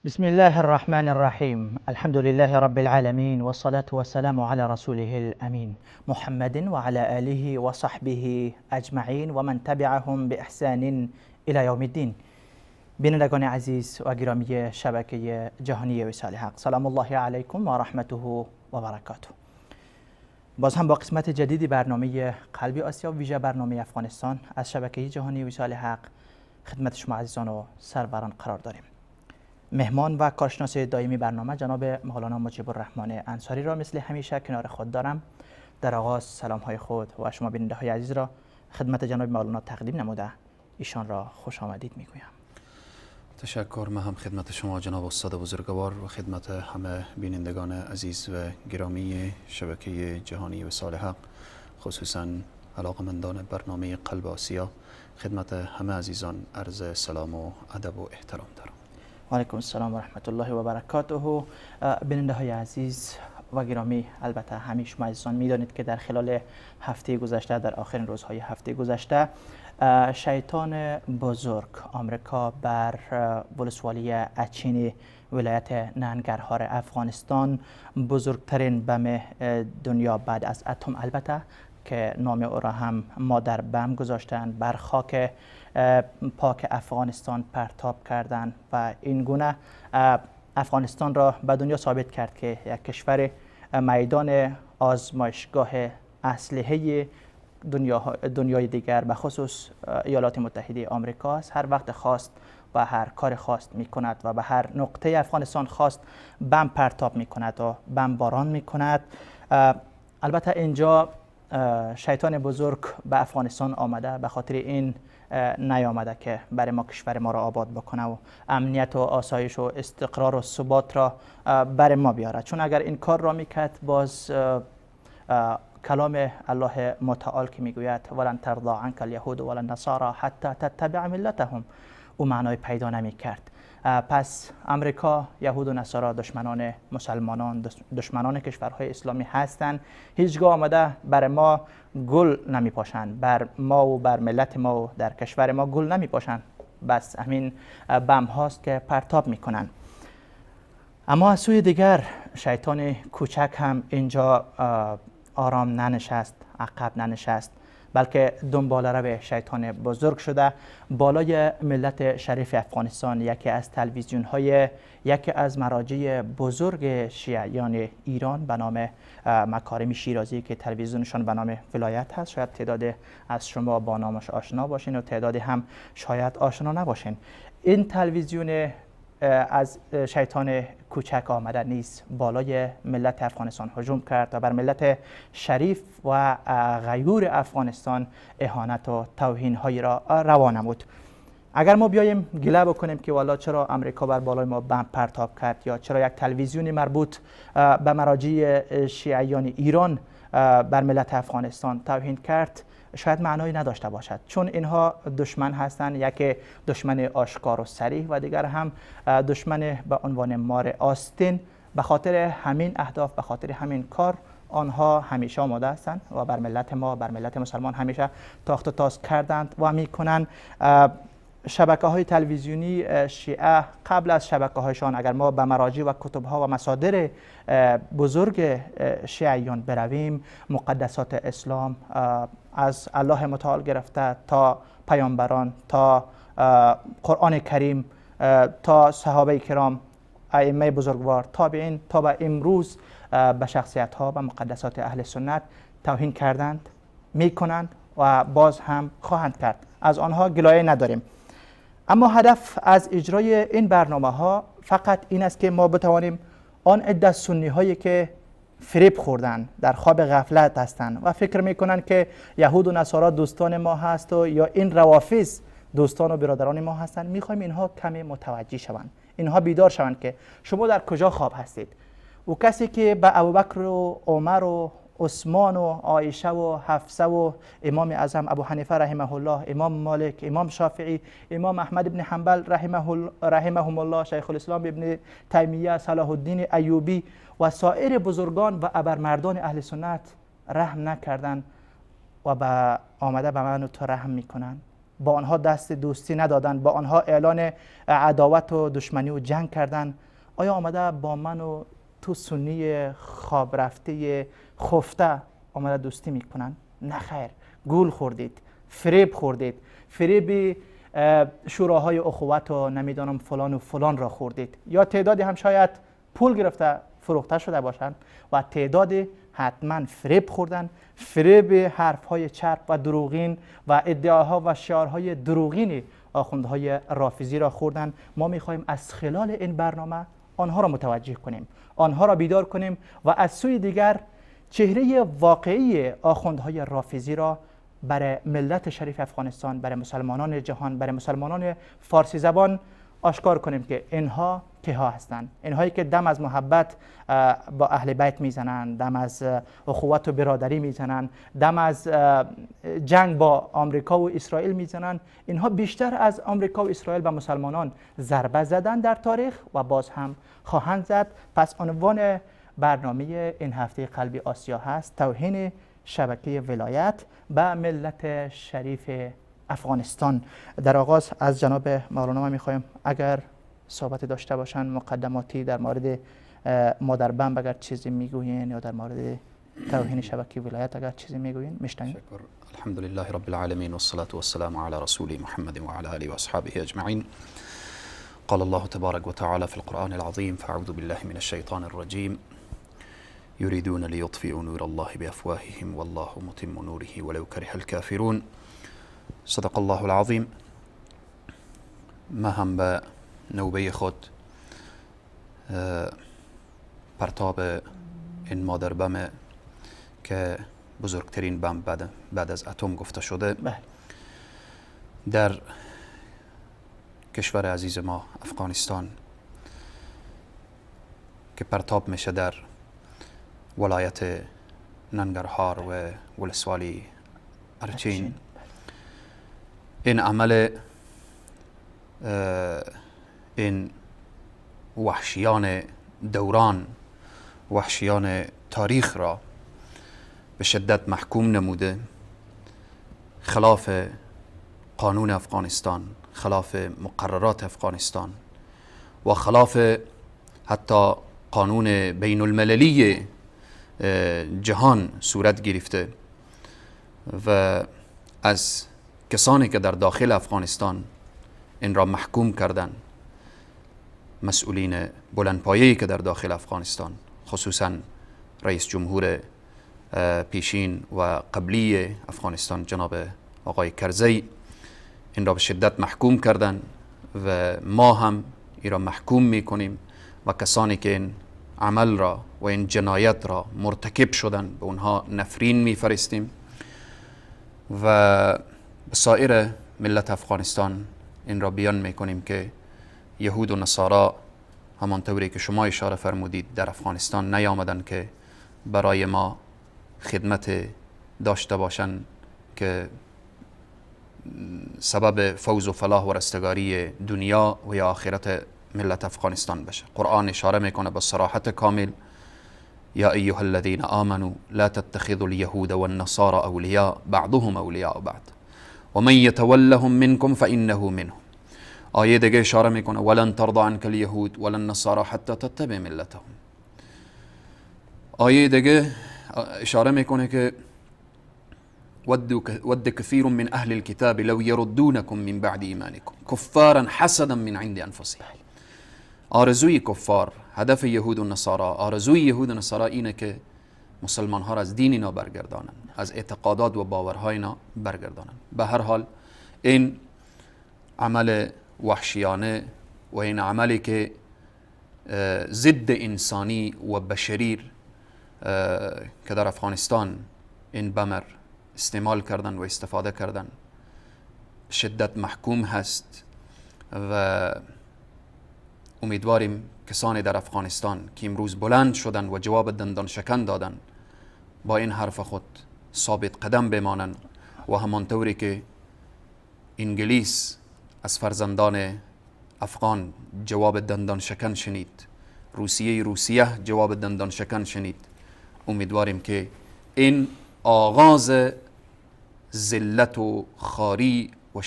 بسم الله الرحمن الرحیم. الحمد لله رب العالمین والصلاة والسلام علی رسوله الامین محمد وعلى آله وصحبه اجمعین و من تبعهم باحسان الى یوم الدین. بینندگان عزیز و گرامی شبکه جهانی وصال حق، سلام الله علیکم و رحمته و برکاته. باز هم با قسمت جدیدی برنامه قلبی آسیا، ویژه برنامه افغانستان از شبکه جهانی وصال حق خدمت شما عزیزان و سروران قرار داریم. مهمان و کارشناس دائمی برنامه جناب مولانا مجیب الرحمن انصاری را مثل همیشه کنار خود دارم. در آغاز سلام های خود و شما بیننده های عزیز را خدمت جناب مولانا تقدیم نموده ایشان را خوش آمدید میگویم. تشکر. من هم خدمت شما جناب استاد بزرگوار و خدمت همه بینندگان عزیز و گرامی شبکه جهانی وصال حق، خصوصا علاقمندان برنامه قلب آسیا، خدمت همه عزیزان عرض سلام و ادب و احترام دارم. و علیکم السلام و رحمت الله و برکاته. بیننده های عزیز و گرامی، البته همه شما عزیزان میدانید که در خلال هفته گذشته، در آخرین روزهای هفته گذشته، شیطان بزرگ آمریکا بر ولسوالی اچین ولایت ننگرهار افغانستان بزرگترین بم دنیا بعد از اتم، البته که نام او را هم مادر بم گذاشتند، بر خاک پاک افغانستان پرتاب کردند و این گونه افغانستان را به دنیا ثابت کرد که یک کشور میدان آزمایشگاه اسلحه دنیای دیگر، به خصوص ایالات متحده آمریکا است. هر وقت خواست و هر کار خواست می کند و به هر نقطه افغانستان خواست بم پرتاب می کند و بم باران می کند. البته اینجا شیطان بزرگ به افغانستان آمده، به خاطر این نیامده که برای ما کشور ما را آباد بکنه و امنیت و آسایش و استقرار و ثبات را برای ما بیاره، چون اگر این کار را میکرد باز کلام الله متعال که میگوید ولن ترضى عنك اليهود ولا النصارى حتى تتبع ملتهم، او معنای پیدا نمیکرد. پس امریکا، یهود و نصارا دشمنان مسلمانان، دشمنان کشورهای اسلامی هستند. هیچگاه آمده بر ما گل نمیپاشند، بر ما و بر ملت ما و در کشور ما گل نمیپاشند، بس همین بم هاست که پرتاب میکنن. اما از سوی دیگر شیطان کوچک هم اینجا آرام ننشست، عقب ننشست، بلکه دنبال رو شیطان بزرگ شده بالای ملت شریف افغانستان یکی از تلویزیون های یکی از مراجع بزرگ شیعیان ایران به نام مکارم شیرازی که تلویزیونشان به نام ولایت هست، شاید تعداد از شما با نامش آشنا باشین و تعدادی هم شاید آشنا نباشین. این تلویزیون از شیطان کوچک آمده نیز بالای ملت افغانستان هجوم کرد و بر ملت شریف و غیور افغانستان اهانت و توهین هایی را روا نمود. اگر ما بیایم گله بکنیم که والا چرا امریکا بر بالای ما بمب پرتاب کرد یا چرا یک تلویزیونی مربوط به مراجع شیعیان ایران بر ملت افغانستان توهین کرد، شاید معنایی نداشته باشد، چون اینها دشمن هستند، یکی دشمن آشکار و صریح و دیگر هم دشمن به عنوان مار آستین. به خاطر همین اهداف، به خاطر همین کار آنها همیشه آماده هستند و بر ملت ما، بر ملت مسلمان همیشه تاخت و تاز کردند و میکنند. شبکه های تلویزیونی شیعه قبل از شبکه هایشان، اگر ما به مراجع و کتب ها و مصادر بزرگ شیعیان برویم، مقدسات اسلام از الله متعال گرفته تا پیامبران، تا قرآن کریم، تا صحابه کرام، ائمه بزرگوار، تابعین، تا به امروز به شخصیت ها و مقدسات اهل سنت توهین کردند، میکنند و باز هم خواهند کرد. از آنها گلایه نداریم. اما هدف از اجرای این برنامه ها فقط این است که ما بتوانیم آن عده سنی هایی که فریب خوردن، در خواب غفلت هستند و فکر میکنن که یهود و نصارا دوستان ما هست و یا این روافض دوستان و برادران ما هستند، میخوایم اینها کمی متوجه شوند، اینها بیدار شوند که شما در کجا خواب هستید. و کسی که به ابوبکر و عمر و عثمان و عایشه و حفصه و امام اعظم ابو حنیفه رحمه الله، امام مالک، امام شافعی، امام احمد بن حنبل رحمهم الله، شیخ الاسلام ابن تیمیه، صلاح الدین ایوبی و سایر بزرگان و ابرمردان اهل سنت رحم نکردن و به آمده به من و تو رحم میکنن. با آنها دست دوستی ندادن، با آنها اعلان عداوت و دشمنی و جنگ کردن، آیا آمده با من و تو سنی خواب رفته خفته آمده دوستی میکنن؟ نه خیر، گول خوردید، فریب خوردید، فریب شوراهای اخوت و نمیدانم فلان و فلان را خوردید، یا تعدادی هم شاید پول گرفته فروخته شده باشند و تعدادی حتما فریب خوردن، فریب حرفهای چرب و دروغین و ادعاها و شعارهای دروغین آخوندهای رافضی را خوردن. ما میخواهیم از خلال این برنامه آنها را متوجه کنیم، آنها را بیدار کنیم و از سوی دیگر چهره واقعی آخوندهای رافضی را برای ملت شریف افغانستان، برای مسلمانان جهان، برای مسلمانان فارسی زبان آشکار کنیم که اینها کیها هستند. اینهایی که دم از محبت با اهل بیت میزنند، دم از اخوت و برادری میزنند، دم از جنگ با آمریکا و اسرائیل میزنند، اینها بیشتر از آمریکا و اسرائیل به مسلمانان ضربه زدن در تاریخ و باز هم خواهند زد. پس عنوان برنامه این هفته قلبی آسیا هست توهین شبکه ولایت به ملت شریف افغانستان. در آغاز از جناب مولانا میخوایم اگر صحبت داشته باشن مقدماتی در مورد مادر بمب اگر چیزی میگوین یا در مورد توهین شبکه ولایت اگر چیزی میگوین میشنویم. الحمد لله رب العالمین والصلاة والسلام على رسول محمد وعلى آله واصحابه اجمعین. قال الله تبارك وتعالى في القرآن العظيم: فأعوذ بالله من الشيطان الرجيم، يريدون ليطفئوا نور الله بأفواههم والله متم نوره ولو كره الكافرون. صدق الله العظیم. ما هم به نوبه خود پرتاب این مادر بم که بزرگترین بم بعد از اتم گفته شده در کشور عزیز ما افغانستان که پرتاب میشه در ولایت ننگرهار و ولسوالی ارچین، این عمل این وحشیان دوران، وحشیان تاریخ را به شدت محکوم نموده، خلاف قانون افغانستان، خلاف مقررات افغانستان و خلاف حتی قانون بین المللی جهان صورت گرفته و از کسانی که در داخل افغانستان این را محکوم کردن، مسئولین بلندپایه‌ای که در داخل افغانستان، خصوصا رئیس جمهور پیشین و قبلی افغانستان جناب آقای کرزی، این را به شدت محکوم کردن و ما هم این را محکوم میکنیم و کسانی که این عمل را و این جنایت را مرتکب شدن به اونها نفرین میفرستیم و به سایر ملت افغانستان این را بیان میکنیم که یهود و نصارا همانطوری که شما اشاره فرمودید در افغانستان نیامدن که برای ما خدمت داشته باشند که سبب فوز و فلاح و رستگاری دنیا و یا آخرت ملت افغانستان بشه. قرآن اشاره میکنه با صراحت کامل: یا ایها الذین آمنوا لا تتخذوا اليهود والنصارى اولیاء بعضهم اولیاء بعض ومن يتولهم منكم فانه منهم. آیه دیگه اشاره میکنه: ولن ترضى عنك اليهود ولا النصارى حتى تتبع ملتهم. آیه دیگه اشاره میکنه که ود كثير من أهل الكتاب لو يردونكم من بعد إيمانكم كفارا حسدا من عند أنفسهم. آرزوی کفار، هدف یهود و نصارا، آرزوی یهود و نصارا اینه که مسلمان ها را از دین اینا برگردانن، از اعتقادات و باورهای اینا برگردانن. به هر حال این عمل وحشیانه و این عملی که ضد انسانی و بشری که در افغانستان این بمر استعمال کردن و استفاده کردن شدت محکوم هست و امیدواریم کسانی در افغانستان که امروز بلند شدن و جواب دندان شکن دادن با این حرف خود ثابت قدم بمانند و همانطوری که انگلیس از فرزندان افغان جواب دندان شکن شنید، روسیه جواب دندان شکن شنید، امیدواریم که این آغاز ذلت و خاری و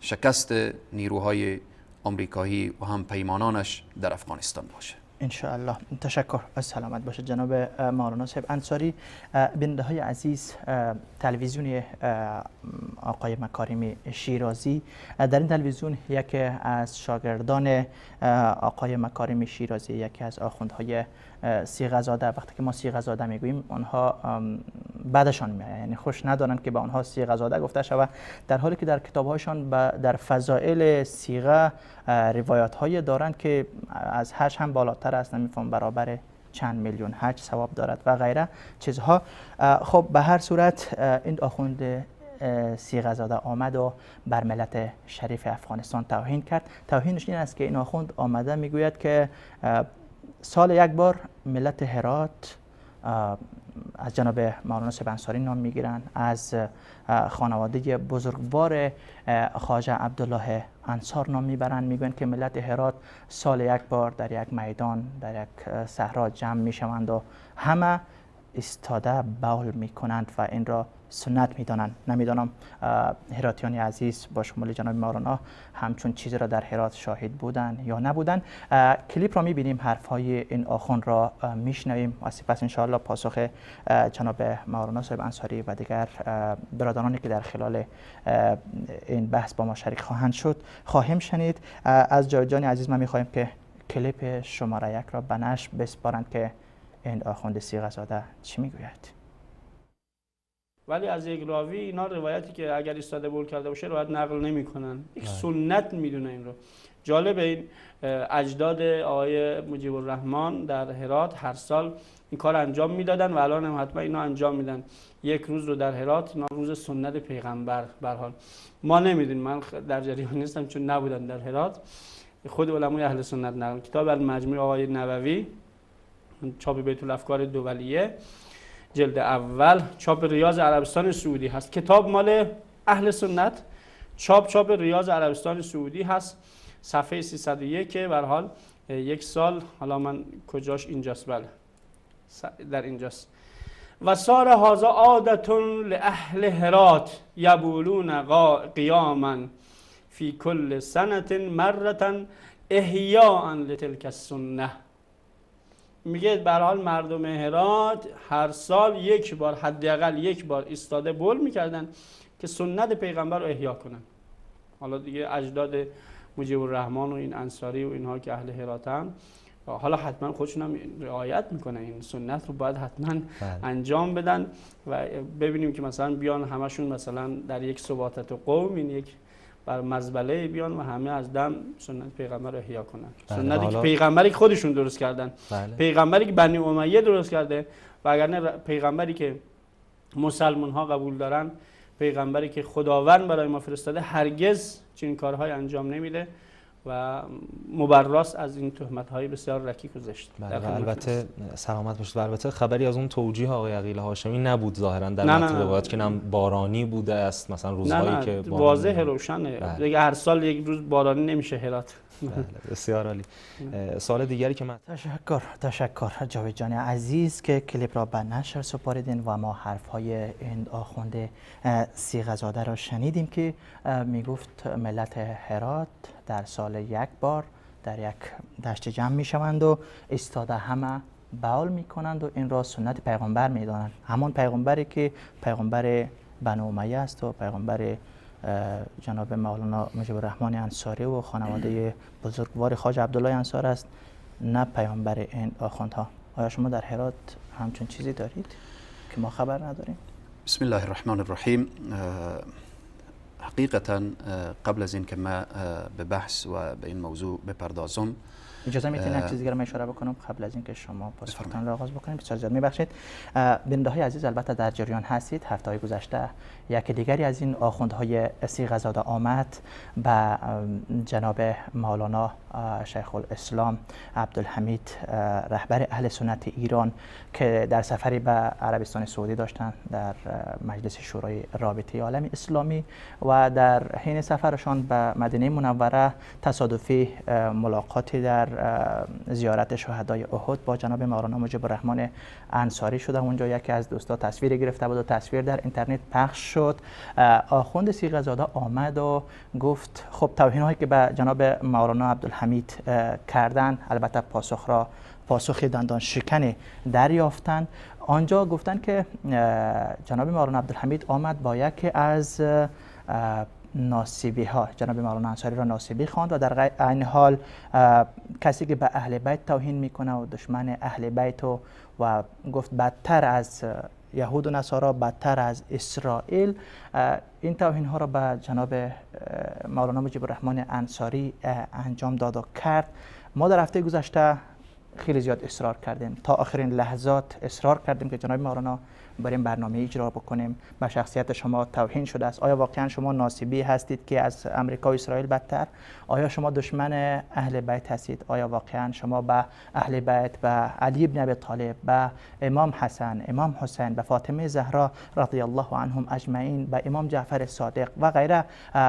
شکست نیروهای آمریکایی و هم پیمانانش در افغانستان باشه انشاءالله. تشکر، سلامت باشد جناب مولانا صاحب انصاری. بیننده های عزیز، تلویزیون آقای مکارم شیرازی، در این تلویزیون یکی از شاگردان آقای مکارم شیرازی، یکی از آخوندهای صیغه زاده، وقتی که ما صیغه زاده میگوییم آنها بعدشان میآید، یعنی خوش ندارند که به آنها صیغه زاده گفته شود، در حالی که در کتابهایشان در فضائل صیغه روایت های دارند که از حج هم بالاتر است، نمیفهم برابر چند میلیون حج ثواب دارد و غیره چیزها. خب به هر صورت این آخوند صیغه زاده آمد و بر ملت شریف افغانستان توهین کرد. توهینش این است که این آخوند آمده میگوید که سال یک بار ملت هرات از جناب مولانا صاحب انصاری نام میگیرن، از خانواده بزرگوار خواجه عبدالله انصار نام میبرن، میگویند که ملت هرات سال یک بار در یک میدان، در یک صحرا جمع میشوند و همه ایستاده بول میکنند و این را سنت میدانند. نمیدانم هراتیان عزیز با شمول جناب مولانا همچون چیزی را در هرات شاهد بودن یا نبودن. کلیپ را میبینیم، حرفهای این آخوند را میشنویم و سپس انشاءالله پاسخ جناب مولانا صاحب انصاری و دیگر برادرانی که در خلال این بحث با ما شریک خواهند شد خواهیم شنید. از جاوید جان عزیز من میخواهیم که کلیپ شماره 1 را به نشر بسپارند که این آخوند صیغه زاده چی میگوید. ولی از یک راوی اینا روایتی که اگر ایستاده بول کرده باشه روایت نقل نمی‌کنن، یک سنت میدونه این رو. جالب این اجداد آقای مجیب الرحمن در هرات هر سال این کار انجام میدادن و الان هم حتما اینا انجام میدن. یک روز رو در هرات اینا روز سنت پیغمبر. به هر حال ما نمیدونیم، من در جریان نیستم چون نبودم در هرات. خود علمای اهل سنت نقل کتاب المجموع آقای نووی، چاپ بیت الافکار دولیه جلد اول، چاپ ریاض عربستان سعودی هست. کتاب مال اهل سنت، چاپ ریاض عربستان سعودی هست، صفحه 301 که به هر حال یک سال، حالا من کجاش اینجاست، بله در اینجاست. و صار هذا عادة لأهل هرات یبولون قیاما فی کل سنة مرة احیاء لتلک السنة. میگه به هر حال مردم هرات هر سال یک بار، حداقل یک بار ایستاده بول میکردن که سنت پیغمبر رو احیا کنن. حالا دیگه اجداد مجیب الرحمن و این انصاری و اینها که اهل هراتن، حالا حتما خودشون هم رعایت میکنن این سنت رو، باید حتما انجام بدن و ببینیم که مثلا بیان همشون مثلا در یک سباتت قوم، این یک بر مزبله بیان و همه از دم سنت پیغمبر رو احیا کنن. سنتی که پیغمبری که خودشون درست کردن، پیغمبری که بنی امیه درست کرده، وگرنه پیغمبری که مسلمان ها قبول دارن، پیغمبری که خداوند برای ما فرستاده، هرگز چنین کارهای انجام نمیده و مبراست از این تهمت‌های بسیار رکیک و زشت. بله، البته سلامت باشید. البته خبری از اون توجیه آقای عقیل هاشمی نبود ظاهرا در متن روایت که نم بارانی بوده است، مثلا روزهایی که واضح روشنه دیگه، هر سال یک روز بارانی نمیشه هرات. بله، بسیار عالی. سوال دیگری که من تشکر جاوید جان عزیز که کلیپ را به نشر سپاریدین و ما حرف‌های این آخوند صیغه زاده را شنیدیم که میگفت ملت هرات در سال یک بار در یک دشت جمع میشوند و ایستاده همه بول میکنند و این را سنت پیغمبر میدانند، همان پیغمبری که پیغمبر بنو امیه است و پیغمبر جناب مولانا مجیب الرحمن انصاری و خانواده بزرگوار خواجه عبدالله انصار است، نه پیامبر این آخوندها. آیا شما در هرات همچون چیزی دارید که ما خبر نداریم؟ بسم الله الرحمن الرحیم. حقیقتا قبل از اینکه ما به بحث و به این موضوع بپردازم، اجازه میتونید یک چیز دیگر من اشاره بکنم قبل از اینکه شما پاسختان را آغاز بکنید؟ بسیار زیاد میبخشید. بیننده های عزیز، البته در جریان هستید هفته های گذشته یکی دیگری از این آخوندهای صیغه زاده آمد به جناب مولانا شیخ الاسلام عبدالحمید رهبر اهل سنت ایران که در سفری به عربستان سعودی داشتند در مجلس شورای رابطه عالم اسلامی و در حین سفرشان به مدینه منوره تصادفی ملاقاتی در زیارت شهدای احد با جناب مولانا مجیب الرحمن انصاری شده. اونجا یکی از دوستا تصویر گرفته بود و تصویر در اینترنت پخش شد. آخوند صیغه‌زاده آمد و گفت خب توهین هایی که به جناب مولانا عبدالحمید کردن، البته پاسخ دندان شکن دریافتن. آنجا گفتن که جناب مولانا عبدالحمید آمد با یکی از ناصبی ها، جناب مولانا انصاری را ناصبی خواند و در عین حال کسی که به اهل بیت توهین میکنه و دشمن اهل بیت و گفت بدتر از یهود و نصارا، بدتر از اسرائیل، این توهین ها را به جناب مولانا مجیب الرحمن انصاری انجام داد و کرد. ما در هفته گذشته خیلی زیاد اصرار کردیم، تا آخرین لحظات اصرار کردیم که جناب مولانا بریم برنامه اجرا بکنیم، به شخصیت شما توهین شده است، آیا واقعا شما ناصبی هستید که از امریکا و اسرائیل بدتر؟ آیا شما دشمن اهل بیت هستید؟ آیا واقعا شما به اهل بیت، به علی بن ابی طالب، به امام حسن، امام حسین، به فاطمه زهرا رضی الله عنهم اجمعین، به امام جعفر صادق و غیره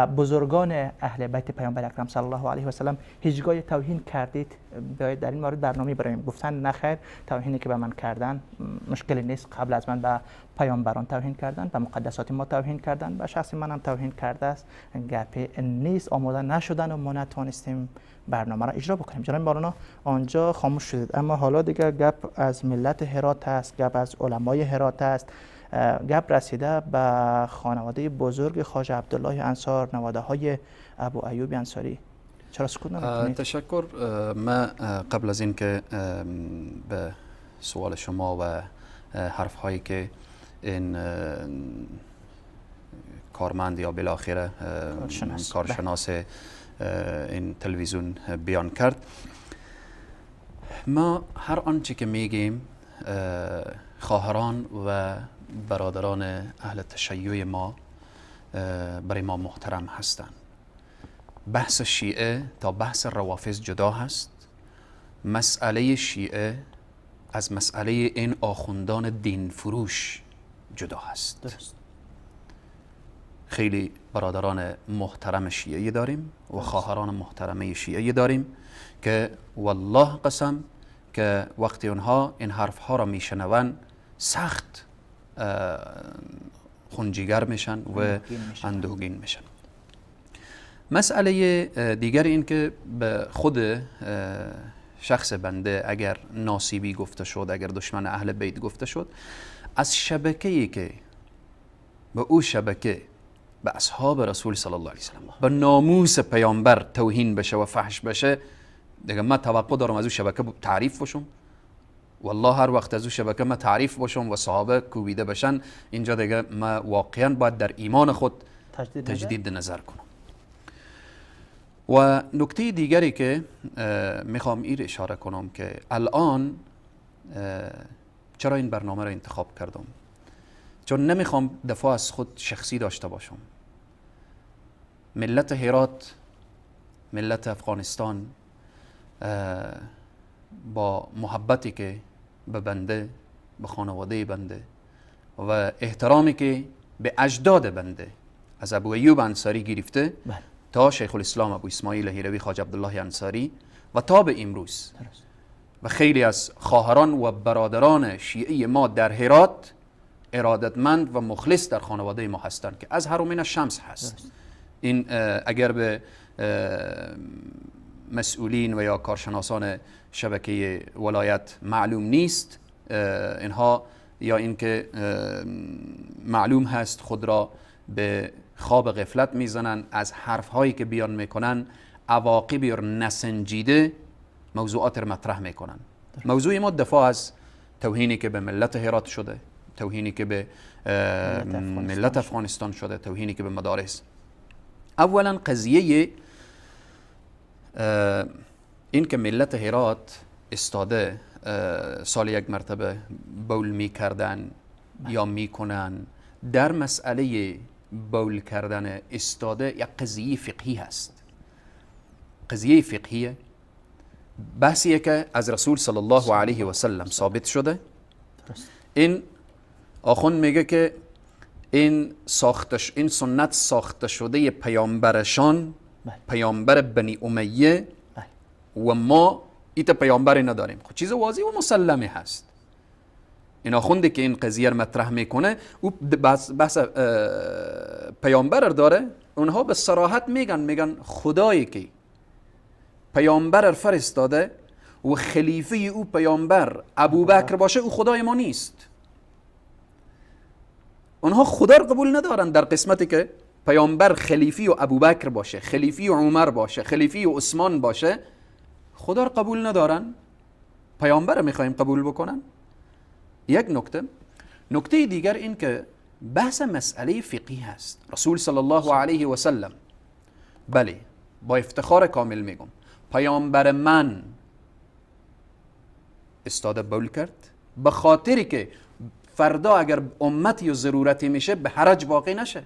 بزرگان اهل بیت پیامبر اکرم صلی الله علیه و سلم هیچگاه توهین کردید؟ باید در این مورد برنامه برایم. گفتن نخیر، توهینی که به من کردن مشکلی نیست، قبل از من به پیامبران توهین کردن، به مقدسات ما توهین کردن، به شخص منم توهین کرده است، گپی نیست. آماده نشدن و ما نتوانستیم برنامه را اجرا بکنیم. جناب مولانا آنجا خاموش شدید، اما حالا دیگه گپ از ملت هرات است، گپ از علمای هرات است، گپ رسیده به خانواده بزرگ خواجه عبدالله انصار، نواده های ابو ایوب انصاری. چرا سکوت نمی‌کنید؟ تشکر. من قبل از اینکه به سوال شما و حرف هایی که این کارمند یا بالاخره کارشناس این تلویزیون بیان کرد، ما هر آنچه که میگیم خواهران و برادران اهل تشیع ما برای ما محترم هستند. بحث شیعه تا بحث روافض جدا هست. مسئله شیعه از مسئله این آخوندان دین فروش جدا هست. درست. خیلی برادران محترم شیعه داریم و خواهران محترمه شیعه داریم که والله قسم که وقتی اونها این حرف ها را میشنون سخت خونجیگر میشن و اندوهگین میشن. مسئله دیگر این که به خود شخص بنده اگر ناصبی گفته شد، اگر دشمن اهل بیت گفته شد، از شبکه‌ای که به او شبکه به اصحاب رسول صلی الله علیه وسلم، به ناموس پیامبر توهین بشه و فحش بشه، دیگه من توقع دارم از او شبکه تعریف باشم. والله هر وقت از او شبکه من تعریف باشم و صحابه کوبیده بشن، اینجا دیگه من واقعا باید در ایمان خود تجدید نظر کنم. و نکته دیگری که میخوام ایر اشاره کنم که الان چرا این برنامه را انتخاب کردم، چون نمیخوام دفاع از خود شخصی داشته باشم. ملت هرات، ملت افغانستان با محبتی که به بنده، به خانواده بنده و احترامی که به اجداد بنده از ابو ایوب انصاری گرفته تا شیخ الاسلام ابو اسماعیل هیروی خواجه عبدالله انصاری و تا به امروز و خیلی از خواهران و برادران شیعی ما در هرات ارادتمند و مخلص در خانواده ما هستند که از حرمین شمس هست. این اگر به مسئولین و یا کارشناسان شبکه ولایت معلوم نیست، اینها یا اینکه معلوم هست خود را به خواب غفلت میزنن، از حرف هایی که بیان میکنن عواقبی رو نسنجیده موضوعات رو مطرح میکنن. موضوع ما دفاع از توهینی که به ملت هرات شده، توهینی که به ملت افغانستان شده، توهینی که به مدارس. اولا قضیه این که ملت هرات استاده سال یک مرتبه بول میکردن یا میکنن، در مسئله بول کردن استاده یک قضیه فقهی هست. قضیه فقهیه، بحثیه که از رسول صلی الله علیه و سلم ثابت شده. این آخوند میگه که این سنت ساخته شده پیامبرشان، پیامبر بنی امیه و ما ایت پیامبری نداریم. خب چیز واضح و مسلمه هست. این آخونده که این قضیه رو مطرح میکنه او بحث پیامبر داره. اونها به صراحت میگن خدایی که پیامبر فرستاده و خلیفه او پیامبر ابوبکر باشه او خدای ما نیست. اونها خدا رو قبول ندارن در قسمتی که پیامبر خلیفی و ابوبکر باشه، خلیفی و عمر باشه، خلیفی و عثمان باشه، خدا رو قبول ندارن، پیامبر رو میخوایم قبول بکنن. یک نکته. نکته دیگر این که بحث مسئله فقهی هست. رسول صلی الله علیه و سلم، بله با افتخار کامل میگم، پیامبر من استاده بول کرد به خاطری که فردا اگر امتی و ضرورتی میشه به حرج واقع نشه.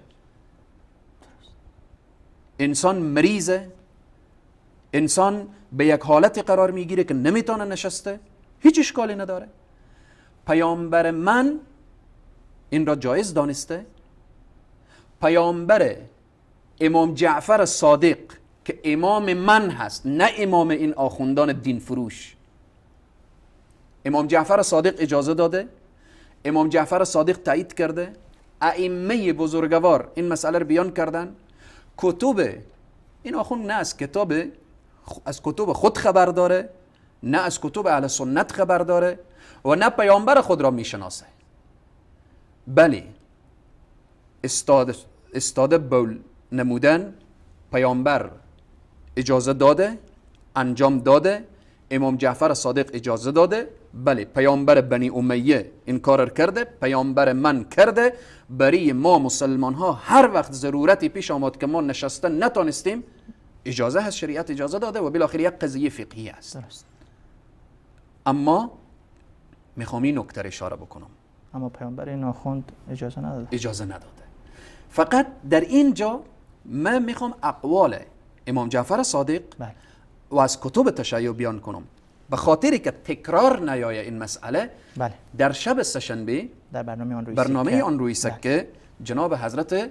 انسان مریضه، انسان به یک حالت قرار میگیره که نمیتونه نشسته، هیچ اشکالی نداره. پیامبر من این را جایز دانسته. پیامبر امام جعفر صادق که امام من هست، نه امام این آخوندان دین فروش، امام جعفر صادق اجازه داده، امام جعفر صادق تایید کرده، ائمه بزرگوار این مسئله رو بیان کردن. کتب این آخوند نه از کتاب، از کتب خود خبر داره، نه از کتب اهل سنت خبر داره و نه پیامبر خود را میشناسه. بله استاده بول نمودن پیامبر اجازه داده، انجام داده، امام جعفر صادق اجازه داده. بله پیامبر بنی امیه این کار کرده، پیامبر من کرده. برای ما مسلمان ها هر وقت ضرورتی پیش آمد که ما نشسته نتانستیم، اجازه هست، شریعت اجازه داده و بالاخره یک قضیه فقهی است. درست. اما میخوام این نکته اشاره بکنم، اما پیامبر این آخوند اجازه نداده. اجازه نداده. فقط در اینجا من میخوام اقوال امام جعفر صادق بله. و از کتب تشیع بیان کنم، به خاطری که تکرار نیایه این مسئله. بله. در شب سه‌شنبه در برنامه آن روی برنامه آن روی سکه جناب حضرت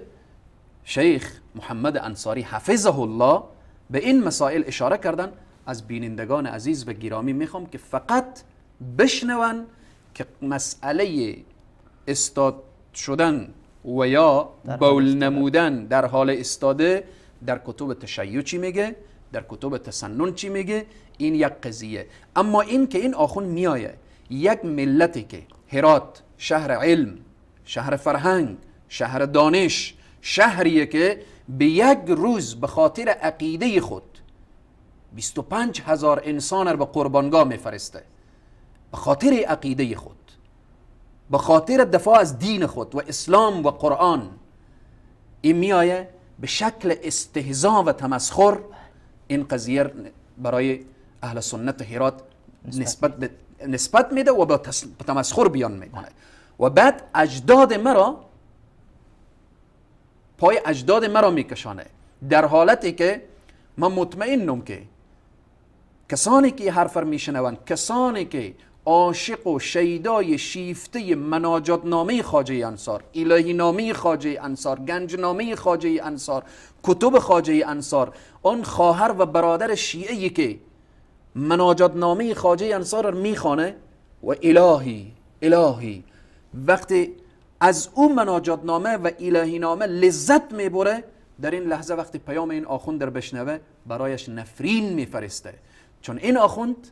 شیخ محمد انصاری حفظه الله به این مسائل اشاره کردن. از بینندگان عزیز و گرامی میخوام که فقط بشنون که مسئله استاد شدن و یا بول نمودن در حال استاده در کتب تشیع چی میگه، در کتب تسنن چی میگه، این یک قضیه. اما این که این آخوند میایه یک ملتی که هرات شهر علم، شهر فرهنگ، شهر دانش، شهریه که به یک روز به خاطر عقیده خود 25,000 انسان را به قربانگاه میفرسته، به خاطر عقیده خود، به خاطر دفاع از دین خود و اسلام و قرآن، این میایه به شکل استهزا و تمسخر این قضیه برای اهل سنت هرات نسبت میده و با تمسخر بیان میکنه. و بعد اجداد مرا، پای اجداد مرا میکشانه، در حالتی که من مطمئنم که کسانی که حرف را میشنوند، کسانی که عاشق و شیدای شیفته مناجات نامه خواجه انصار، الهی نامه خواجه انصار، گنج نامه خواجه انصار، کتب خواجه انصار، آن خواهر و برادر شیعه که مناجات نامه خواجه انصار را میخوانه و الهی الهی، وقتی از اون مناجات نامه و الهی نامه لذت میبره، در این لحظه وقتی پیام این آخوند در بشنوه برایش نفرین میفرسته. چون این آخوند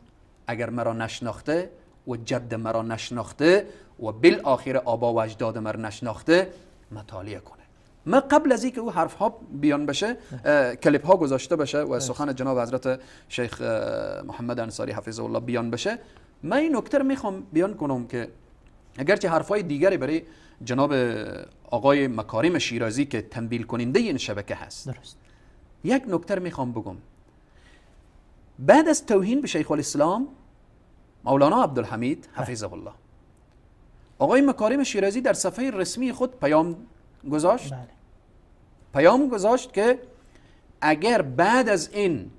اگر مرا نشناخته و جد مرا نشناخته و بالآخر آبا و اجداد مرا نشناخته، مطالعه کنه. من قبل از اینکه او حرف ها بیان بشه، کلیپ ها گذاشته بشه و سخن جناب حضرت شیخ محمد انصاری حفظه الله بیان بشه، من این نکته رو میخوام بیان کنم که اگرچه حرفای دیگری برای جناب آقای مکارم شیرازی که تنبیل کننده این شبکه هست، درست، یک نکته رو میخوام بگم. بعد از توهین به شیخ الاسلام مولانا عبدالحمید حفظه الله، آقای مکارم شیرازی در صفحه رسمی خود پیام گذاشت. بله. پیام گذاشت که اگر بعد از این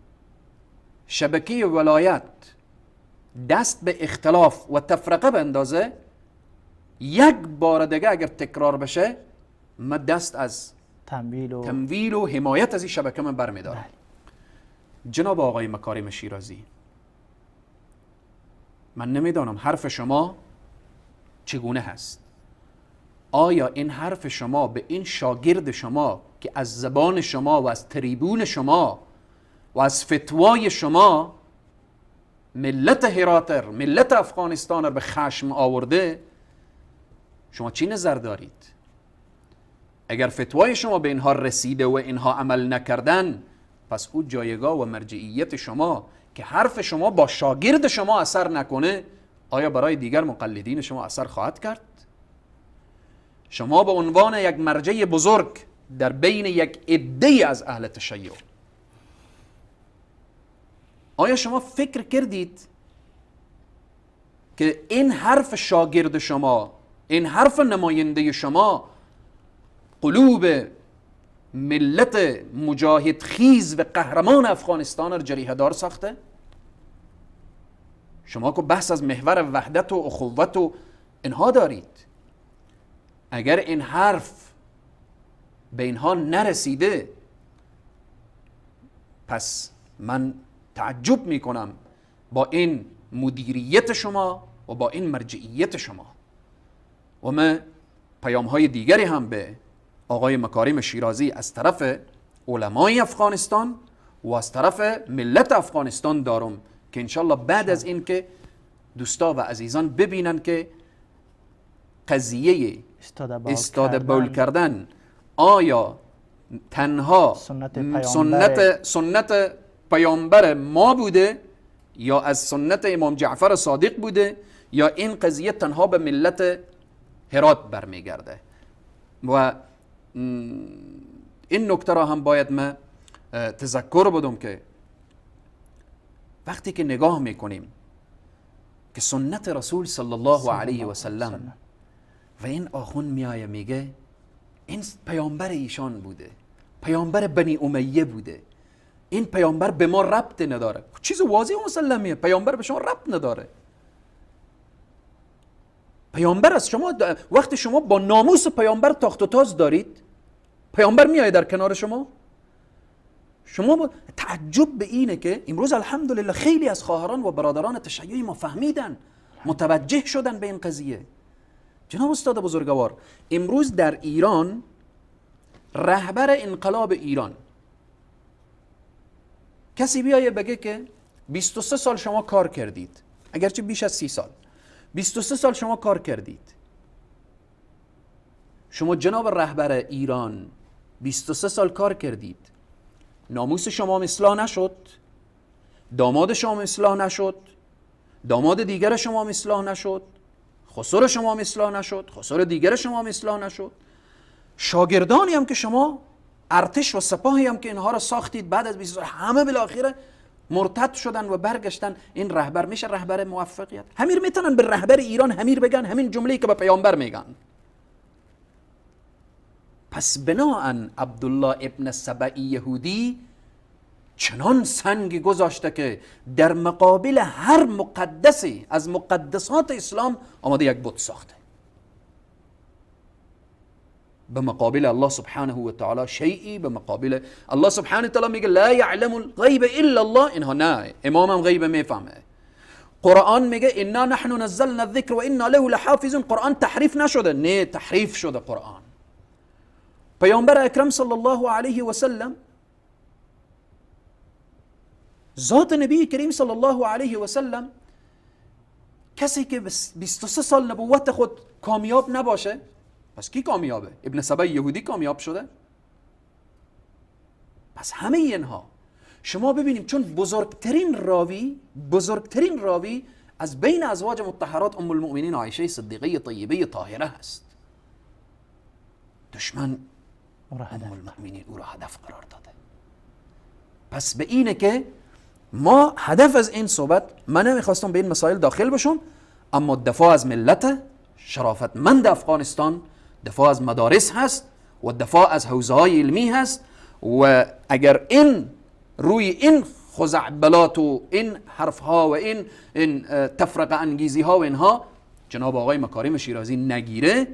شبکه ولایت دست به اختلاف و تفرقه بندازه، یک بار دیگه اگر تکرار بشه، من دست از تمویل و حمایت از این شبکه من برمیدارم. بله. جناب آقای مکارم شیرازی، من نمیدانم حرف شما چگونه هست. آیا این حرف شما به این شاگرد شما که از زبان شما و از تریبون شما و از فتوای شما ملت هرات، ملت افغانستان را به خشم آورده، شما چی نظر دارید؟ اگر فتوای شما به اینها رسیده و اینها عمل نکردن، پس او جایگاه و مرجعیت شما که حرف شما با شاگرد شما اثر نکنه، آیا برای دیگر مقلدین شما اثر خواهد کرد؟ شما به عنوان یک مرجع بزرگ در بین یک عده از اهل تشیع، آیا شما فکر کردید که این حرف شاگرد شما، این حرف نماینده شما، قلوب ملت مجاهد خیز و قهرمان افغانستان را جریحه دار ساخته؟ شما که بحث از محور وحدت و اخوت و اینها دارید، اگر این حرف به اینها نرسیده، پس من تعجب میکنم با این مدیریت شما و با این مرجعیت شما. و من پیام های دیگری هم به آقای مکارم شیرازی از طرف علمای افغانستان و از طرف ملت افغانستان دارم که انشالله بعد از این که دوستا و عزیزان ببینن که قضیه استاده بول کردن آیا تنها سنت پیامبر ما بوده یا از سنت امام جعفر صادق بوده، یا این قضیه تنها به ملت هرات برمیگرده. و این نکته را هم باید من تذکر بدم که وقتی که نگاه میکنیم که سنت رسول صلی الله علیه و سلم و این آخوند میایه میگه این پیامبر ایشان بوده، پیامبر بنی امیه بوده، این پیامبر به ما ربط نداره. چیز واضح و مسلمیه، پیامبر به شما ربط نداره. پیامبر از شما، وقتی شما با ناموس پیامبر تاخت و تاز دارید، پیامبر میایه در کنار شما. شما تعجب به اینه که امروز الحمدلله خیلی از خواهران و برادران تشیعی ما فهمیدن، متوجه شدن به این قضیه. جناب استاد بزرگوار، امروز در ایران رهبر انقلاب ایران کسی بیایه بگه که 23 سال شما کار کردید، اگرچه بیش از 30 سال، 23 سال شما کار کردید، شما جناب رهبر ایران 23 سال کار کردید، ناموس شما اصلاح نشد، داماد شما اصلاح نشد، داماد دیگر شما اصلاح نشد، خسر شما اصلاح نشد، خسر دیگر شما اصلاح نشد، شاگردانی هم که شما، ارتش و سپاهی هم که اینها را ساختید بعد از 20 سال، همه بالاخره مرتد شدن و برگشتن. این رهبر میشه رهبر موفقیت؟ همیر میتونن به رهبر ایران همیر بگن همین جمله‌ای که به پیامبر میگن. پس بناهن عبدالله ابن سبعی یهودی چنان سنگ گذاشته که در مقابل هر مقدسی از مقدسات اسلام آماده یک بت ساخته. به مقابل الله سبحانه و تعالی شیئی، به مقابل الله سبحانه و تعالی میگه لا یعلم الغیب الا الله، اینها نه، امامم غیب میفهمه. قرآن میگه انا نحن نزلنا الذکر و انا له لحافظون، قرآن تحریف نشده، نه تحریف شده قرآن. پیامبر اکرم صلی الله علیه و سلم، ذات نبی کریم صلی الله علیه و سلم، کسی که 23 سال نبوت خود کامیاب نباشه، پس کی کامیابه؟ ابن سبع یهودی کامیاب شده؟ پس همه اینها شما ببینیم، چون بزرگترین راوی از بین ازواج مطهرات ام المؤمنین عایشه صدیقه طیبه طاهره هست. دشمن ام المؤمنین او را هدف قرار داده. پس به اینه که ما هدف از این صحبت، من نمیخواستم به این مسائل داخل بشم، اما دفاع از ملت شرافتمند افغانستان، دفاع از مدارس هست و دفاع از حوزه های علمی هست. و اگر این روی این خزعبلات و این حرف ها و این تفرقه انگیزی ها و اینها جناب آقای مکارم شیرازی نگیره،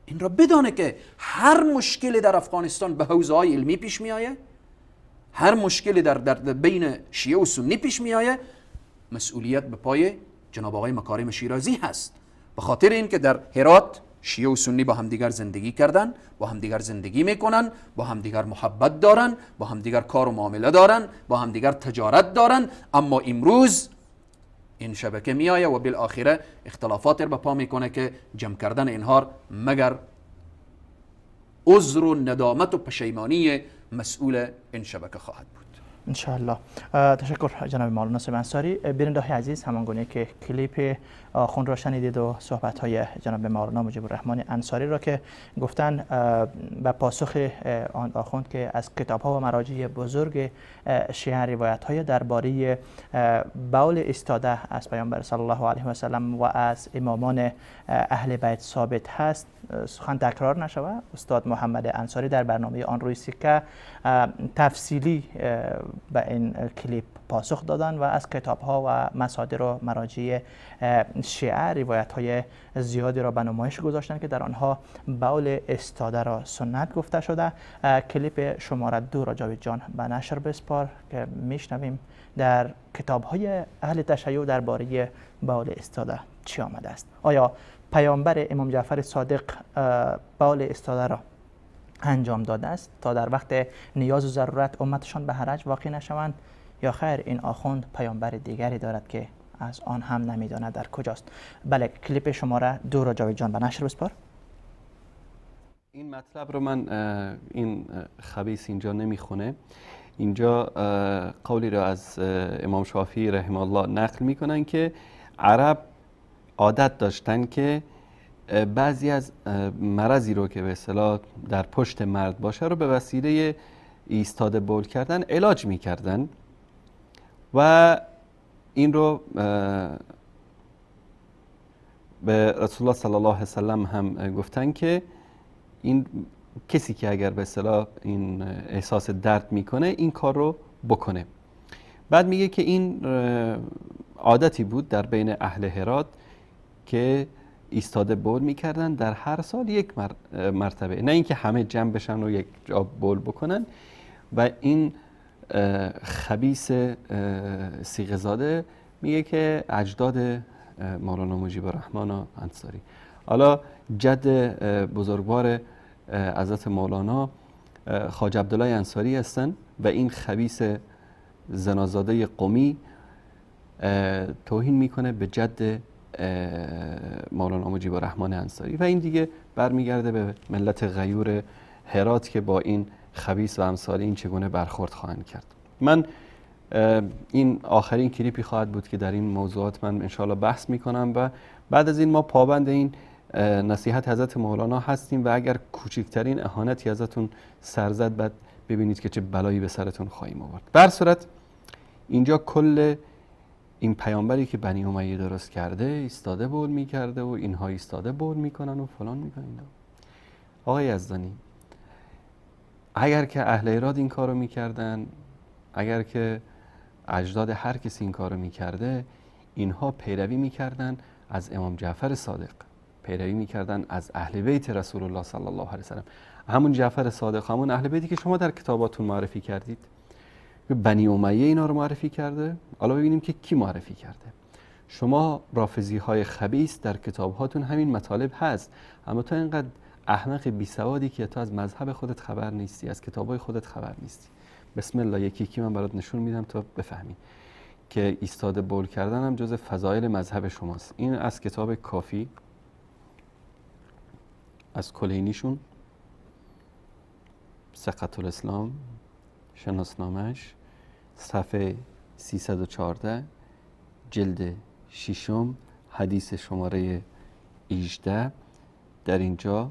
این را بدانه که هر مشکلی در افغانستان به حوزه های علمی پیش می آید، هر مشکلی در بین شیعه و سنی پیش می آید، مسئولیت به پای جناب آقای مکارم شیرازی هست، به خاطر اینکه در هرات شیعه و سنی با همدیگر زندگی کردن، با همدیگر زندگی میکنن، با همدیگر محبت دارن، با همدیگر کار و معامله دارن، با همدیگر تجارت دارن. اما امروز این شبکه میآید و بالاخره اختلافات را به پا میکنه که جمع کردن اینها مگر عذر و ندامت و پشیمانی مسئول این شبکه خواهد بود انشاءالله. تشکر جناب مولانا صاحب انصاری. بیننده های عزیز، همان گونه که کلیپ آخوند را شنیدید و صحبت های جناب مولانا مجیب الرحمن انصاری را که گفتن به پاسخ آن آخوند که از کتاب ها و مراجع بزرگ شیعه روایت های درباره بول ایستاده از پیامبر صلی الله علیه و سلم و از امامان اهل بیت ثابت هست، سخن تکرار نشود. استاد محمد انصاری در برنامه آن روی سکه تفصیلی به این کلیپ پاسخ دادن و از کتاب ها و مصادر و مراجع شیعه روایت های زیادی را به نمایش گذاشتن که در آنها بول استاده را سنت گفته شده. کلیپ شماره 2 را جاوید جان به نشر بسپار که میشنویم در کتاب های اهل تشیع درباره بول استاده چی آمده است. آیا پیامبر امام جعفر صادق بول استاده را انجام داده است تا در وقت نیاز و ضرورت امتشان به حرج واقع نشوند، یا خیر این آخوند پیامبر دیگری دارد که از آن هم نمیداند در کجاست؟ بله، کلیپ شماره 2 را جاوید جان به نشر بسپار. این مطلب رو من این خبیث اینجا نمیخونه. اینجا قولی رو از امام شافعی رحمه الله نقل میکنن که عرب عادت داشتن که بعضی از مرضی رو که به اصطلاح در پشت مرد باشه رو به وسیله ایستاده بول کردن علاج میکردن و این رو به رسول الله صلی الله علیه وسلم هم گفتن که این کسی که اگر به اصطلاح این احساس درد میکنه این کار رو بکنه. بعد میگه که این عادتی بود در بین اهل هرات که ایستاده بول میکردن در هر سال یک مرتبه، نه اینکه همه جمع بشن و یک جا بول بکنن. و این خبیث صیغه زاده میگه که اجداد مولانا مجیب الرحمن و انصاری، حالا جد بزرگوار حضرت مولانا خواجه عبدالله انصاری هستن و این خبیث زنازاده قمی توهین میکنه به جد مولانا مجیب الرحمن انصاری و این دیگه برمیگرده به ملت غیور هرات که با این خبیث و امثال این چگونه برخورد خواهند کرد. من این آخرین کلیپی خواهد بود که در این موضوعات من انشاءالله بحث میکنم و بعد از این ما پابند این نصیحت حضرت مولانا هستیم و اگر کوچکترین اهانتی ازتون سرزد بعد ببینید که چه بلایی به سرتون خواهیم آورد. بر صورت اینجا کل این پیامبری که بنی امیه درست کرده ایستاده بول میکرده و اینها ایستاده بول میکنن و فلان میکنن. اینا آقای یزدانی، اگر که اهل ایراد این کارو میکردن، اگر که اجداد هر کسی این کارو میکرده، اینها پیروی میکردن از امام جعفر صادق، پیروی میکردن از اهل بیت رسول الله صلی الله علیه وسلم. همون جعفر صادق، همون اهل بیتی که شما در کتاباتون معرفی کردید، بنی امیه اینا رو معرفی کرده. حالا ببینیم که کی معرفی کرده. شما رافضی های خبیث در کتاب هاتون همین مطالب هست، اما تو اینقدر احمق بی سوادی که تو از مذهب خودت خبر نیستی، از کتابای خودت خبر نیستی. بسم الله، یکی یکی من برات نشون میدم تا بفهمی که ایستاده بول کردن هم جز فضایل مذهب شماست. این از کتاب کافی از کلینیشون، ثقة الاسلام، شناسنامش، صفحه 314، جلد 6، حدیث شماره 18. در اینجا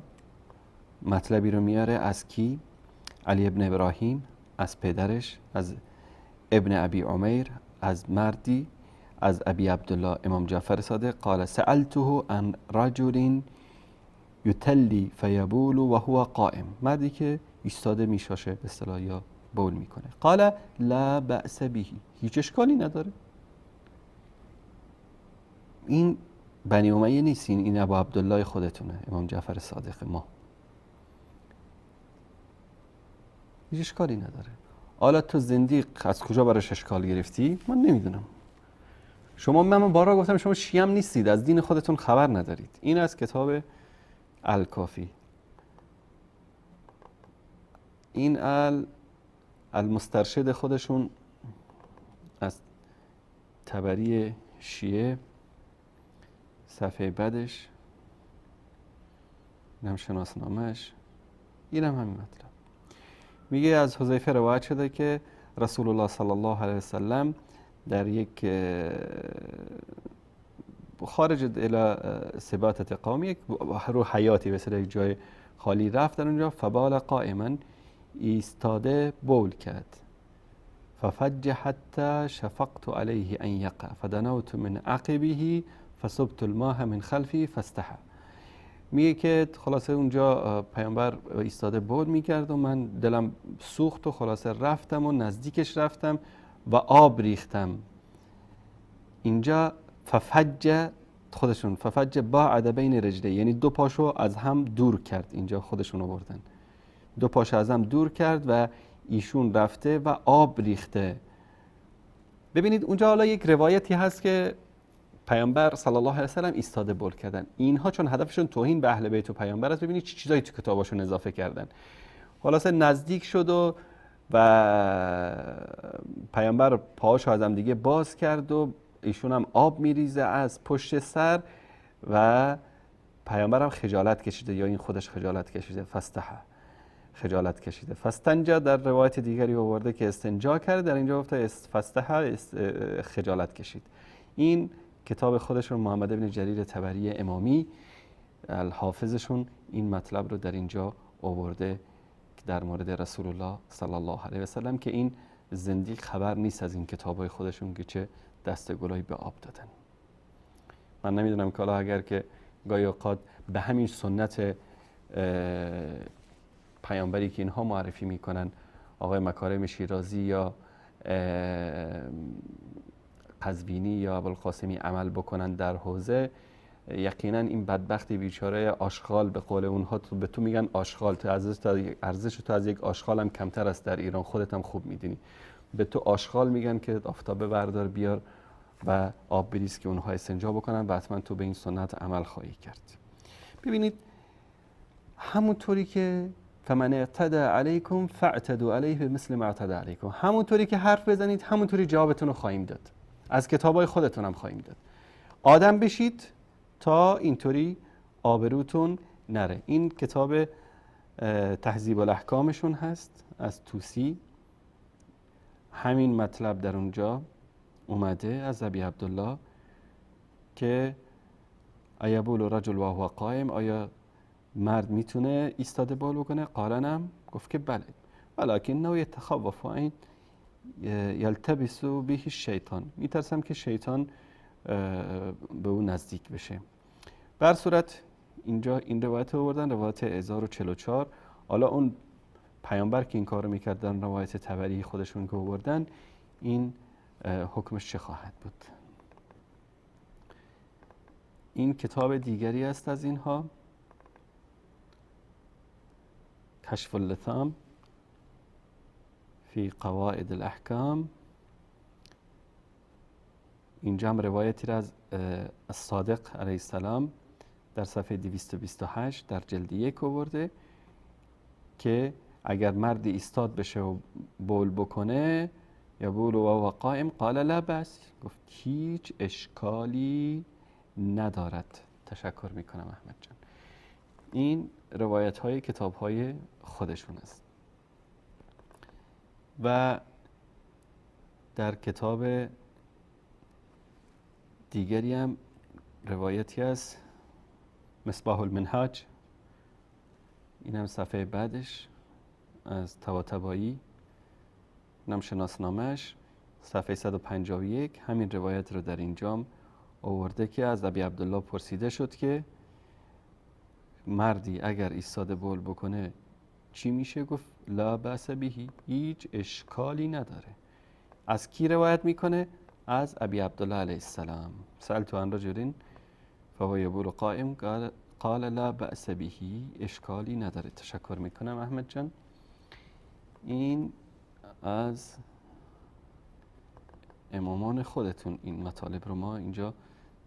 مطلبی رو میاره از کی؟ علی ابن ابراهیم، از پدرش، از ابن ابی عمیر، از مردی، از ابی عبدالله امام جعفر صادق، قال سألته عن رجل یتلی فیبول و هو قائم. مردی که ایستاده میشاشه به اصطلاح یا بول میکنه. قال لا بأس به، هیچ اشکالی نداره. این بنی امیه نیست، این ابو عبدالله خودتونه، امام جعفر صادق ما. هیچ اشکالی نداره. حالا تو زندیق از کجا براش اشکال گرفتی؟ من نمیدونم. شما، من بارها گفتم شما شیعه هم نیستید، از دین خودتون خبر ندارید. این از کتاب الکافی، این المسترشد خودشون از طبری شیعه، صفحه بعدش، اینم شناسنامهش، اینم همین مطلب. میگه از حذیفه روایت شده که رسول الله صلی الله علیه وسلم در یک خارج الی ثبات قومی، یک رو حیاتی به یک جای خالی رفت، در اونجا فبال قائما، ایستاده بول کرد. ففج حتی شفقت علیه ان یقع فدنوت من عقبه فصبت الماء من خلفی فاستحى. میگه که خلاصه اونجا پیامبر ایستاده بول میکرد و من دلم سوخت و خلاصه رفتم و نزدیکش رفتم و آب ریختم. اینجا ففج خودشون، ففج باعد بین رجله، یعنی دو پاشو از هم دور کرد. اینجا خودشون آوردن دو پاشو از هم دور کرد و ایشون رفته و آب ریخته. ببینید اونجا حالا یک روایتی هست که پیامبر صلی الله علیه و سلم ایستاده بول کردن. اینها چون هدفشون توهین به اهل بیت و پیامبر است، ببینید چه چیزایی تو کتاباشون اضافه کردن. خلاصه نزدیک شد و پیامبر پاهاشو از هم دیگه باز کرد و ایشون هم آب میریزه از پشت سر و پیامبر هم خجالت کشیده، یا این خودش خجالت کشیده، فستحه خجالت کشیده. فستنجا در روایت دیگری آورده که استنجا کرد، در اینجا گفته فستحه خجالت کشید. این کتاب خودشون محمد بن جریر طبری امامی الحافظشون این مطلب رو در اینجا آورده در مورد رسول الله صلی الله علیه و سلم، که این زندیق خبر نیست از این کتابای خودشون که چه دست گلایی به آب دادن. من نمیدونم که حالا اگر که گاهی اوقات به همین سنت پیامبری که اینها معرفی میکنن، آقای مکارم شیرازی یا قزوینی یا ابوالقاسمی عمل بکنن در حوزه، یقینا این بدبختی بیچاره آشغال، به قول اونها تو به تو میگن آشغال، تو ارزش تو از یک آشغال هم کمتر است در ایران، خودت هم خوب میدونی. به تو آشغال میگن که آفتابه بردار بیار و آب بریز که اونها استنجا بکنن و حتما تو به این سنت عمل خواهی کرد. ببینید همونطوری که فمن اعتدى علیکم فاعتدوا علیه بمثل ما اعتدى علیکم، همونطوری که حرف بزنید همونطوری جوابتون رو خواهیم داد، از کتابای خودتون هم خواهیم داد. آدم بشید تا اینطوری آبروتون نره. این کتاب تهذیب الاحکامشون هست از طوسی، همین مطلب در اونجا اومده از ابی عبدالله که ایبول رجل و هو قائم، آیا مرد میتونه ایستاده بال بکنه؟ قال نعم، گفت که بله، ولکنه یتخوف ان یلتبس به الشیطان، میترسم که شیطان به او نزدیک بشه. بر صورت اینجا این روایت رو آوردن، روایت 1044. حالا اون پیامبر که این کارو میکردن، روایت طبری خودشون که آوردن، این حکمش چه خواهد بود؟ این کتاب دیگری است از اینها، کشف اللثام فی قواعد الاحکام. اینجا هم روایتی را از الصادق علیه السلام در صفحه 228 در جلد 1 آورده که اگر مرد ایستاد بشه و بول بکنه، یا بول و قائم، قال لا بأس، گفت هیچ اشکالی ندارد. تشکر میکنم احمد جان. این روایت های کتاب های خودشون است. و در کتاب دیگری هم روایتی است، مصباح المنهاج، این هم صفحه بعدش از طباطبایی، این هم شناسنامهش، صفحه 151، همین روایت رو در اینجام آورده که از ابی عبدالله پرسیده شد که مردی اگر ایستاده بول بکنه چی میشه؟ گفت لا بأس بهی، هیچ اشکالی نداره. از کی روایت میکنه؟ از ابی عبدالله علیه السلام. سألت عن رجل فهو یبول قائم قال لا بأس بهی، اشکالی نداره. تشکر میکنم احمد جان. این از امامان خودتون این مطالب رو ما اینجا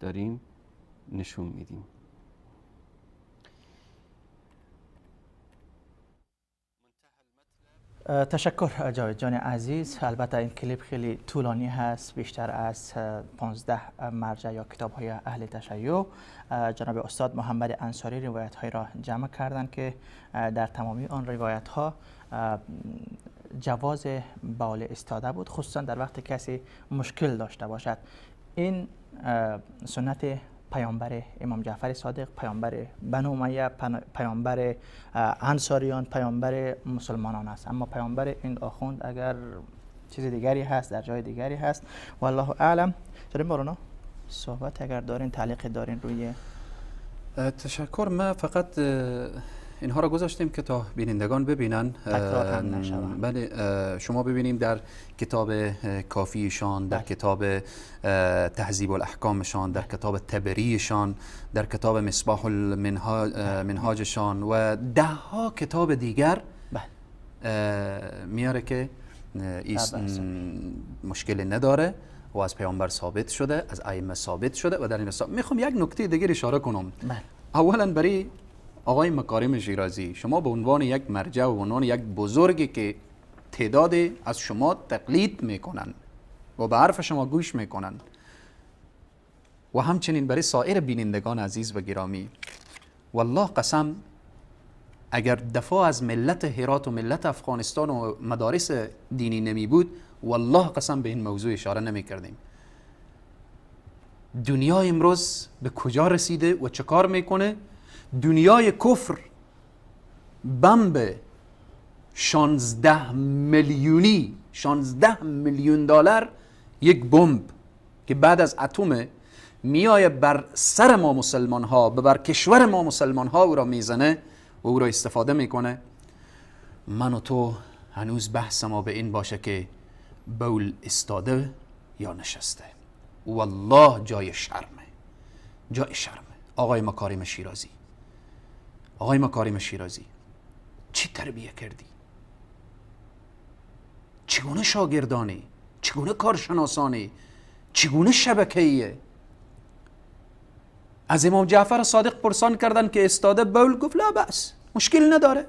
داریم نشون میدیم. تشکر جاوید جان عزیز. البته این کلیپ خیلی طولانی هست، بیشتر از 15 مرجع یا کتاب های اهل تشیع. جناب استاد محمد انصاری روایت های را جمع کردند که در تمامی آن روایت ها جواز بول استاده بود، خصوصا در وقت کسی مشکل داشته باشد. این سنت پیامبر امام جعفر صادق، پیامبر بنو امیه، پیامبر انصاریان، پیامبر مسلمانان است. اما پیامبر این آخوند اگر چیز دیگری هست در جای دیگری هست، والله اعلم. جناب مولانا صحبت اگر دارین، تعلیق دارین روی؟ تشکر. ما فقط اینها را گذاشتیم که تا بینندگان ببینن، تکرار هم نشود. بله، شما ببینیم در کتاب کافیشان، در کتاب تهذیب الاحکامشان، در کتاب تبریشان، در کتاب مصباح المنهاجشان و ده ها کتاب دیگر میاره که مشکل نداره و از پیامبر ثابت شده، از ائمه ثابت شده. و در این حساب میخوام یک نکته دیگر اشاره کنم. اولا برای آقای مکارم شیرازی، شما به عنوان یک مرجع و به عنوان یک بزرگی که تعداد از شما تقلید میکنن و به حرف شما گوش میکنن، و همچنین برای سایر بینندگان عزیز و گرامی، والله قسم اگر دفاع از ملت هرات و ملت افغانستان و مدارس دینی نمی بود، والله قسم به این موضوع اشاره نمی کردیم. دنیا امروز به کجا رسیده و چه کار میکنه؟ دنیای کفر بمب 16 میلیونی، 16 میلیون دلار یک بمب که بعد از اتم میایه بر سر ما مسلمان ها، بر کشور ما مسلمان ها او را میزنه و او را استفاده میکنه. من و تو هنوز بحث ما به این باشه که بول استاده یا نشسته. والله جای شرمه، جای شرمه. آقای مکارم شیرازی، آقای مکارم شیرازی، چی تربیه کردی؟ چگونه شاگردانی؟ چگونه کارشناسانی؟ چگونه شبکه‌ایه؟ از امام جعفر صادق پرسان کردن که استاده بول، گفت لا بأس، مشکل نداره.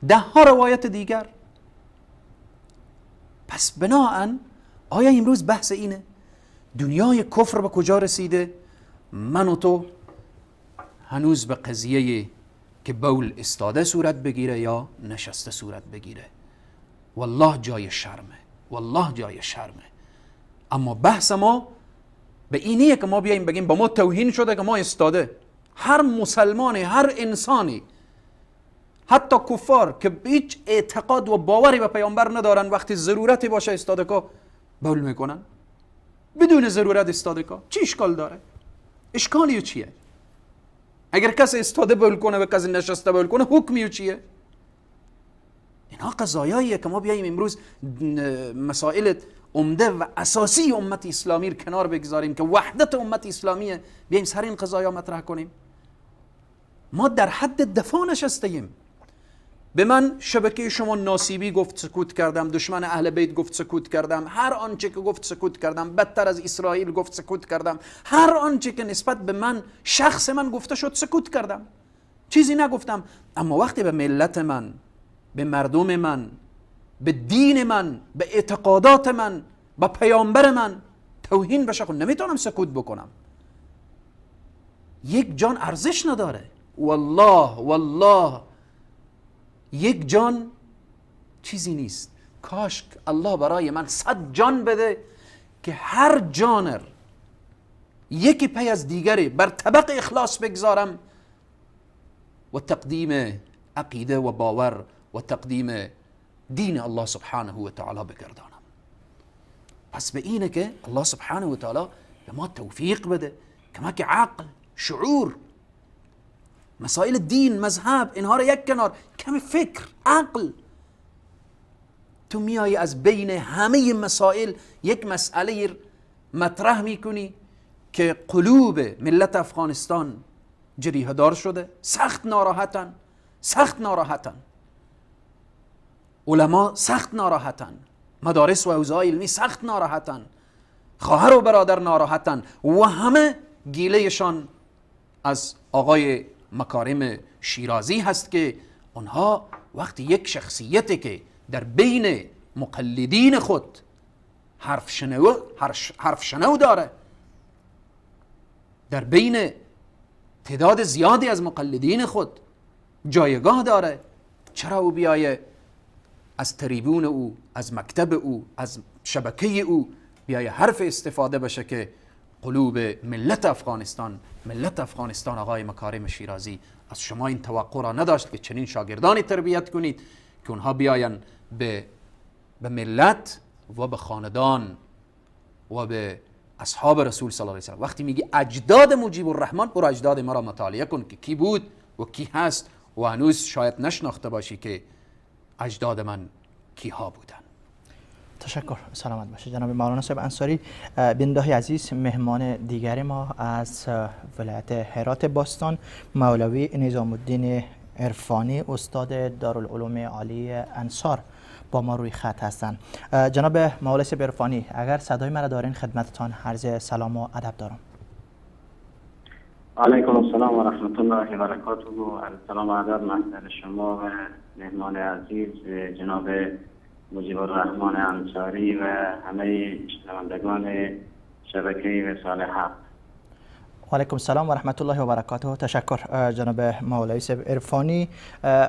ده ها روایت دیگر. پس بناهن آیا امروز بحث اینه دنیای کفر به کجا رسیده؟ من و تو هنوز به قضیه که بول استاده صورت بگیره یا نشسته صورت بگیره. والله جای شرمه، والله جای شرمه. اما بحث ما به اینیه که ما بیاییم بگیم با ما توهین شده که ما استاده. هر مسلمانی، هر انسانی، حتی کفار که هیچ اعتقاد و باوری به پیامبر ندارن، وقتی ضرورتی باشه استاده که بول میکنن، بدون ضرورت استاده که چی اشکال داره؟ اشکالی چیه؟ اگر کسی استاده بول کنه و کسی نشسته بول کنه، حکمی چیه؟ اینها قضایاییه که ما بیاییم امروز مسائل عمده و اساسی امت اسلامی رو کنار بگذاریم که وحدت امت اسلامیه، بیاییم سر این قضایا مطرح کنیم. ما در حد دفاع نشستیم. به من شبکه شما ناسیبی گفت سکوت کردم، دشمن اهل بیت گفت سکوت کردم، هر آنچه که گفت سکوت کردم، بدتر از اسرائیل گفت سکوت کردم، هر آنچه که نسبت به من شخص من گفته شد سکوت کردم، چیزی نگفتم. اما وقتی به ملت من، به مردم من، به دین من، به اعتقادات من، به پیامبر من توهین بشه، خب نمیتونم سکوت بکنم. یک جان ارزش نداره، والله والله یک جان چیزی نیست. کاش الله برای من 100 جان بده که هر جانر یکی پی از دیگری بر طبق اخلاص بگذارم و تقدیم عقیده و باور و تقدیم دین الله سبحانه و تعالی بگردانم. پس به اینه که الله سبحانه و تعالی به ما توفیق بده که ما که عقل، شعور، مسائل دین، مذهب، اینها رو یک کنار، کمی فکر، عقل. تو میایی از بین همه مسائل یک مسئله مطرح میکنی که قلوب ملت افغانستان جریحه دار شده، سخت ناراحتن، سخت ناراحتن، علما سخت ناراحتن، مدارس و حوزه‌های علمی سخت ناراحتن، خواهر و برادر ناراحتن و همه گیلهشان از آقای مکارم شیرازی هست که آنها وقتی یک شخصیتی که در بین مقلدین خود حرف شنو داره، در بین تعداد زیادی از مقلدین خود جایگاه داره، چرا او بیایه از تریبون او، از مکتب او، از شبکه او بیایه حرف استفاده بشه که قلوب ملت افغانستان آقای مکارم شیرازی از شما این توقع را نداشت که چنین شاگردانی تربیت کنید که اونها بیاین به ملت و به خاندان و به اصحاب رسول صلی الله علیه و سلم. وقتی میگی اجداد مجیب الرحمن، برو اجداد ما را مطالعه کن که کی بود و کی هست و هنوز شاید نشناخته باشی که اجداد من کیها بودن. تشکر، سلامت باشه جناب مولانا صاحب انصاری. بیننده‌های عزیز، مهمان دیگر ما از ولایت هرات باستان، مولوی نظام الدین عرفانی، استاد دارالعلوم عالی انصار، با ما روی خط هستند. جناب مولوی صاحب عرفانی، اگر صدای مرا دارین خدمتتان عرض سلام و ادب دارم. علیکم السلام و رحمت الله و برکاته. سلام و ادب محضر شما و مهمان عزیز جناب مجیب الرحمن انصاری و همه شنوندگان شبکه وصال حق. علیکم السلام و رحمت الله و برکاته. تشکر جناب مولوی صاحب عرفانی.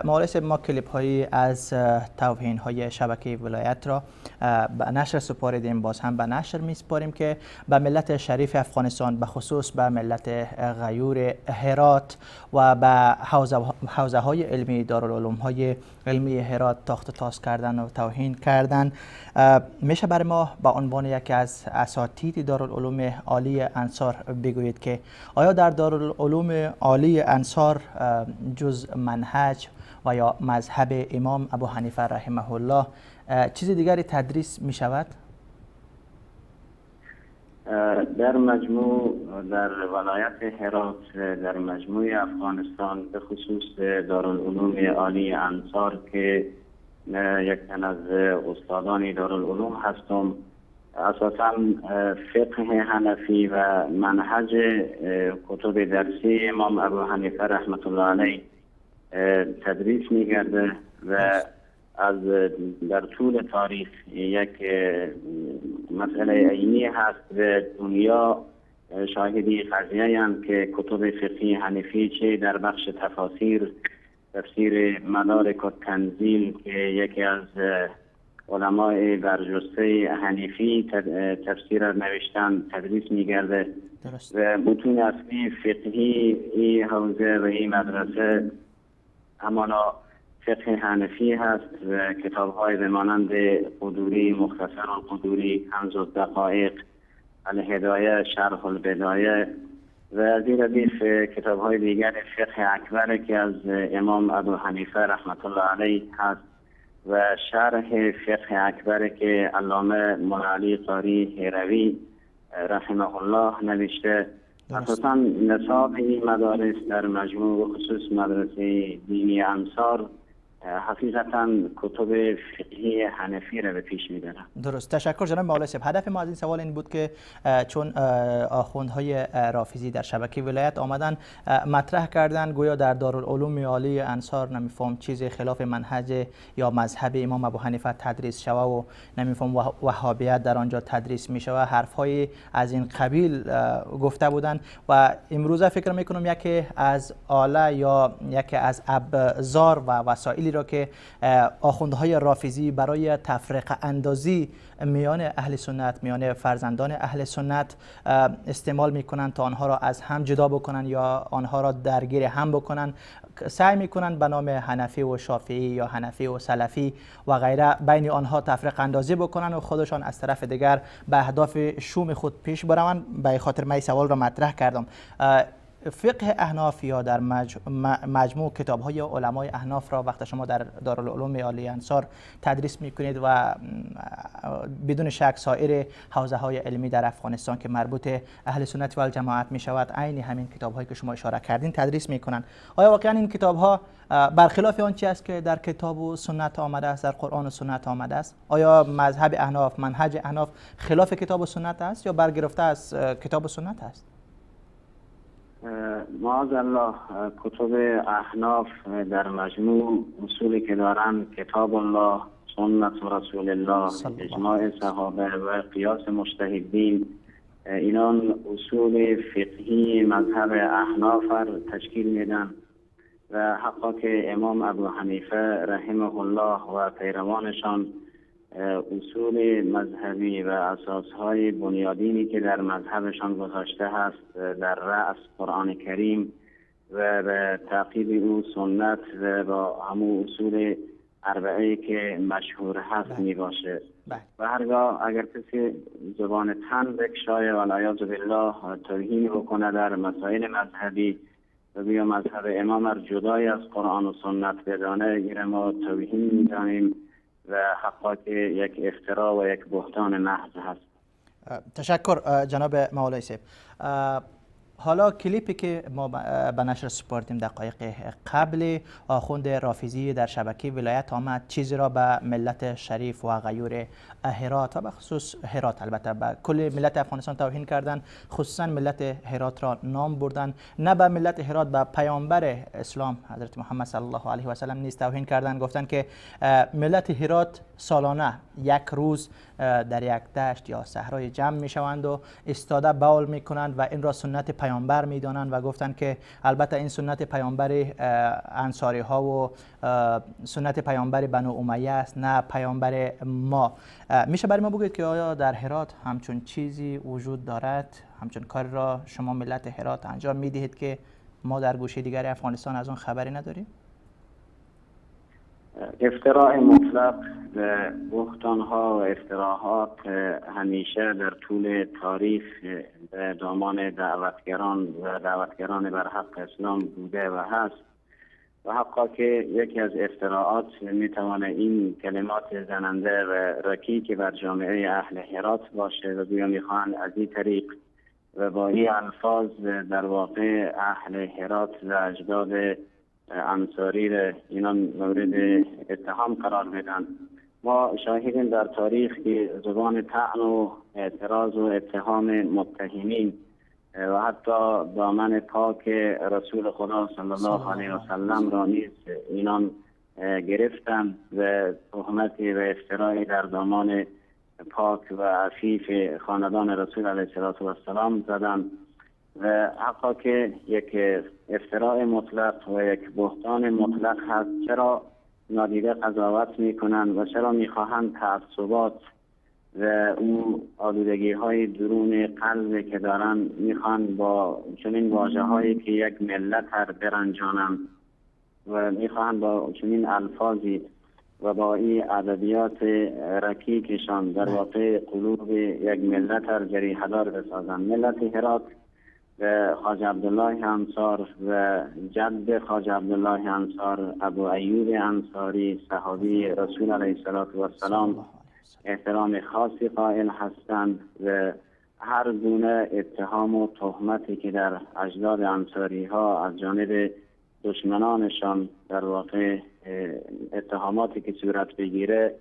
مولوی صاحب، ما کلیپ هایی از توهین های شبکه ولایت را به نشر سپاریدیم، باز هم به نشر می سپاریم که به ملت شریف افغانستان، به خصوص به ملت غیور هرات و به حوزه های علمی، دارالعلوم های علمی هرات تاخت و تاز کردن و توهین کردن. میشه برای ما به عنوان یکی از اساتید دارالعلوم عالی انصار بگویید که آیا در دارالعلوم عالی انصار جز منهج و یا مذهب امام ابو حنیفه رحمه الله چیز دیگری تدریس می شود؟ در مجموع در ولایت هرات، در مجموع افغانستان، به خصوص دارالعلوم عالی انصار که یک تن از استادان دارالعلوم هستم، اساساً فقه حنفی و منهج کتب درسی امام ابو حنیفه رحمت الله علیه تدریس می‌گرده و از در طول تاریخ یک مسئله عینی هست و دنیا شاهدی قضیه هم که کتب فقهی حنفی چه در بخش تفاسیر، تفسیر مدارک التنزیل که یکی از علمای برجسته حنیفی تفسیر نوشتن تدریس می‌گرده و متون اصلی فقهی این حوزه و این مدرسه همانا فقه حنفی هست و کتاب‌های به مانند قدوری، مختصر القدوری، کنز الدقایق، الهدایه، شرح البدایه و از این ردیف کتاب‌های دیگر فقه اکبر که از امام ابو حنیفه رحمت الله علیه هست و شرح فقه اکبر که علامه مولاعلی قاری هروی رحمه الله نوشته. اساساً نصاب این مدارس در مجموع و خصوص مدرسه دینی انصار حقیقتا کتب فقهی حنفی را به پیش می‌برد. درست، تشکر جناب مولانا صاحب. هدف ما از این سوال این بود که چون آخوندهای رافضی در شبکه ولایت آمدن مطرح کردن گویا در دارالعلوم عالی انصار نمیفهم چیز خلاف منهج یا مذهب امام ابو حنیفه تدریس شوه و نمیفهم وهابیت در آنجا تدریس میشوه، حرفهای از این قبیل گفته بودند و امروزه فکر میکنم یکی از آله یا یکی از ابزار و وسایلی را که آخوندهای رافضی برای تفرقه اندازی میان اهل سنت، میان فرزندان اهل سنت استعمال میکنن تا آنها را از هم جدا بکنن یا آنها را درگیر هم بکنن، سعی میکنن به نام حنفی و شافعی یا حنفی و سلفی و غیره بین آنها تفرقه اندازی بکنن و خودشان از طرف دیگر به اهداف شوم خود پیش بروند. به خاطر من سوال را مطرح کردم. فقه احناف یا در مجموع کتاب‌های علمای احناف را وقت شما در دارالعلوم عالی انصار تدریس می‌کنید و بدون شک سایر حوزه‌های علمی در افغانستان که مربوط اهل سنت و الجماعت می‌شود عین همین کتاب‌هایی که شما اشاره کردین تدریس می‌کنند. آیا واقعا این کتاب‌ها برخلاف آنچه است که در کتاب و سنت آمده است، در قرآن و سنت آمده است، آیا مذهب احناف، منهج احناف خلاف کتاب و سنت است یا برگرفته از کتاب و سنت است؟ معاذ الله، کتب احناف در مجموع اصولی که دارند کتاب الله، سنت رسول الله، اجماع صحابه و قیاس مجتهدین، اینان اصول فقهی مذهب احناف را تشکیل میدن و حقا که امام ابو حنیفه رحمه الله و پیروانشان اصول مذهبی و اساسهای بنیادینی که در مذهبشان گذاشته هست در رأس قرآن کریم و به تعقیب او سنت و با همو اصول اربعه که مشهور هست می باشه. و هرگاه اگر کسی زبان تن بکشایه و العیاذ بالله توهین بکنه در مسائل مذهبی و بیا مذهب امام را جدای از قرآن و سنت بدانه، این ما توهین میدانیم و حقا که یک افترا و یک بهتان محض هست. تشکر جناب مولای صاحب. حالا کلیپی که ما به نشر سپردیم دقایق قبل، آخوند رافضی در شبکه ولایت آمد چیزی را به ملت شریف و غیور هرات و به خصوص هرات، البته به کل ملت افغانستان توهین کردن، خصوصا ملت هرات را نام بردن، نه به ملت هرات، به پیامبر اسلام حضرت محمد صلی الله علیه و سلم نیز توهین کردن. گفتن که ملت هرات سالانه یک روز در یک دشت یا صحرای جمع می شوند و استاده بول می کنند و این را سنت پیامبر می دانند و گفتند که البته این سنت پیامبر انصاری ها و سنت پیامبر بنو امیه است، نه پیامبر ما. میشه برای ما بگویید که آیا در هرات همچون چیزی وجود دارد؟ همچون کاری را شما ملت هرات انجام می دهید که ما در گوشه دیگر افغانستان از آن خبری نداریم؟ افتراء مطلق و بهتان‌ها و افتراهات همیشه در طول تاریخ به دامان دعوتگران و دعوتگران بر حق اسلام بوده و هست و حقا که یکی از افتراعات میتوانه این کلمات زننده و رکیک بر جامعه اهل هرات باشه و گویا میخواهند از این طریق و با این الفاظ در واقع اهل هرات و اجداد انصاری را اینا مورد اتهام قرار بدن. ما شاهدیم در تاریخ که زبان طعن و اعتراض و اتهام متهمین و حتی دامن پاک رسول خدا صلی الله علیه و سلم را نیز اینان گرفتن و تهمتی و افترایی در دامان پاک و عفیف خاندان رسول علیه السلام زدن و حقا که یک افتراء مطلق و یک بهتان مطلق هست. چرا نادیده قضاوت میکنند و چرا میخواهند تعصبات و او آلودگی های درون قلب که دارن میخوان با چنین واژه هایی که یک ملت هر برنجانند و میخواهند با چنین الفاظی و با این ادبیات رکیکشان در واقع قلوب یک ملت هر جریحه دار بسازند. ملت هرات و خواجه عبدالله انصار و جد خواجه عبدالله انصار ابو ایوب انصاری صحابی رسول علیه السلام احترام خاصی قائل هستند و هر گونه اتهام و تهمتی که در اجداد انصاری ها از جانب دشمنانشان در واقع اتهاماتی که صورت بگیره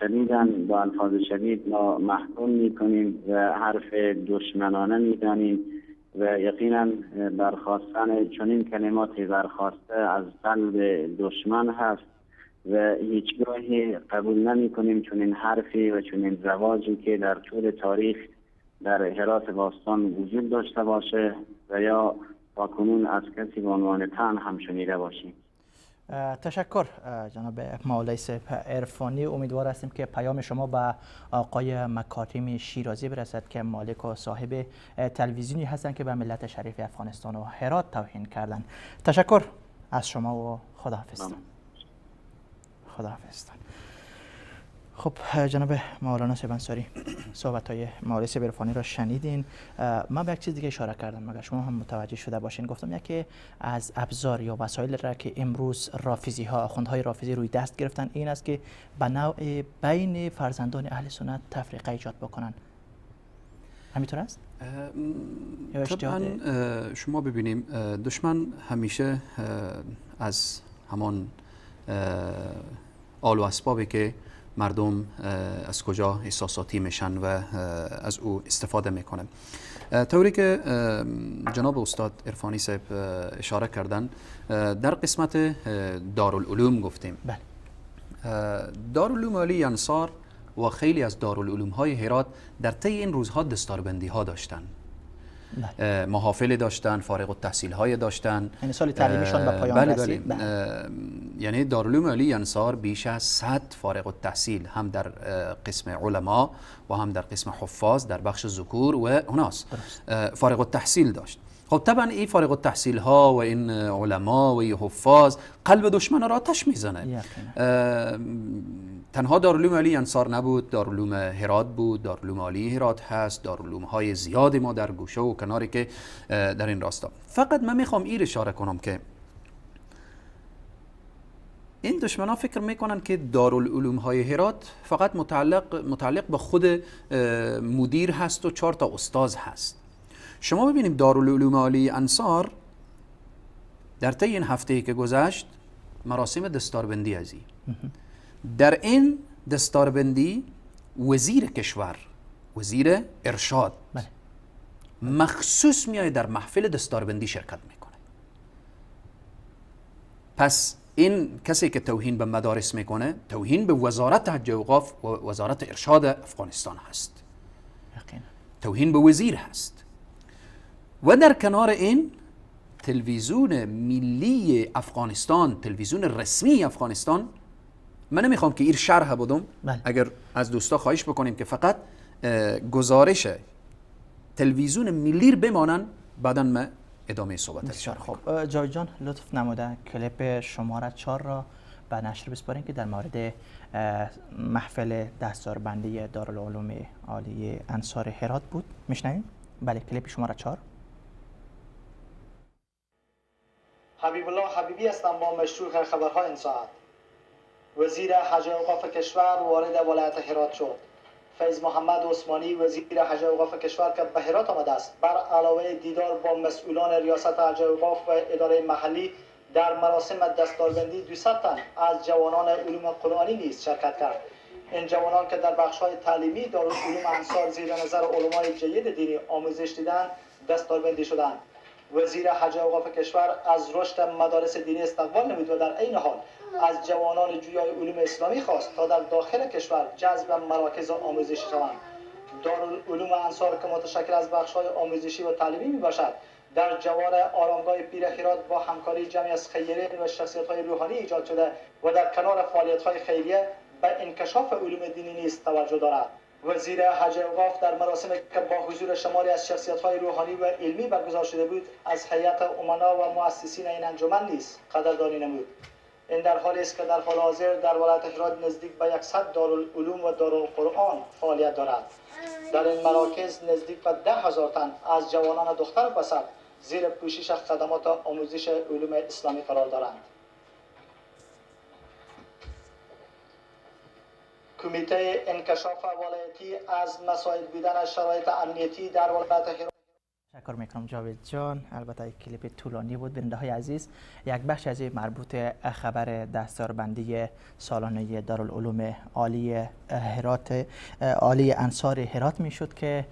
شدیداً با الفاظ شدید ما محکوم میکنیم و حرف دشمنانه میدانیم و یقینا برخواستن چنین کلماتی برخواسته از قلب دشمن هست و هیچگاهی قبول نمی کنیم چنین حرفی و چنین رواجی که در طول تاریخ در هرات باستان وجود داشته باشه و یا تاکنون از کسی به عنوان تن هم شنیده باشیم. تشکر جناب مولای صاحب عرفانی. امیدوار هستیم که پیام شما به آقای مکارم شیرازی برسد که مالک و صاحب تلویزیونی هستند که به ملت شریف افغانستان و هرات توهین کردند. تشکر از شما و خداحافظتان. خداحافظتان. خب جناب مولانا صاحب انصاری، صحبت های مولوی صاحب عرفانی را شنیدین. من به یک چیز دیگه اشاره کردم، اگر شما هم متوجه شده باشین. گفتم یکی از ابزار یا وسایل را که امروز رافضی ها، آخوندهای رافضی روی دست گرفتن این است که به نوع بین فرزندان اهل سنت تفریقه ایجاد بکنن. همینطور است؟ یا طبعا شما ببینیم دشمن همیشه از همان آل و اسبابی که مردم از کجا احساساتی میشن و از او استفاده میکنن. طوری که جناب استاد عرفانی صاحب اشاره کردن، در قسمت دارالعلوم گفتیم. بله. دارالعلوم عالی انصار و خیلی از دارالعلوم های هرات در طی این روزها دستاربندی ها داشتن. بله. محافل داشتن، فارغ التحصیل های داشتن، یعنی سال تعلیمیشان به پایان بله رسید. بله. یعنی دارالعلوم عالی انصار بیش از 100 فارغ التحصیل هم در قسم علما و هم در قسم حفاظ در بخش ذکور و اناث فارغ التحصیل داشت. خب طبعا این فارغ التحصیل ها و این علما و این حفاظ قلب دشمن را آتش میزنه. تنها دارالعلوم عالی انصار نبود، دارالعلوم هرات بود، دارالعلوم عالی هرات هست، دارالعلوم های زیادی ما در گوشه و کناری که در این راستا. فقط من میخوام این اشاره کنم که این دشمنان فکر میکنن که دارالعلوم های هرات فقط متعلق به خود مدیر هست و 4 تا استاد هست. شما ببینیم دارالعلوم عالی انصار در طی این هفته‌ای که گذشت مراسم دستاربندی ازی، در این دستاربندی وزیر کشور، وزیر ارشاد بله، مخصوص میاد در محفل دستاربندی شرکت میکنه. پس این کسی که توهین به مدارس میکنه، توهین به وزارت حج اوقاف و وزارت ارشاد افغانستان هست، توهین به وزیر هست. و در کنار این تلویزیون ملی افغانستان، تلویزیون رسمی افغانستان، من نمیخوام که این شرح بدم، بله. اگر از دوستا خواهش بکنیم که فقط گزارش تلویزیون ملی بمانن، بعدا من ادامه صحبت. بسیار خوب جاوید جان، لطف نموده کلیپ شماره 4 را به نشر بسپارین که در مورد محفل دستاربندی دارالعلوم عالی انصار هرات بود. میشنویم؟ بله، کلیپ شماره 4. حبیب الله حبیبی هستم با مشروع خبرهای این ساعت. وزیر حج اوقاف کشور وارد ولایت هرات شد. فیض محمد عثمانی وزیر حج اوقاف کشور که به هرات آمده است، بر علاوه دیدار با مسئولان ریاست حج اوقاف و اداره محلی در مراسم دستاربندی 200 تن از جوانان علوم قرآنی نیز شرکت کرد. این جوانان که در بخش‌های تعلیمی دارالعلوم انصار زیر نظر علمای جید دینی آموزش دیدند، دستاربندی شدند. وزیر حج اوقاف کشور از رشد مدارس دینی استقبال نمود و در عین حال از جوانان جویای علوم اسلامی خواست تا در داخل کشور جذب مراکز آموزشی شوند. دارالعلوم انصار که متشکل از بخش‌های آموزشی و تعلیمی میباشد، در جوار آرامگاه پیر هرات با همکاری جمعی از خیرین و شخصیت‌های روحانی ایجاد شده و در کنار فعالیت‌های خیریه به انکشاف علوم دینی نیز توجه دارد. وزیر حج اوقاف در مراسم که با حضور شماری از شخصیت‌های روحانی و علمی برگزار شده بود، از هیئت امنا و مؤسسین این انجمن نیز قدردانی نمود. این در حالی است که در حال حاضر در ولایت هرات نزدیک به 100 دارالعلوم و دارالقرآن فعالیت دارد. در این مراکز نزدیک به 10,000 تن از جوانان دختر و پسر زیر پوشش خدمات آموزش علوم اسلامی قرار دارند. کمیته انکشاف ولایتی از مساعد بودن شرایط امنیتی در ولایت هرات. تشکر میکنم جاوید جان. البته یک کلیپ طولانی بود. بیننده های عزیز، یک بخش از مربوط خبر دستاربندی سالانه دارالعلوم عالی هرات، عالی انصار هرات میشد که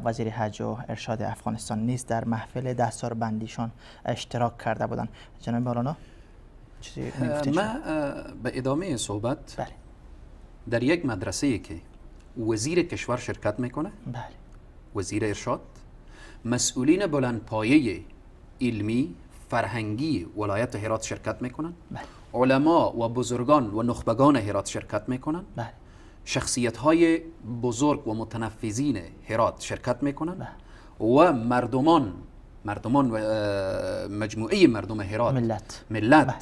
وزیر حج و ارشاد افغانستان نیز در محفل دستاربندیشان اشتراک کرده بودند. جناب مولانا چیزی میگفتین؟ من به ادامه صحبت، بله، در یک مدرسه که وزیر کشور شرکت میکنه، بله، وزیر ارشاد، مسئولین بلندپایه علمی فرهنگی ولایت هرات شرکت میکنن، بله، علما و بزرگان و نخبگان هرات شرکت میکنن، بله، شخصیت های بزرگ و متنفذین هرات شرکت میکنن، بله، و مردمان و مجموعه مردم هرات، ملت، بله،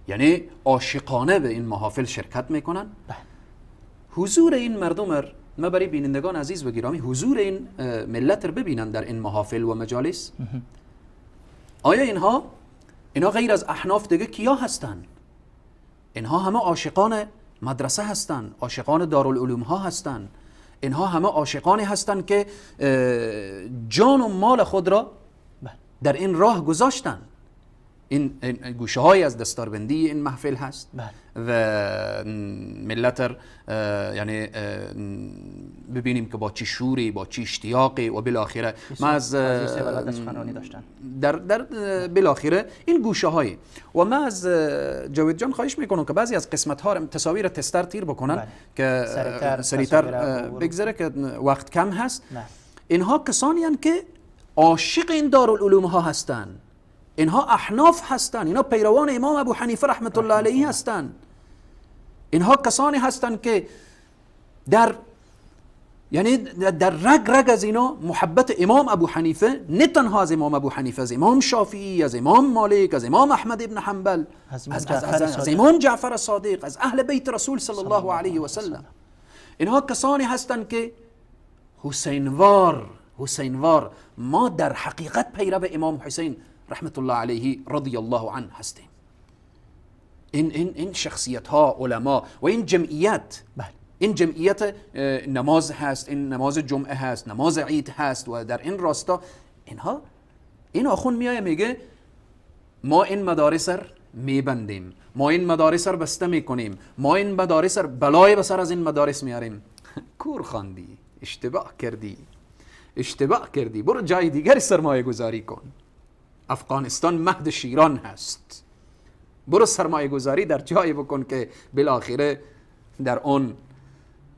یعنی عاشقانه به این محافل شرکت میکنن. بله. حضور این مردم ما برای بینندگان عزیز و گرامی حضور این ملت رو ببینن در این محافل و مجالس. آیا اینها غیر از احناف دیگه کیا هستن؟ اینها همه عاشقان مدرسه هستن، عاشقان دارالعلوم ها هستن، اینها همه عاشقانی هستن که جان و مال خود را در این راه گذاشتن. این گوشه های از دستاربندی این محفل هست و ملت یعنی ببینیم که با چه شوری، با چه اشتیاقی و بالاخره ما از در در بالاخره این گوشه های و ما از جاوید جان خواهش میکنم که بعضی از قسمت ها تصاویر تستر تیر بکنن که سریعتر بگذره که وقت کم هست. اینها کسانی هستند که عاشق این دارالعلوم ها هستند، اینها احناف هستند، اینها پیروان امام ابو حنیفه رحمت الله علیه هستند، اینها کسانی هستند که در یعنی در رگ رگ از اینا محبت امام ابو حنیفه، نه تنها از امام ابو حنیفه، از امام شافعی، از امام مالک، از امام احمد ابن حنبل، از امام جعفر صادق، از اهل بیت رسول صلی الله علیه و سلم. اینها کسانی هستند که حسینوار ما در حقیقت پیرو امام حسین رحمت الله علیه رضی الله عنه هستیم. این شخصیت ها، علما و این جمعیت، این جمعیت نماز هست، این نماز جمعه هست، نماز عید هست و در این راستا اینها، این آخوند میایه میگه ما این مدارس رو میبندیم، ما این مدارس رو بسته میکنیم، ما این مدارس رو بلای به سر از این مدارس میاریم. کور خواندی، اشتباه کردی، برو جای دیگری سرمایه گذاری کن. افغانستان مهد شیران هست، برو سرمایه گذاری در جایی بکن که بالاخره در آن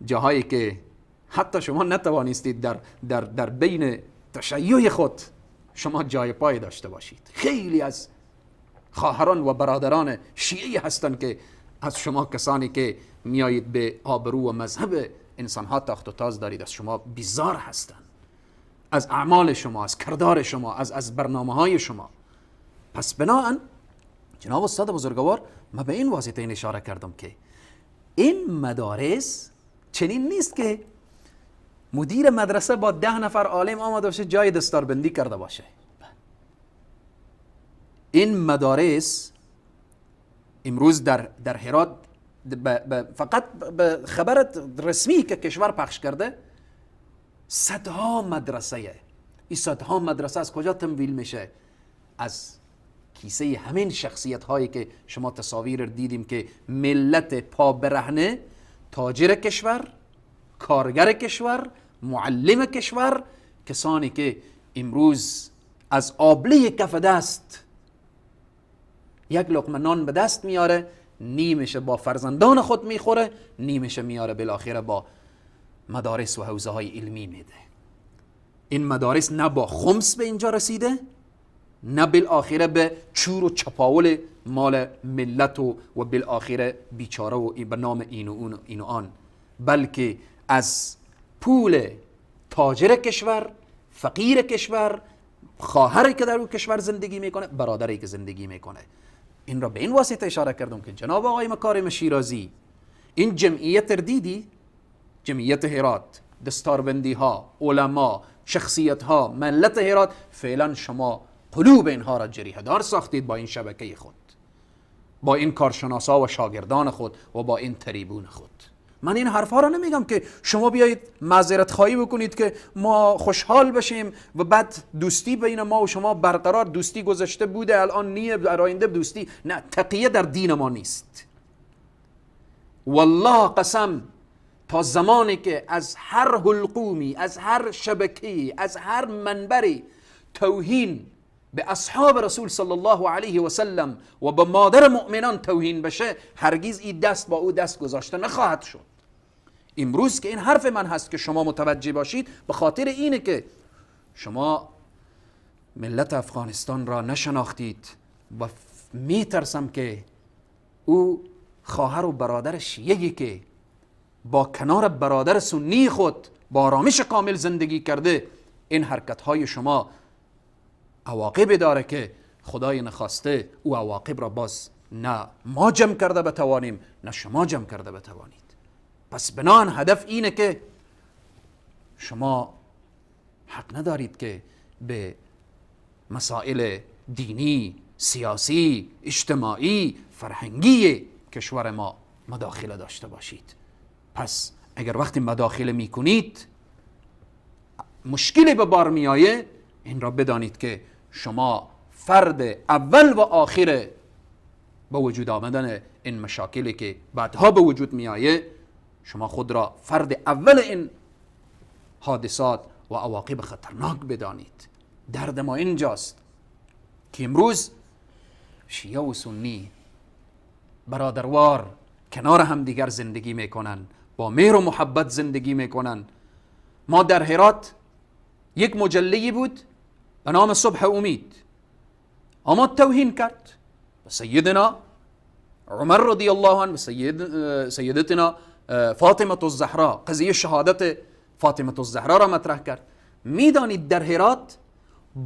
جاهایی که حتی شما نتوانستید در در در بین تشیع خود شما جای پای داشته باشید. خیلی از خواهران و برادران شیعی هستند که از شما کسانی که میایید به آبرو و مذهب انسانها تاخت و تاز دارید، از شما بیزار هستند، از اعمال شما، از کردار شما، از برنامه های شما. پس بناهن جناب استاد بزرگوار، ما به این واسطه این اشاره کردم که این مدارس چنین نیست که مدیر مدرسه با 10 نفر عالم آمده باشه جای دستاربندی کرده باشه. این مدارس امروز در هرات فقط به خبر رسمی که کشور پخش کرده صدها مدرسه. این صدها مدرسه از کجا تمویل میشه؟ از کیسه همین شخصیت هایی که شما تصاویر دیدیم که ملت پا برهنه، تاجر کشور، کارگر کشور، معلم کشور، کسانی که امروز از آبله کف دست یک لقمه نان به دست میاره، نیمشه با فرزندان خود میخوره، نیمشه میاره بالاخره با مدارس و حوزه های علمی میده. این مدارس نه با خمس به اینجا رسیده، نه بالاخره به چور و چپاول مال ملت و بالاخره بیچاره و به نام این و اون و این و آن، بلکه از پول تاجر کشور، فقیر کشور، خواهری که در او کشور زندگی میکنه، برادری که زندگی میکنه. این را به این واسطه اشاره کردم که جناب آقای مکارم شیرازی، این جمعیت دیدی، جمعیت هرات، دستاربندی ها، علما، شخصیت ها، ملت هرات، فعلا شما قلوب اینها را جریحه دار ساختید با این شبکه خود، با این کارشناسا و شاگردان خود و با این تریبون خود. من این حرفها را نمیگم که شما بیایید معذرت خواهی بکنید که ما خوشحال بشیم و بعد دوستی بین ما و شما برقرار، دوستی گذشته بوده الان نیه، در آینده دوستی. نه، تقیه در دین ما نیست. والله قسم تا زمانی که از هر حلقومی، از هر شبکه‌ای، از هر منبری توهین به اصحاب رسول صلی الله علیه و سلم و به مادر مؤمنان توهین بشه، هرگز این دست با او دست گذاشته نخواهد شد. امروز که این حرف من هست که شما متوجه باشید، به خاطر اینه که شما ملت افغانستان را نشناختید و میترسم که او خواهر و برادر شیعی که با کنار برادر سنی خود با آرامش کامل زندگی کرده، این حرکت های شما عواقب داره که خدای نخواسته او عواقب را باز نه ما جمع کرده بتوانیم نه شما جمع کرده بتوانید. پس بنان هدف اینه که شما حق ندارید که به مسائل دینی، سیاسی، اجتماعی، فرهنگی کشور ما مداخله داشته باشید. پس اگر وقتی مداخله میکنید مشکلی به بار میایه، این را بدانید که شما فرد اول و آخر به وجود آمدن این مشاکلی که بعدها به وجود میایه، شما خود را فرد اول این حادثات و عواقب خطرناک بدانید. درد ما اینجاست که امروز شیعه و سنی برادروار کنار هم دیگر زندگی میکنن، با مهر و محبت زندگی میکنن. ما در هرات یک مجله بود به نام صبح امید، آمد توهین کرد به سیدنا عمر رضی الله عنه، سیدتنا فاطمه الزهرا، قضیه شهادت فاطمه الزهرا را مطرح کرد. میدانید در هرات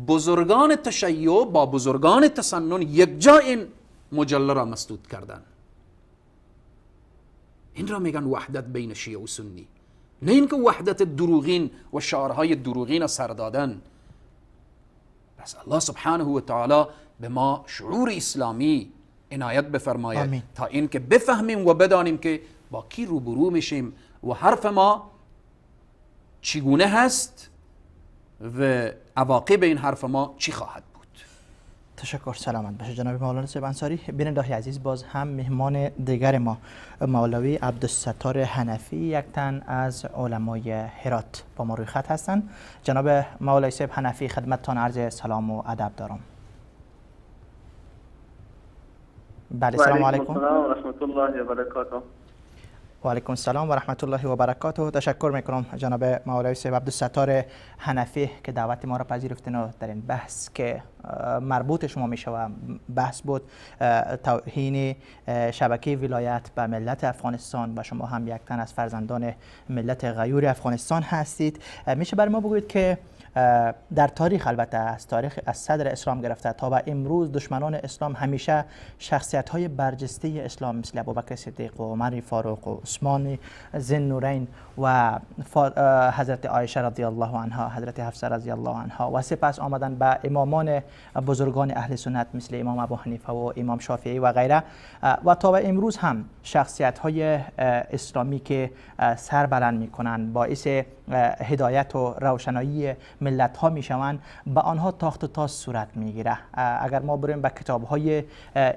بزرگان تشیع با بزرگان تسنن یک جا این مجله را مسدود کردن. این را میگن وحدت بین شیعه و سنی، نه اینکه وحدت دروغین و شعارهای دروغین سر دادن. پس الله سبحانه و تعالی به ما شعور اسلامی عنایت بفرماید تا اینکه بفهمیم و بدانیم که با کی روبرو میشیم و حرف ما چگونه هست و عواقب این حرف ما چی خواهد بود. تشکر، سلامت باشه جناب مولانا صاحب انصاری. بیننده عزیز، باز هم مهمان دیگر ما مولوی عبدالستار حنفی، یک تن از علمای هرات، با ما روی خط هستند. جناب مولوی صاحب حنفی، خدمتتان عرض سلام و ادب دارم. بله، سلام علیکم. و رحمت الله و برکاته. و علیکم السلام و رحمت الله و برکاته. تشکر میکنم جناب مولوی صاحب عبدالستار حنفی که دعوت ما را پذیرفتین و در این بحث که مربوط شما میشه و بحث بود توهین شبکه ولایت به ملت افغانستان و شما هم یک تن از فرزندان ملت غیور افغانستان هستید، میشه برای ما بگویید که در تاریخ، البته از تاریخ از صدر اسلام گرفته تا به امروز، دشمنان اسلام همیشه شخصیت های برجسته اسلام مثل ابوبکر صدیق و عمر فاروق و عثمان ذوالنورین و حضرت عایشه رضی الله عنها، حضرت حفصه رضی الله عنها و سپس آمدن به امامان بزرگان اهل سنت مثل امام ابو حنیفه و امام شافعی و غیره و تا به امروز هم شخصیت های اسلامی که سر بلند میکنند، باعث هدایت و روشنایی ملت ها میشوند، به آنها تاخت و تاز صورت میگیره. اگر ما بریم به کتاب های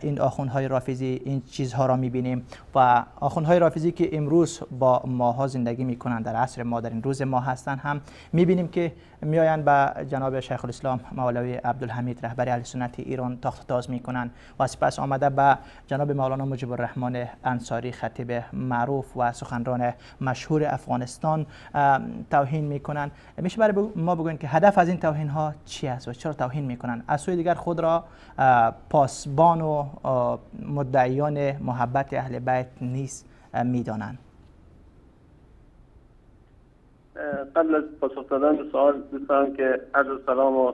این آخوندهای رافضی این چیزها را میبینیم و آخوندهای رافضی که امروز با ماها زندگی میکنند، در عصر ما، در این روز ما هستند، هم میبینیم که میآیند به جناب شیخ الاسلام مولوی عبدالحمید رهبر اهل سنت ایران تاخت و تاز میکنند و سپس آمده به جناب مولانا مجیب الرحمن انصاری، خطیب معروف و سخنران مشهور افغانستان، توهین میکنن. میشه برای ما بگوین که هدف از این توهین ها چی است و چرا توهین میکنن؟ از سوی دیگر خود را پاسبان و مدعیان محبت اهل بیت نیز میدانند. قبل از پاسخ دادن به سوال، دوست دارم که عرض سلام و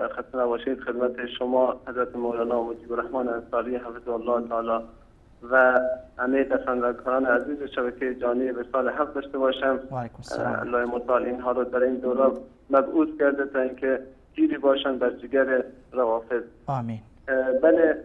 خسته نباشید خدمت شما حضرت مولانا مجیب الرحمن انصاری حفظه الله تعالی و همه دست‌اندرکاران عزیز شبکه جانی وصال حق داشته باشم. و علیکم السلام. الله متعال اینها رو در این دوره مبعوث کرده تا اینکه تیری باشن بر جگر روافض. آمین. بله،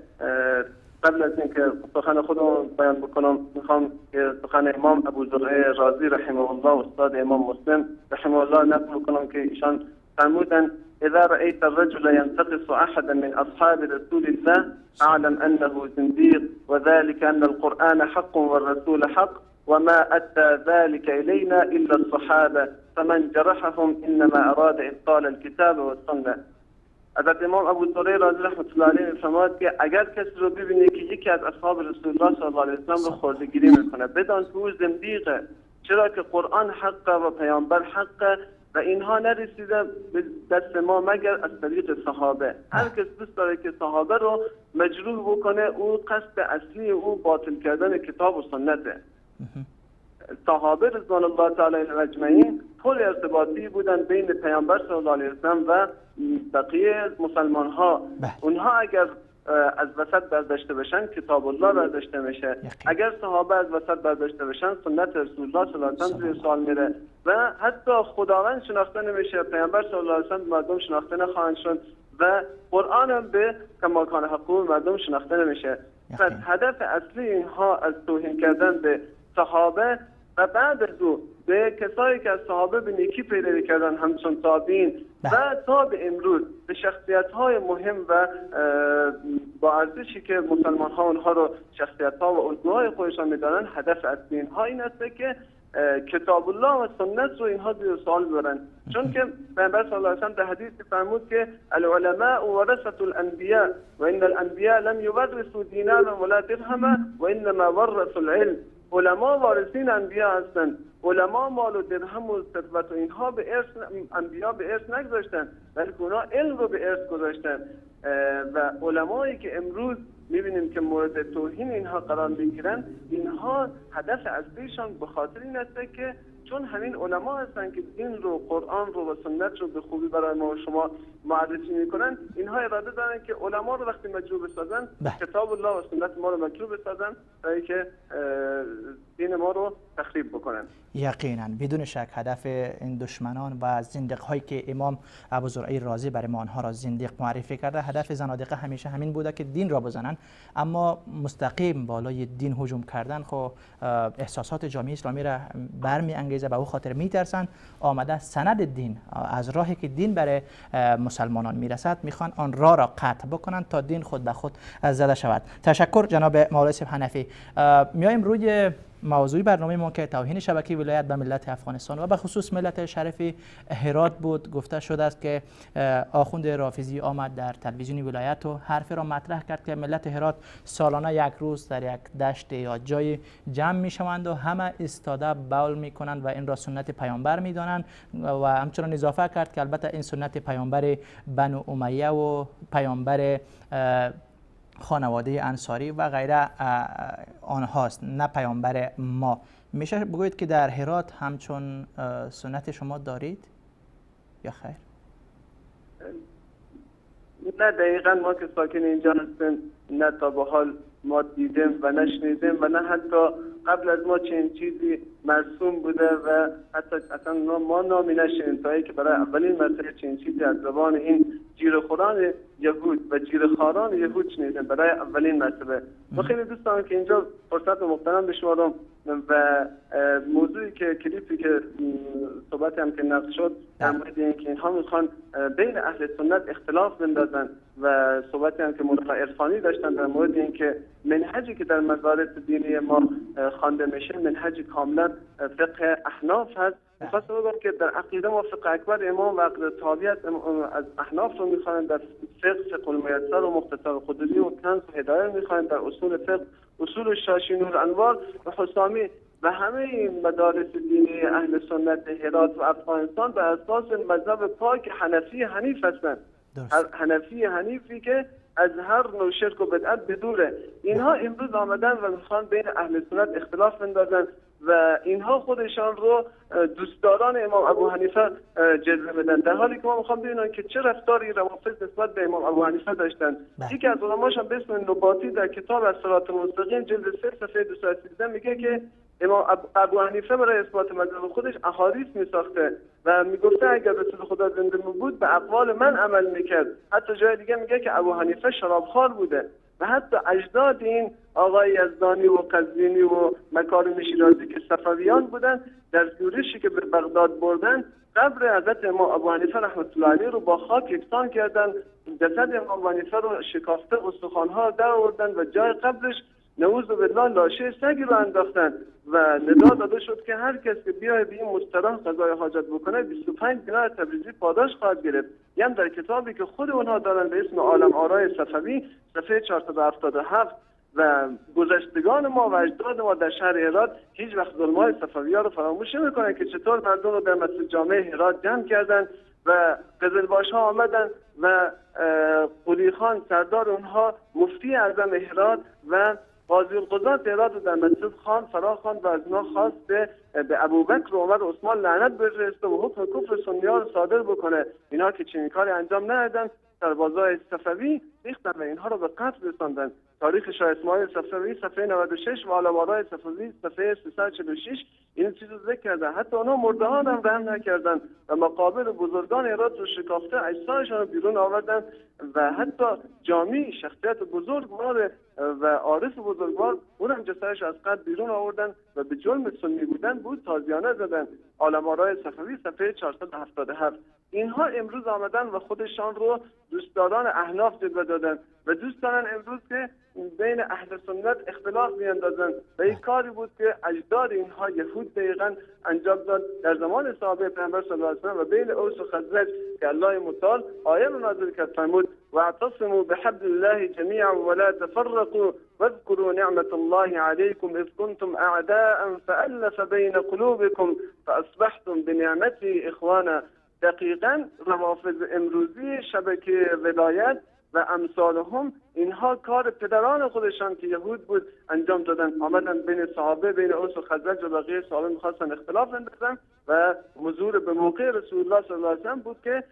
قبل از اینکه سخن خودم بیان بکنم، میخوام که سخن امام ابو زرعه رازی رحمه الله، استاد امام مسلم رحمه الله، نقل بکنم که ایشان فرمودند: اذا رأيت الرجل ينتقص احدا من اصحاب رسول الله اعلم انه زنديق وذلك ان القرآن حق والرسول حق وما ادى ذلك الينا الا الصحابه فمن جرحهم انما اراد ابطال الكتاب والسنه. حضرت امام ابو زرعه رازی رحمت الله علیه می‌فرماید که اگر کسی رو ببینی که یکی از اصحاب رسول الله صلی الله علیه و سلم رو خورده‌گیری میکنه، بدان که او زندیقه، چرا که قرآن حقه و پیامبر حقه و اینها نرسیده به دست ما مگر از طریق صحابه. هر کس دوست داره که صحابه رو مجروح بکنه، او قصد اصلی او باطل کردن کتاب و سنته. صحابه رضوان الله تعالی علیهم اجمعین پل ارتباطی بودن بین پیامبر صلی الله علیه و سلم و بقیه مسلمان ها. اونها اگر از وسط برداشته بشن، کتاب الله برداشته میشه. اگر صحابه از وسط برداشته بشن، سنت رسول الله صلی الله علیه و آله زیر سوال میره و حتی خداوند شناخته نمیشه، پیامبر صلی الله علیه و آله مردم شناخته نخواهند شد و قرآن هم به کما کان حقه مردم شناخته نمیشه. پس هدف اصلی اینها از توهین کردن به صحابه و بعد از او به کسایی که از صحابه به نیکی پیروی کردن همچون تابعین و تا به امروز به شخصیت‌های مهم و با ارزشی که مسلمان‌ها اونها رو شخصیت‌ها و الگوهای خودشان می‌دانند، هدف اصلی اینها این است که کتاب الله و سنت رو اینها زیر سوال ببرند. چون که پیامبر صلی الله علیه و آله در حدیث فرمود که العلماء ورثة الانبیاء و ان الانبیاء لم یورثوا دینارا ولا درهما و انما ورثوا العلم. علما وارثین انبیا هستند. علما مال و درهم و ثروت و اینها به ارث انبیا به ارث نگذاشتن، بلکه اونا علم رو به ارث گذاشتن. و علمایی که امروز میبینیم که مورد توهین اینها قرار میگیرن، اینها هدف اصلیشان به خاطر این است که چون همین علما هستن که دین رو، قرآن رو و سنت رو به خوبی برای ما و شما معرفی میکنن، اینها اراده دارن که علما رو وقتی مجروح بسازن، کتاب الله و سنت ما رو مجروح بسازن تا اینکه دین ما رو تخریب بکنن. یقینا بدون شک هدف این دشمنان و زندیق هایی که امام ابو زرعه رازی برای ما آنها را زندیق معرفی کرده، هدف زنادقه همیشه همین بوده که دین را بزنن، اما مستقیم بالای دین هجوم کردن خب احساسات جامعه اسلامی را برمی انگیزه، به او خاطر میترسن. آمده سند دین از راهی که دین برای مسلمانان میرسد میخوان آن راه را قطع بکنن تا دین خود به خود زده شود. تشکر جناب مولوی صاحب حنفی. میایم روی موضوع برنامه ما که توهین شبکه ولایت به ملت افغانستان و به خصوص ملت شریف هرات بود. گفته شده است که آخوند رافضی آمد در تلویزیون ولایت و حرف را مطرح کرد که ملت هرات سالانه یک روز در یک دشت یا جای جمع می شوند و همه ایستاده بول می کنند و این را سنت پیامبر می دانند و همچنان اضافه کرد که البته این سنت پیامبر بنو امیه و پیامبر خانواده انصاری و غیره آنهاست، نه پیامبر ما. میشه بگویید که در هرات همچون سنت شما دارید یا خیر؟ نه، دقیقا ما که ساکن اینجا هستیم نه تا به حال ما دیدیم و نشنیدیم و نه حتی قبل از ما چنین چیزی مرسوم بوده و حتی اصلا ما نامی نشنیدیم تا اینکه برای اولین مرتبه چنین چیزی از زبان این جیره‌خوران یهود و جیره‌خواران یهود شنیدیم برای اولین مرتبه. ما خیلی دوست دارم که اینجا فرصت رو مغتنم بشمارم و موضوعی که کلیپی که صحبتی هم که نقل شد در مورد اینکه اینها میخوان بین اهل سنت اختلاف بندازن و صحبتی هم که مولانا عرفانی داشتن در مورد اینکه منهجی که در مدارس دینی ما خوانده میشه منهج کاملا فقه احناف هست. میخواستم بگم که در عقیده ما فقه اکبر امام و عقیده تابعیت از احناف رو میخوانند، در فقه الميسر و مختصر خدوری و کنز و هدایه میخوانند، در اصول فقه اصول شاشی نور انوار و حسامی و همه مدارس دینی اهل سنت هرات و افغانستان به اساس مذهب پاک حنفی حنیف هستند. حنفی حنیفی که از هر نوع شرک و بدعت بدوره. اینها امروز آمدن و میخوان بین اهل سنت اختلاف بندازن و اینها خودشان رو دوستداران امام ابو حنیفه جلوه بدن، در حالی که ما میخوام ببینیم که چه رفتاری روافض نسبت به امام ابو حنیفه داشتن. یکی از علماشون به اسم نباتی در کتاب الصراط المستقیم جلد 3 صفحه 213 میگه که امام ابو حنیفه برای اثبات مذهب خودش احادیث میساخته و میگفته اگر رسول خدا زنده بود به اقوال من عمل میکرد. حتی جای دیگه میگه که ابو حنیفه شرابخوار بوده و حتی اجداد این آقای یزدانی و قزوینی و مکارم شیرازی که صفویان بودن در یورشی که به بغداد بردن قبر حضرت امام ابو حنیفه رحمت الله علیه رو با خاک یکسان کردن، جسد امام ابو حنیفه رو شکافته استخوان‌ها در آوردن و جای قبرش نعوذ بالله لاشه سگی رو انداختن و ندا داده شد که هر کس که بیای به این مستراح قضای حاجت بکنه 25 دینار تبریزی پاداش خواهد گرفت. یعنی در کتابی که خود اونها دارن به اسم عالم آرای صفوی صفحه 477 و گذشتگان ما و اجداد ما در شهر هرات هیچ وقت ظلم‌های صفوی‌ها رو فراموش نمی‌کنن که چطور مردم رو در مسجد جامع هرات جمع کردن و قزلباش‌ها آمدن و قلی خان سردار اونها مفتی اعظم هرات و قاضی القضات هرات رو در مسجد خان فرا خواند و از اونا خواست به ابوبکر و عمر و عثمان لعنت بفرسته و حکم کفر سنی‌ها رو صادر بکنه. اینا که چنین کاری انجام ندادن، سربازای صفوی ریختن و اینها را به قتل رساندن. تاریخ شاه اسماعیل صفوی صفحه 96 و عالم‌آرای صفوی صفحه 346 این چیز رو ذکر کردن. حتی آنها مردهان هم رحم نکردن و مقابر بزرگان هرات رو شکافته اجسادشان رو بیرون آوردن و حتی جامی شخصیت بزرگوار و عارف بزرگوار اون هم جسدش از قبر بیرون آوردن و به جرم سنی بودن بود تازیانه زدن. عالم‌آرای صفوی صفحه 477. اینها امروز آمدن و خودشان رو دوستداران احناف جلوه دادن و دوست دارن امروز که بین اهل سنت اختلاف میاندازن و این کاری بود که اجداد اینها یهود دقیقاً انجام داد در زمان صحابه پیامبر صلی الله علیه و سلم و بین اوس و خزرج که الله متعال آیه رو نازل کرد، فرمود واعتصموا بحبل الله جميعا ولا تفرقوا واذكروا نعمة الله عليكم إذ كنتم أعداء فألف بين قلوبكم فأصبحتم بنعمته إخوانا. دقیقاً روافض امروزی شبکه ولایت و امثالهم اینها کار پدران خودشان که یهود بود انجام دادن. آمدن بین صحابه، بین اوس و خزرج و بقیه صحابه میخواستن اختلاف اندازن و حضور به موقع رسول الله صلی الله علیه و سلم بود که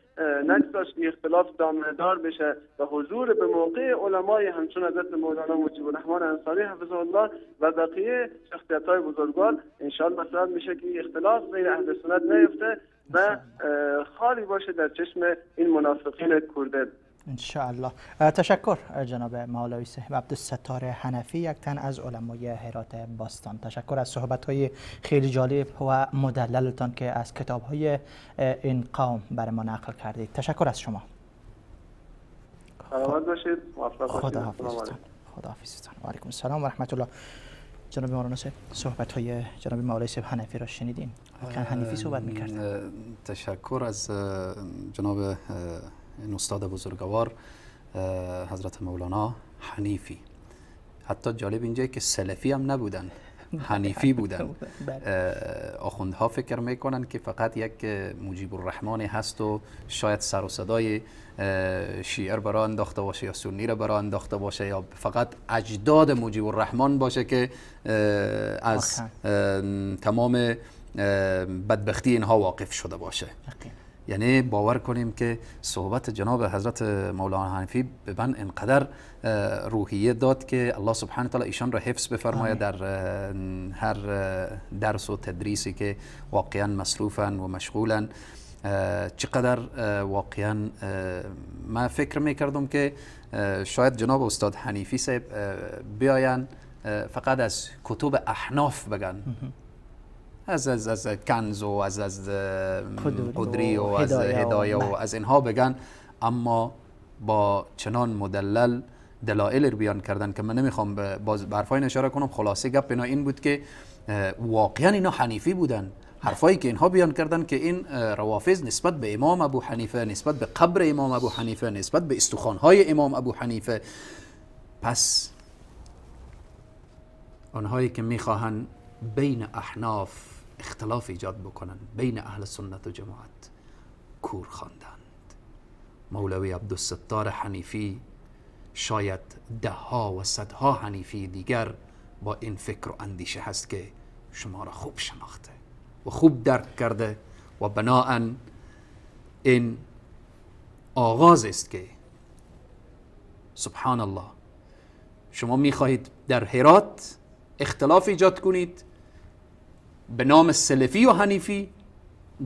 نگذاشت که اختلاف دامنه دار بشه و حضور به موقع علمای همچون حضرت مولانا مجیب الرحمن انصاری حفظه الله و بقیه شخصیت‌های بزرگوار انشاءالله سبب میشه که اختلاف بین اهل سنت نیفته و خالی باشه در چشم این منافقین کرده انشاءالله. تشکر جناب مولوی صاحب عبدالستار حنفی، یک تن از علمای هرات باستان. تشکر از صحبت‌های خیلی جالب و مدللتان که از کتاب‌های این قوم برای ما نقل کردید. تشکر از شما. سلامت باشید. موفق باشید. خداحافظتان. خداحافظتان. و علیکم السلام و رحمت الله. جناب مولانا صاحب، صحبت‌های جناب مولوی صاحب حنفی را شنیدین. واقعا حنفی صحبت می‌کرد. تشکر از جناب استاد بزرگوار حضرت مولانا حنیفی. حتی جالب اینجا که سلفی هم نبودن، حنیفی بودن. آخوندها فکر میکنن که فقط یک مجیب الرحمن هست و شاید سر و صدای شیعه برا انداخته باشه یا سنی را برا انداخته باشه یا فقط اجداد مجیب الرحمن باشه که از تمام بدبختی اینها واقف شده باشه. یعنی باور کنیم که صحبت جناب حضرت مولانا حنفی به من انقدر روحیه داد که الله سبحانه تعالی ایشان را حفظ بفرماید در هر درس و تدریسی که واقعا مصروفن و مشغولن. چقدر واقعا من فکر میکردم که شاید جناب استاد حنیفی صاحب بیاین فقط از کتب احناف بگن، از از از کنز و از از قدری و از هدایه و از اینها بگن، اما با چنان مدلل دلایل رو بیان کردن که من نمیخوام باز به حرفای اشاره کنم. خلاصه گپ اینا این بود که واقعا اینا حنیفی بودن. حرفایی که اینها بیان کردن که این روافض نسبت به امام ابو حنیفه، نسبت به قبر امام ابو حنیفه، نسبت به استخوان‌های امام ابو حنیفه. پس آنهایی که میخواهند بین احناف اختلاف ایجاد بکنن، بین اهل سنت و جماعت، کور خواندند. مولوی عبدالستار حنیفی شاید ده ها و صدها حنیفی دیگر با این فکر و اندیشه هست که شما را خوب شناخته و خوب درک کرده و بناءً این آغاز است که سبحان الله شما میخواهید در هرات اختلاف ایجاد کنید به نام سلفی و حنیفی،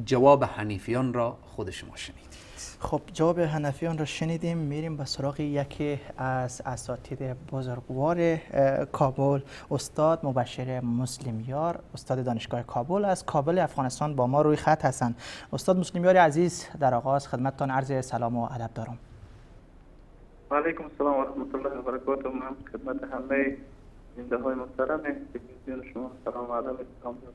جواب حنیفیان را خود شما شنیدید. خب جواب حنفیان را شنیدیم، میریم به سراغ یکی از اساتید بزرگوار کابل، استاد مبشر مسلمیار، استاد دانشگاه کابل از کابل افغانستان با ما روی خط هستند. استاد مسلمیار عزیز، در آغاز خدمتتان عرض سلام و ادب دارم. و علیکم السلام و رحمت الله و برکاته. من خدمت همه بیننده های محترم تلویزیون شما سلام و ادب احترام دارم.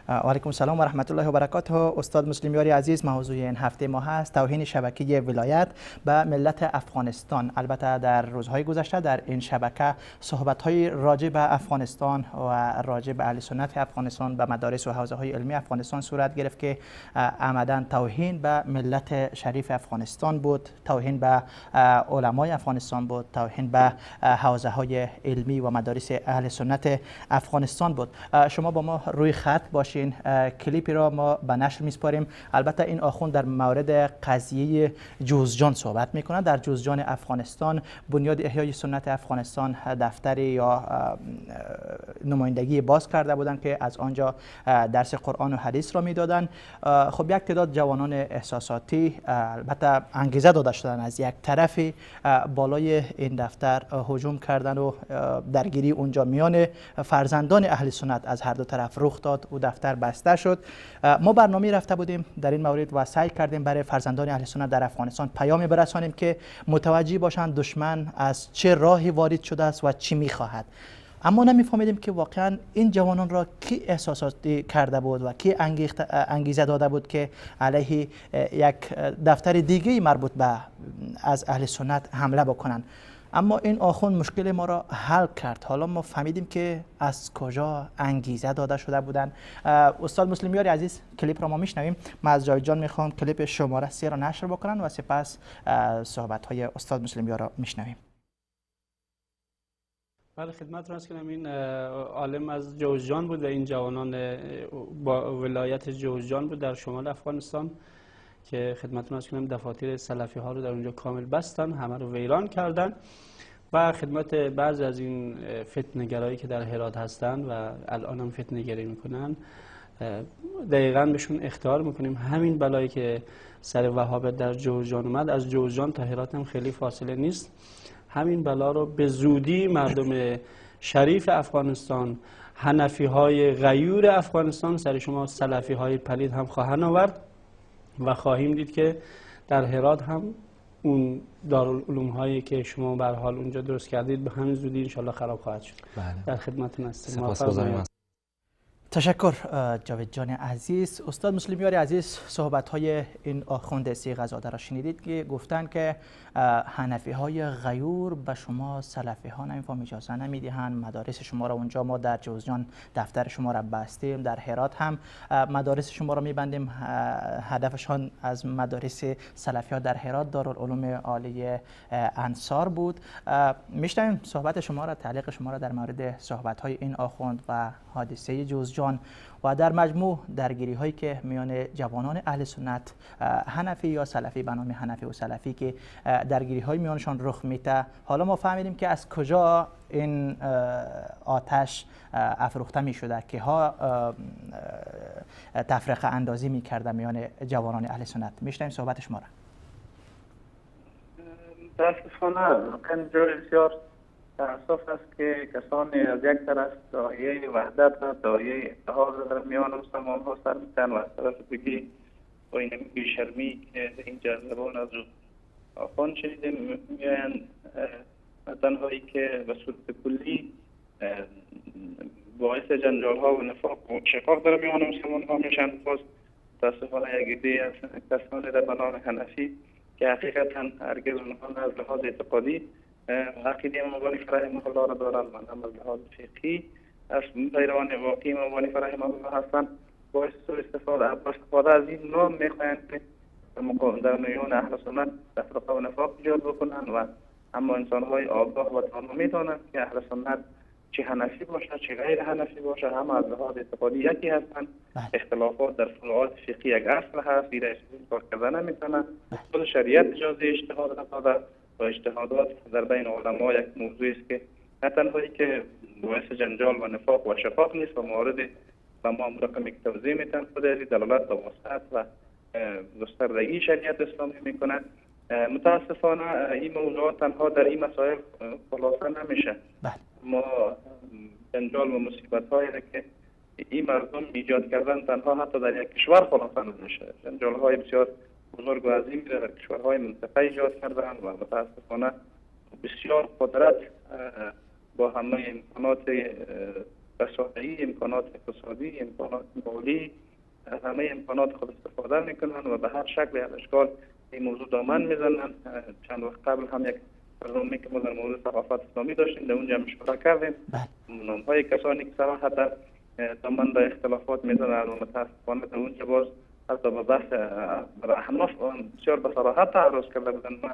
و علیکم السلام و رحمت الله و برکاته. استاد مسلمیاری عزیز، موضوع این هفته ما هست توهین شبکه ولایت به ملت افغانستان. البته در روزهای گذشته در این شبکه صحبت‌های راجع به افغانستان و راجع به اهل سنت افغانستان به مدارس و حوزه‌های علمی افغانستان صورت گرفت که عمداً توهین به ملت شریف افغانستان بود، توهین به علمای افغانستان بود، توهین به حوزه‌های علمی و مدارس اهل سنت افغانستان بود. شما با ما روی خط باشید. باشین. کلیپی را ما به نشر میسپاریم. البته این آخوند در مورد قضیه جوزجان صحبت میکنه. در جوزجان افغانستان بنیاد احیای سنت افغانستان دفتر یا نمایندگی باز کرده بودند که از آنجا درس قرآن و حدیث را میدادند. خب یک تعداد جوانان احساساتی البته انگیزه داده شدن از یک طرف بالای این دفتر هجوم کردن و درگیری اونجا میان فرزندان اهل سنت از هر دو طرف رخ داد و دفتر بسته شد. ما برنامه رفته بودیم در این مورد و سعی کردیم برای فرزندان اهل سنت در افغانستان پیامی برسانیم که متوجه باشند دشمن از چه راهی وارد شده است و چی میخواهد. اما نمیفهمیدیم که واقعا این جوانان را کی احساساتی کرده بود و کی انگیزه داده بود که علیه یک دفتر دیگه مربوط به از اهل سنت حمله بکنند. اما این آخوند مشکل ما را حل کرد. حالا ما فهمیدیم که از کجا انگیزه داده شده بودند. استاد مسلمیار عزیز، کلیپ را ما میشنویم. من از جاوید جان میخوام کلیپ شماره 3 را نشر بکنن و سپس صحبت های استاد مسلمیار را میشنویم. بله، خدمت را کنم. این عالم از جوزجان بود و این جوانان با ولایت جوزجان بود در شمال افغانستان که خدمتتون عرض کنم دفاتر سلفی ها رو در اونجا کامل بستن، همه رو ویران کردن و خدمت بعضی از این فتنه‌گرایی که در هرات هستن و الان هم فتنه‌گری میکنن دقیقاً بهشون اخطار میکنیم. همین بلایی که سر وهابیت در جوزجان اومد، از جوزجان تا هرات هم خیلی فاصله نیست. همین بلا رو به زودی مردم شریف افغانستان، حنفی های غیور افغانستان، سر شما سلفی های پلید هم خواهند آورد و خواهیم دید که در هرات هم اون دارالعلوم هایی که شما به هر حال اونجا درست کردید به همین زودی انشالله خراب خواهد شد. بله. در خدمتتون هستیم. سپاسگزاریم. تشکر جاوید جان عزیز. استاد مسلمیار عزیز، صحبت های این آخوند صیغه‌زاده را شنیدید که گفتن که حنفی های غیور به شما سلفی ها نمیفهم اجازه نمیدهند، مدارس شما را اونجا ما در جوزجان دفتر شما را بستیم، در هرات هم مدارس شما را میبندیم. هدفشان از مدارس سلفی ها در هرات دارالعلوم عالی انصار بود. میشنویم صحبت شما را، تعلیق شما را در مورد صحبت های این آخوند و حادثه جوزجان و در مجموع درگیری هایی که میان جوانان اهل سنت حنفی یا سلفی به نام حنفی و سلفی که درگیری های میانشان رخ میده. حالا ما فهمیدیم که از کجا این آتش افروخته می شده که ها تفرقه اندازی می کرده میان جوانان اهل سنت. میشنویم صحبت شما را. متاسفانه واقعا جای بسیار تأسف است که کسانی از یک طرف داعیه وحدت و داعیه اتحاد در میان مسلمان ها سر میتن و از طرف دیگه با این بیشرمی که اینجا زبان از آخوند شنیدیم میآیند تنهایی که به صورت کلی باعث جنجال ها و نفاق و شقاق در میان مسلمان ها میشن. باز متاسفانه یک عده از کسانی در به نام حنفی که حقیقتا هرگز اونها نه از لحاظ اعتقادی عقیده امام ابوحنیفه رحمه الله را دارند و هم از لحاظ فقهی از پیروان واقعی امام ابوحنیفه رحمه الله هستند، باعث استفاده از این نام میخواهند که در میان اهل سنت تفرقه و نفاق ایجاد بکنند و اما انسانهای آگاه و دانا میدانند که اهل سنت چه حنفی باشه چه غیر حنفی باشه همه از لحاظ اعتقادی یکی هستند. اختلافات در فروعات فقهی یک اصل هست، زیرا کار کردن نمیتونند. خود شریعت اجازه اجتهاد نداده و اجتهادات در بین علما یک موضوعی است که نه تنهایی که باعث جنجال و نفاق و شقاق نیست و موارد و ما رقمی که توضیح میتن خود از دلالت به وسعت و گستردگی شریعت اسلامی میکنه. متاسفانه این موضوعات تنها در این مسائل خلاصه نمیشه. ما جنجال و مصیبت هایی که این مردم ایجاد کردن تنها حتی در یک کشور خلاصه نمیشه. جنجال های بسیار بزرگ و عظیمی در کشورهای منطقه ایجاد کردن و متاسفانه بسیار قدرت با همه امکانات رسانه‌ای، امکانات اقتصادی، امکانات مالی، همه امکانات خود استفاده میکنن و به هر شکل از اشکال این موضوع دامن میزنن. چند وقت قبل هم یک برنامه که ما در مورد ثقافت اسلامی داشتیم در اونجا مشورت کردیم، نام‌های کسانی که صراحتا دامن به اختلافات میزنن و متاسفانه در اونجا باز حتی به بحث احناف بسیار به صراحت تعرض کرده بودن. ما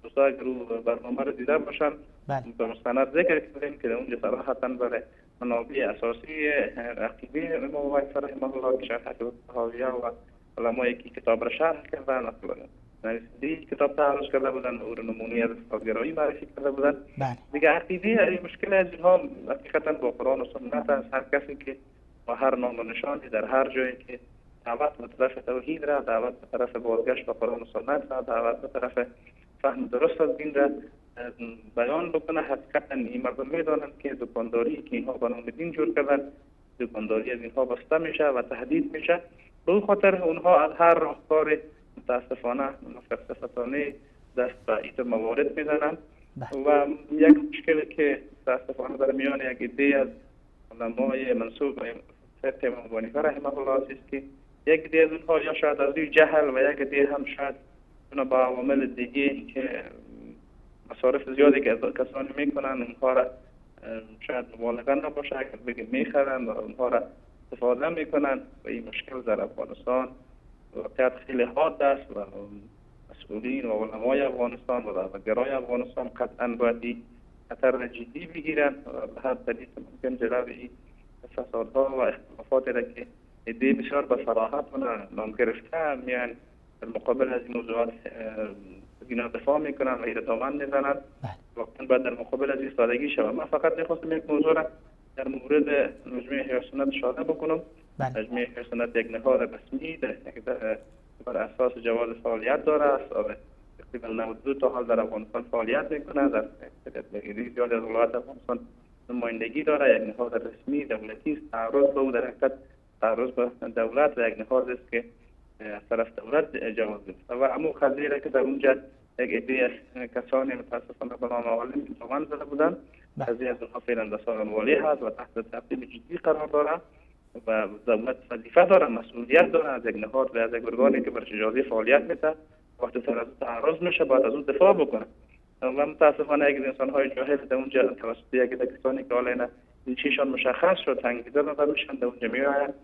دوستا اگر برنامه رو دیده باشن به مستند ذکر کردیم که در اونجا صراحتا برای منابع اساسی عقیده امام ابوحنیفه رحمه الله که شرح طحاویه و علمایی که کتاب را شرح کردن، نویسنده کتاب تعرض کرده بودن، او را نمونه از افراط‌گرایی معرفی کرده بودن. دیگه عقیده مشکل از اینها حقیقتا با قرآن و سنت است. هر کسی که با هر نام و نشانی در هر جایی که دعوت به طرف توحید را، دعوت به طرف بازگشت به قرآن و سنت را، دعوت به طرف فهم درست از دین را بیان بکنه، حقیقتا این مردم میدانند که دکانداری که اینها به نام دین جور کردن، دکانداری از اینها بسته میشه و تهدید میشه. به او خاطر اونها از هر راهکار متاسفانه منافق دست به این موارد میزنند. و یک مشکل که متاسفانه در میان یک عده از علمای منسوب به فقه امام ابوحنیفه رحمه الله است که یک عده از اونها یا شاید از روی جهل و یک عده هم شاید با عوامل دیگه که مصارف زیادی که کسانی میکنن اونها را شاید مبالغه نباشه اگر بگیم میخرن و اونها را استفاده میکنن و این مشکل در افغانستان واقعیت خیلی حاد است و مسئولین و علمای افغانستان و دعوتگرای افغانستان قطعا باید این خطر را جدی بگیرن و به هر طریق ممکن جلوی این فسادها و اختلافات را که عده بسیار به صراحت و نام گرفته میان در مقابل از این موضوعات اینا دفاع میکنن و اینا دامن میزنن، واقعا باید در مقابل از این سادگی شود. من فقط میخواستم یک موضوع را در مورد مجموعه احیای سنت اشاره بکنم. مجموعه احیای سنت یک نهاد رسمی بر اساس جواز فعالیت داره است. تقریبا 92 تا حال در افغانستان فعالیت میکنه، در زیاد از ولایات افغانستان نمایندگی داره. یک نهاد رسمی دولتی است. تعرض به او در حقیقت تعرض به دولت و یک نهاد است که از طرف دولت جواز گرفته و امو قضیه که در اونجا یک عده از کسانی متاسفانه به نام عالم دامن زده بودند، قضیه از اونها فعلا در سالن هست و تحت تعقیب جدی قرار داره و دولت وظیفه داره، مسئولیت داره از یک نهاد و از یک ارگانی که برش اجازه فعالیت میده وقتی سر از تعرض میشه باید از اون دفاع بکنه. و متاسفانه یک انسان های جاهل در اونجا توسط یک عده کسانی که حالا چیشان مشخص شد انگیزه داده میشن در اونجا میآیند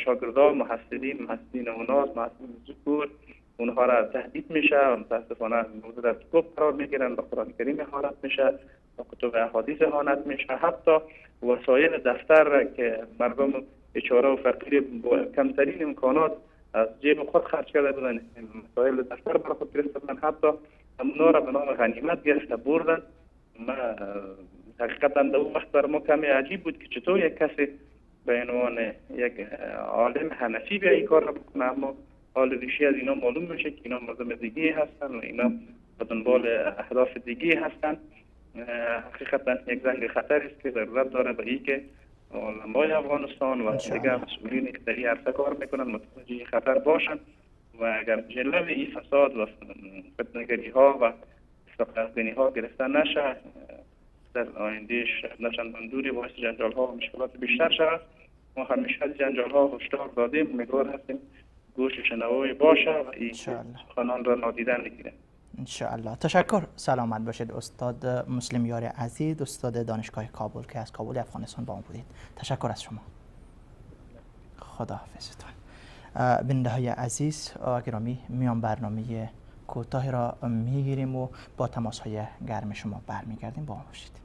شاگردان، محصلین اوناس، محصلین ذکور، اونها را تهدید میشه و متاسفانه موضوع در کوب قرار میگیرن، به قرآن کریم اهانت میشه، به کتب احادیث اهانت میشه، حتی وسایل دفتر که مردم بیچاره و فقیر با کمترین امکانات از جیب خود خرج کرده بودن، وسایل دفتر برای خود گرفته بودن، حتی اونا را به نام غنیمت گرفته بردن. ما حقیقتا در اون وقت بر ما کمی عجیب بود که چطور یک کسی به عنوان یک عالم حنفی بیا این کار را بکنه، اما حال ریشه از اینا معلوم میشه که اینا مردم دیگه هستن و اینا به دنبال اهداف دیگه هستن. حقیقتا یک زنگ خطر است که ضرورت داره به این که علمای افغانستان و دیگر مسئولین که در این عرصه کار میکنن متوجه خطر باشن و اگر جلوی این فساد و فتنه‌گری ها و استقلال‌زنی ها گرفته نشه در آیندهش نه دوری باعث جنجال ها و مشکلات بیشتر شود. ما همیشه از جنجال ها هشدار دادیم، امیدوار هستیم گوش شنوای باشه و این سخنان را نادیده نگیره انشاءالله. تشکر، سلامت باشید استاد مسلم یار عزیز، استاد دانشگاه کابل که از کابل افغانستان با ما بودید. تشکر از شما، خداحافظتان. بیننده های عزیز گرامی، میان برنامه کوتاه را میگیریم و با تماس های گرم شما برمیگردیم. با ما باشید.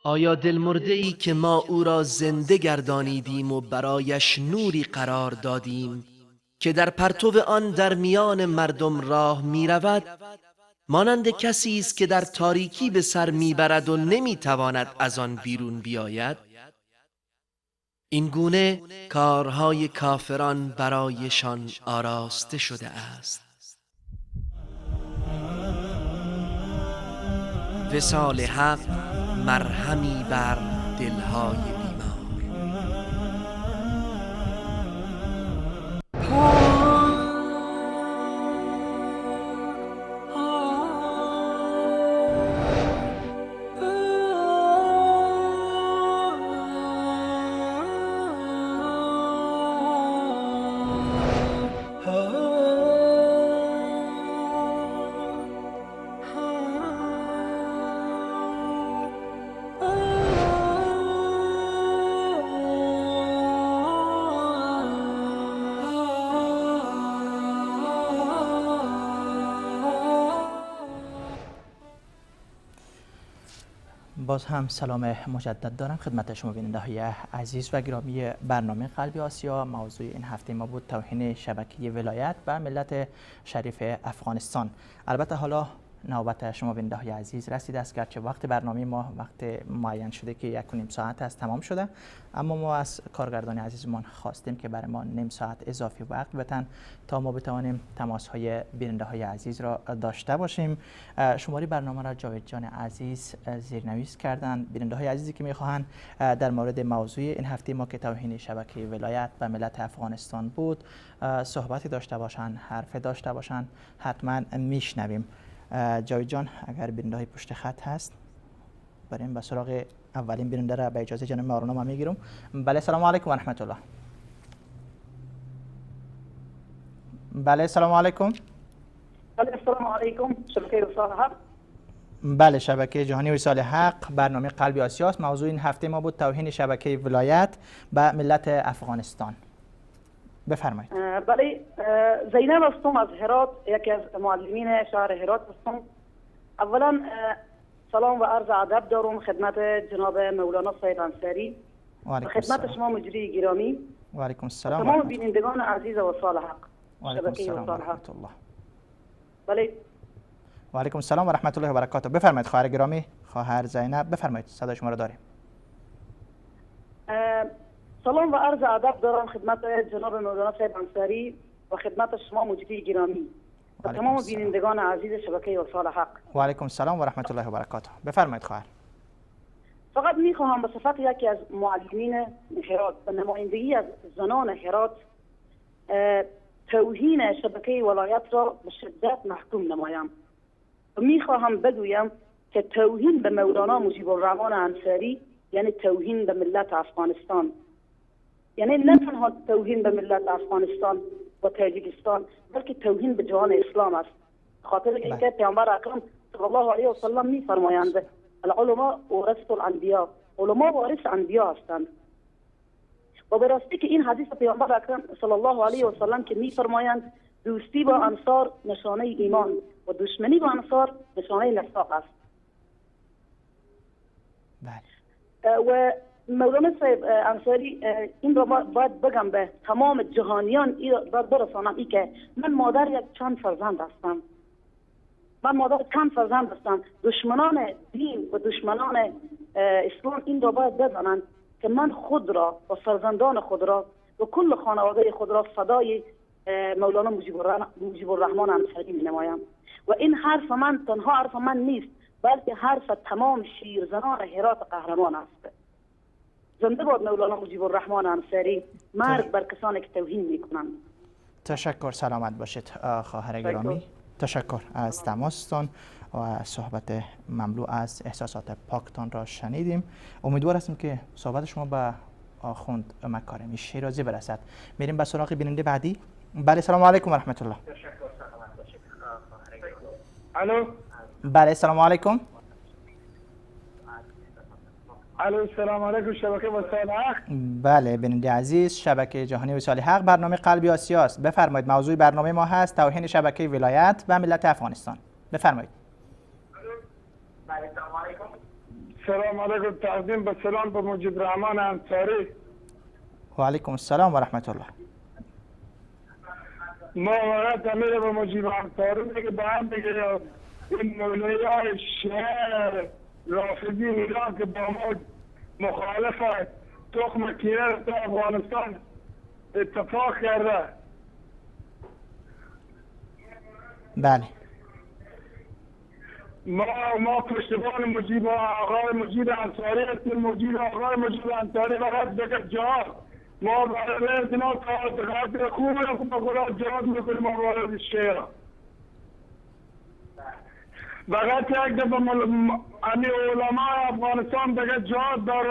آیا دلمرده‌ای که ما او را زنده گردانیدیم و برایش نوری قرار دادیم که در پرتو آن در میان مردم راه می رود، مانند کسی است که در تاریکی به سر میبرد و نمیتواند از آن بیرون بیاید؟ این گونه کارهای کافران برایشان آراسته شده است. وصال حق مرهمی بر دلهای بیمار. باز هم سلام مجدد دارم خدمت شما بیننده های عزیز و گرامی برنامه قلب آسیا. موضوع این هفته ما بود توهین شبکه ولایت و ملت شریف افغانستان. البته حالا نوبت شما بیننده های عزیز رسیده است، گرچه وقت برنامه ما وقت معین شده که 1.5 ساعت است تمام شده، اما ما از کارگردان عزیزمان خواستیم که برای ما نیم ساعت اضافی وقت بدن تا ما بتوانیم تماس های بیننده های عزیز را داشته باشیم. شماره برنامه را جاوید جان عزیز زیرنویس کردن. بیننده های عزیزی که میخواهند در مورد موضوع این هفته ما که توهین شبکه ولایت و ملت افغانستان بود صحبتی داشته باشند، حرف داشته باشند، حتما میشنویم. جاوید جان اگر بیننده های پشت خط هست بریم به سراغ اولین بیننده را به اجازه جناب آرنا ما میگیرم. بله سلام علیکم و رحمت الله. بله سلام علیکم. بله السلام علیکم، شبکه وصال حق. بله شبکه جهانی وصال حق، برنامه قلب آسیاست. موضوع این هفته ما بود توهین شبکه ولایت به ملت افغانستان. بفرمایید. بله زینب هستم از هرات، یکی از معلمین شهر هرات هستم. اولا سلام و عرض ادب دارم خدمت جناب مولانا صاحب انصاری و خدمت شما مجری گرامی و علیکم السلام تمام بینندگان عزیز وصال حق. و علیکم السلام و رحمت الله. بله و علیکم السلام و رحمت الله و برکاته. بفرمایید خواهر گرامی، خواهر زینب بفرمایید، صدای شما را داریم. سلام و عرض ادب دارم خدمت جناب مولانا صاحب انصاری و خدمت شما مجری گرامی و تمام بینندگان عزیز شبکه وصال حق. و علیکم السلام و رحمت الله و برکاته. بفرمایید خواهر. فقط میخواهم به صفت یکی از معلمین هرات و نمایندگی از زنان هرات توهین شبکه ولایت را به شدت محکوم نمایم. میخواهم بگویم که توهین به مولانا مجیب الرحمن انصاری یعنی توهین به ملت افغانستان، یعنی نه تنها توهین به ملت افغانستان و تاجیکستان بلکه توهین به جهان اسلام است. خاطر اینکه پیامبر اکرم صلی الله علیه و سلم میفرمایند العلماء ورثه الانبیا، علما وارث انبیا هستند. و به راستی که این حدیث پیامبر اکرم صلی الله علیه و سلم که میفرمایند دوستی با انصار نشانه ایمان و دشمنی با انصار نشانه نفاق است. بله. و مولانا صاحب انصاری این را باید بگم به تمام جهانیان، باید برسانم ای که من مادر یک چند فرزند هستم. من مادر چند فرزند هستم. دشمنان دین و دشمنان اسلام این را باید بدانند که من خود را و فرزندان خود را و کل خانواده خود را فدای مولانا مجیب الرحمن انصاری می نمایم. و این حرف من تنها حرف من نیست بلکه حرف تمام شیرزنان هرات قهرمان است. زنده باد مولانا مجیب الرحمن انصاری، مرگ بر کسانی که توهین میکنند. تشکر، سلامت باشید خواهر گرامی. تشکر از تماستان و صحبت مملو از احساسات پاکتان را شنیدیم. امیدوار هستیم که صحبت شما به آخوند مکارمی شیرازی برسد. میریم به سراغ بیننده بعدی. بله سلام علیکم و رحمت الله. الو. بله سلام علیکم. الو سلام علیکم، شبکه وصال حق. بله بیننده عزیز، شبکه جهانی وصال حق، برنامه قلب آسیاست. بفرمایید موضوع برنامه ما هست توهین شبکه ولایت و ملت افغانستان. بفرمایید. بله سلام علیکم. سلام علیکم، تعظیم به سلام به مجیب الرحمن انصاری. و علیکم السلام و رحمت الله. ما واقعا امیر به مجیب انصاری میگه به هم بگه این مولوی های شیعه رافضی ایران که با ما مخالف تخم کینه تا افغانستان اتفاق کرده. بله ما پشتیبان مجیب آقای مجیب انصاری هستیم. مجیب آقای مجیب انصاری فقط بگه جهاد، ما برای اینا کار خوب با خدا جهاد میکنیم. ما برای شیعه فقط یک دفعه امی علماء افغانستان بگه جهاد در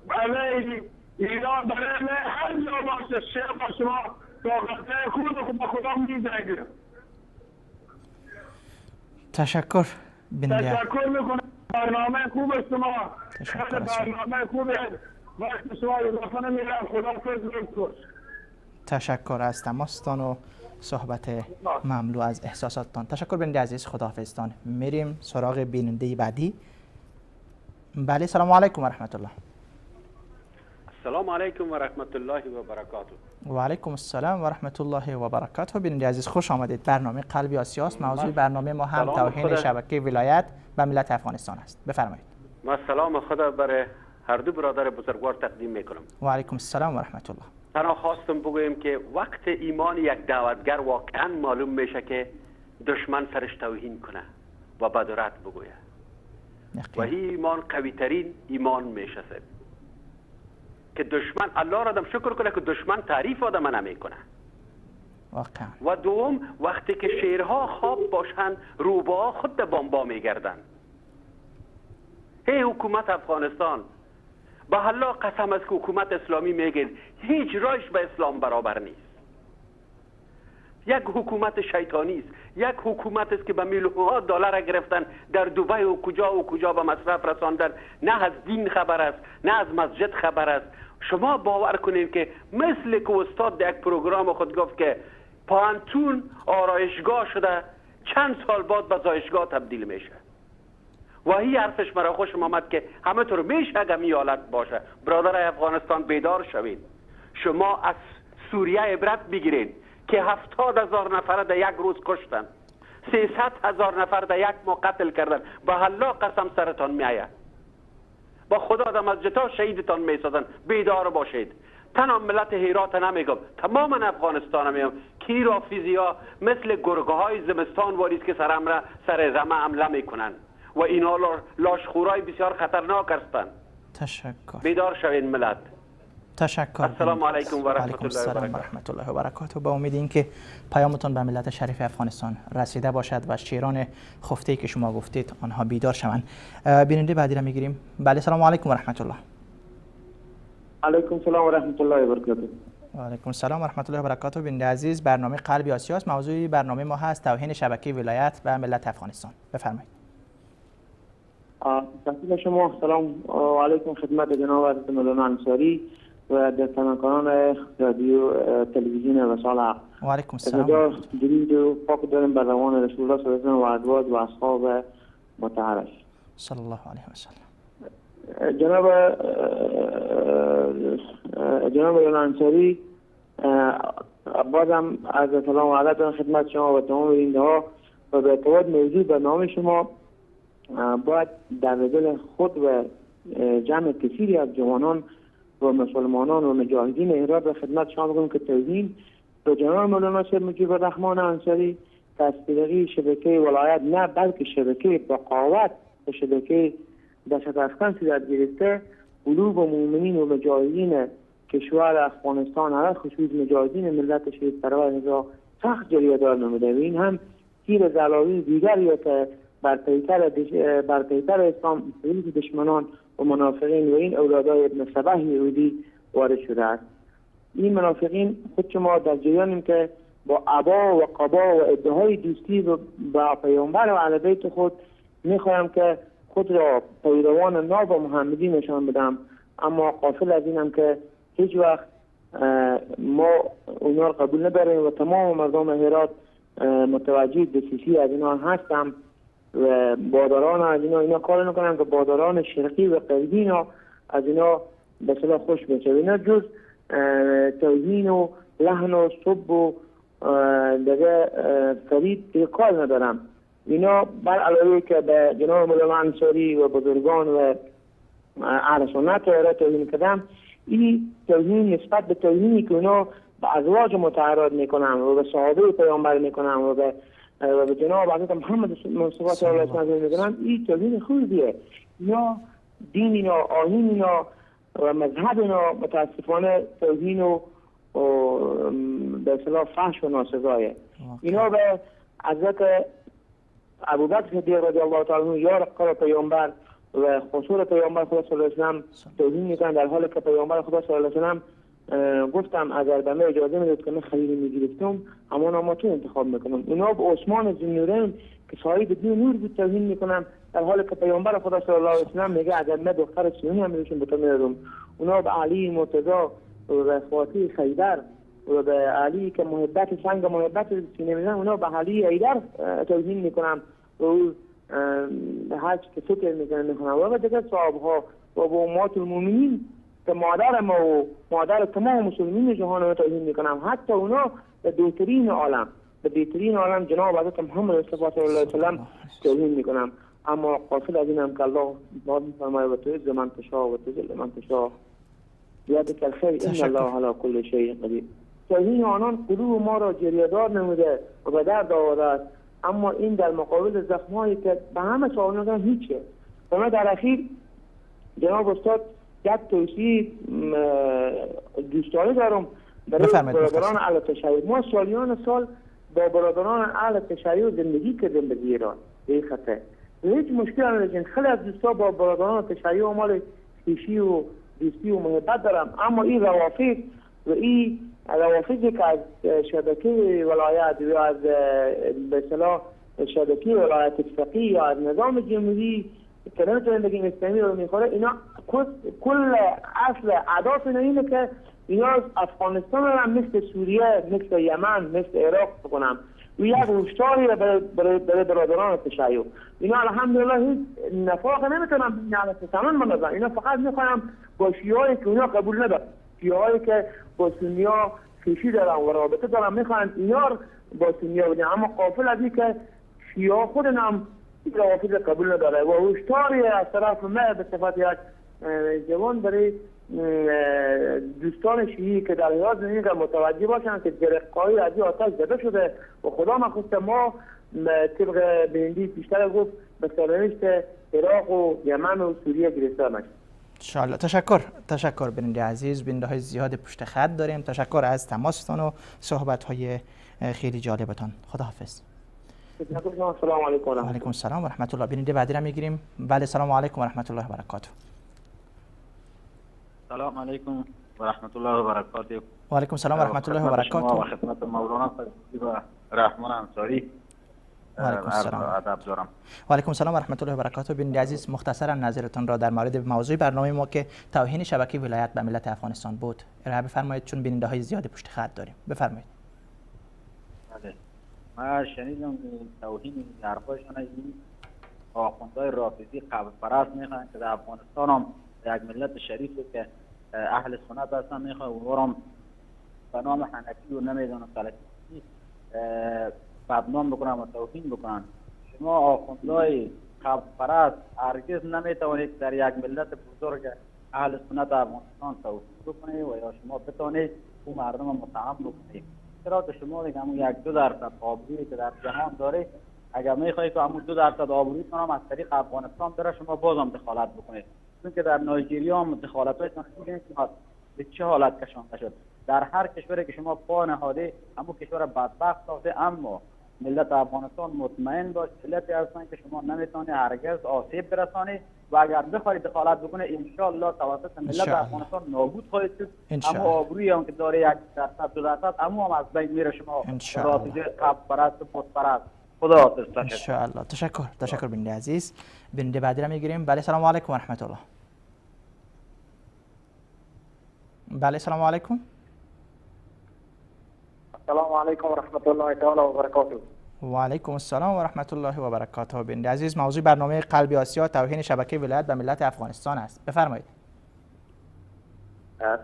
علیه ایران، برای هر جا باشه شیعه باشه، ما طاقت خود با خدا میزنگیم. تشکر بیننده. تشکر میکنم، برنامه خوب شما، برنامه خوبه، وقت شما اضافه نمیرم. خدا حافظ. تشکر از تماستان و صحبت مملو از احساساتتان. تشکر بیننده عزیز، خداحافظتان. میریم سراغ بیننده بعدی. بله، سلام علیکم و رحمت الله. السلام علیکم و رحمت الله و برکاته. و علیکم السلام و رحمت الله و برکاته. بیننده عزیز خوش آمدید. برنامه قلب آسیاست. موضوع برنامه ما هم توهین شبکه ولایت به ملت افغانستان است. بفرمایید. ما سلام خدا برای هر دو برادر بزرگوار تقدیم میکنم. و علیکم السلام و رحمت الله. تنها خواستم بگویم که وقت ایمان یک دعوتگر واقعا معلوم میشه که دشمن سرش توهین کنه و بدرت بگویه و این ایمان قوی ترین ایمان میشه که دشمن الله را آدم شکر کنه که دشمن تعریف آدم نمیکنه. واقعا. و دوم وقتی که شیرها خواب باشن روباها خود بامبا میگردن. هی حکومت افغانستان، به الله قسم است که حکومت اسلامی میگه هیچ رایش به اسلام برابر نیست. یک حکومت شیطانی است، یک حکومت است که به میلیون‌ها دلار گرفتن در دبی و کجا و کجا به مصرف رساندن. نه از دین خبر است، نه از مسجد خبر است. شما باور کنید که مثل که استاد در یک پروگرام خود گفت که پانتون آرایشگاه شده، چند سال بعد به زایشگاه تبدیل میشه. و این حرفش مرا خوشم آمد که همه طور میشه اگر می حالت باشه. برادر افغانستان بیدار شوید. شما از سوریه عبرت بگیرید که 70,000 نفر در یک روز کشتن، 300,000 نفر در یک ماه قتل کردن. به الله قسم سرتان میآید، با خدا در مسجدها شهیدتان میسازن. بیدار باشید. تنها ملت هرات نمیگم، تمام افغانستان میگم که رافضی ها مثل گرگه های زمستان واریز که سر رمه حمله میکنن و اینا لاشخورای بسیار خطرناک هستند. تشکر. بیدار شوید ملت. تشکر. السلام علیکم و رحمت الله و رحمت الله و برکاته. با امید اینکه پیامتون به ملت شریف افغانستان رسیده باشد و شیران خفته که شما گفتید آنها بیدار شوند. بیننده بعدی را میگیریم. بله، سلام علیکم و رحمت الله. علیکم السلام و رحمت الله و برکاته. و علیکم السلام و رحمت الله و برکاته. بیننده عزیز، برنامه قلب آسیاست. موضوع برنامه ما هست توهین شبکه ولایت و ملت افغانستان. بفرمایید. تحصیل شما. سلام علیکم خدمت جناب حضرت مولانا انصاری و دستمکانان رادیو تلویزیون وصال حق. و علیکم السلام. درود و پاک داریم بر روان رسول الله صلی الله علیه و ازواج و اصحاب مطهرش صلی الله علیه و سلم. جناب مولانا انصاری، بازم از سلام و ادب دارم خدمت شما و تمام بیننده ها و به اعتقاد موضوع برنامه شما باید در دل خود و جمع کثیری از جوانان و مسلمانان و مجاهدین هرات به خدمت شما بگم که توهین به جناب مولانا سید مجیب الرحمن انصاری تصدیقی شبکه ولایت نه بلکه شبکه بقاوت و شبکه دهشت افکن صورت گرفته، قلوب و مؤمنین و مجاهدین کشور افغانستان علی خصوص مجاهدین ملت شهید پرور را سخت جریه دار نموده و این هم تیر زلاوی دیگر که بر پیکر اسلام دشمنان و منافقین و این اولادای ابن سبه یهودی وارد شده است. این منافقین خود شما در جریانیم که با عبا و قبا و ادعای دوستی با پیامبر و اهل بیت خود میخوایم که خود را پیروان ناب و محمدی نشان بدم، اما غافل از اینم که هیچ وقت ما اونا را قبول نداریم و تمام مردم هرات متوجه دسیسی از اینا هستم و باداران از اینا کار میکنن که باداران شرقی و غربی اینا از اینا به اصطلاح خوش بشه. اینا جز توهین و لحن و سب و دیگه فرید دیگه کار ندارم. اینا بر علاوه که به جناب مولانا انصاری و بزرگان و اهل سنت را توهین کردن، این توهین نسبت به توهینی که اونا به ازواج مطهرات میکنن و به صحابه پیامبر میکنن و به جناب حضرت محمد مصطفی صلی الله علیه و آله میکنن، این توهین خوبیه. اینا دین اینا، آیین اینا و مذهب اینا متاسفانه توهین و به اصطلاح فحش و ناسزایه. اینا به حضرت ابوبکر صدیق رضی الله تعالی عنه، یار قرار پیامبر و خسور پیامبر خدا صلی الله علیه و سلم توهین میکنن، در حالی که پیامبر خدا صلی الله علیه و سلم گفتم اگر به من اجازه میداد که من خلیل میگرفتم همان ما تو انتخاب میکنم. اونا به عثمان ذوالنورین که صاحب دین نور بود توهین میکنن، در حالی که پیامبر خدا صلی الله علیه و سلم میگه اگر من دختر سیونی هم میداشتم به تو میدادم. اونا به علی مرتضی و فاطمه خیبر و به علی که محبت سنگ محبت سینه میزنن، اونا به علی ایدر توهین میکنن و او هر چی که فکر میکنن میکنن و دیگر صحابه ها و به امهات المؤمنین که مادر ما و مادر تمام مسلمین جهان رو توهین میکنن. حتی اونا به بهترین عالم، به بهترین عالم جناب حضرت محمد مصطفی صلی الله علیه و سلم توهین میکنن. اما قافل از اینم که الله باز میفرماید و تعز من تشاء و تذل من تشاء بیدک الخیر ان الله علی کل شیء قدیر. توهین آنان قلوب ما را جریه‌دار نموده و به درد آورده است، اما این در مقابل زخم‌هایی که به همه صاحب ندارن هیچه. و من در اخیر جناب استاد یک توصیه دوستانه دارم برای برادران اهل تشیع. ما سالیان سال با برادران اهل تشیع زندگی کردیم به ایران، به این خطه هیچ مشکل نداشتیم. خیلی از دوستا با برادران تشیع و مال خویشی و دوستی و محبت دارم، اما این روافض و این روافضی که از شبکه ولایت یا از به اصطلاح شبکه ولایت فقیه یا از نظام جمهوری که نمیتونیم بگیم اسلامی رو میخوره، اینا کل اصل اهداف اینا اینه که اینا افغانستان رو هم مثل سوریه، مثل یمن، مثل عراق بکنم. و یک هشداری رو برای برادران تشیع. اینا الحمدلله هیچ نفاق نمیتونن بین اهل سنت بندازن. اینا فقط میخوان با شیعه‌ای که اونا قبول ندارن، شیعه‌ای که با سنی‌ها خویشی دارن و رابطه دارن، میخوان اینا با سنی‌ها بدن. اما غافل از اینکه شیعه خودن هم روافض قبول نداره و هشداری از طرف ما به صفت یک جوان برای دوستان شیعی که در هرات زندگی متوجه باشن که جرقه‌ای از این آتش زده شده و خدا نخواسته ما طبق بینندی بیشتر گفت به سرنوشت عراق و یمن و سوریه گرفتار نشیم. انشاءالله. تشکر بیننده عزیز. بیننده های زیاد پشت خط داریم. تشکر از تماستان و صحبت های خیلی جالبتان. خداحافظ. السلام علیکم و علیکم السلام و رحمت الله. بیننده بعدی را میگیریم. بله، سلام علیکم و رحمت الله و برکاته. سلام علیکم و رحمت الله و برکاته. و علیکم السلام و رحمت الله و برکاته. و خدمت مولانا و رحمان انصاری. و علیکم السلام. ادب دارم. و علیکم السلام و رحمت الله و برکاته. بیننده عزیز، مختصرا نظرتون را در مورد موضوع برنامه ما که توهین شبکه ولایت به ملت افغانستان بود ارائه بفرمایید، چون بیننده های زیاد پشت خط داریم. بفرمایید. بله، من شنیدم توهین حرفایشان این آخوندهای رافضی قبر پرست میخوان که در افغانستان هم یک ملت شریف که اهل سنت هستن میخوان اونها هم به نام حنفی و نمیدونم سلفی بدنام بکنن و توهین بکنن. شما آخوندهای قبر پرست هرگز نمیتوانید در یک ملت بزرگ اهل سنت افغانستان توهین بکنید و یا شما بتوانید او مردم متهم بکنید. چرا که شما دیگه همون 1-2% آبرویی که در جهان داره، اگر میخواهید که همون 2% آبرویتون هم از طریق افغانستان بره، شما بازم دخالت بکنید. چون که در نایجیریا هم دخالت‌هایتون دیدین که به چه حالت کشانده شد. در هر کشوری که شما پا نهاده همون کشور بدبخت ساخته. اما ملت افغانستان مطمئن باش ملتی هستن که شما نمیتونی هرگز آسیب برسانی و اگر بخواید دخالت بکنه انشالله توسط ملت افغانستان نابود خواهید شد. اما آبروی هم که داره 1% 2% اما هم از بین میره. شما رافضی قبر پرست و بت پرست. خدا حافظ. انشاءالله. تشکر بیننده عزیز. بیننده بعدی را میگیریم. بله، سلام علیکم و رحمت الله. بله، سلام علیکم. السلام علیکم و رحمت الله تعالی و برکاته. و علیکم السلام و رحمت الله و برکاته. بیننده عزیز، موضوع برنامه قلب آسیا توهین شبکه ولایت به ملت افغانستان است. بفرمایید.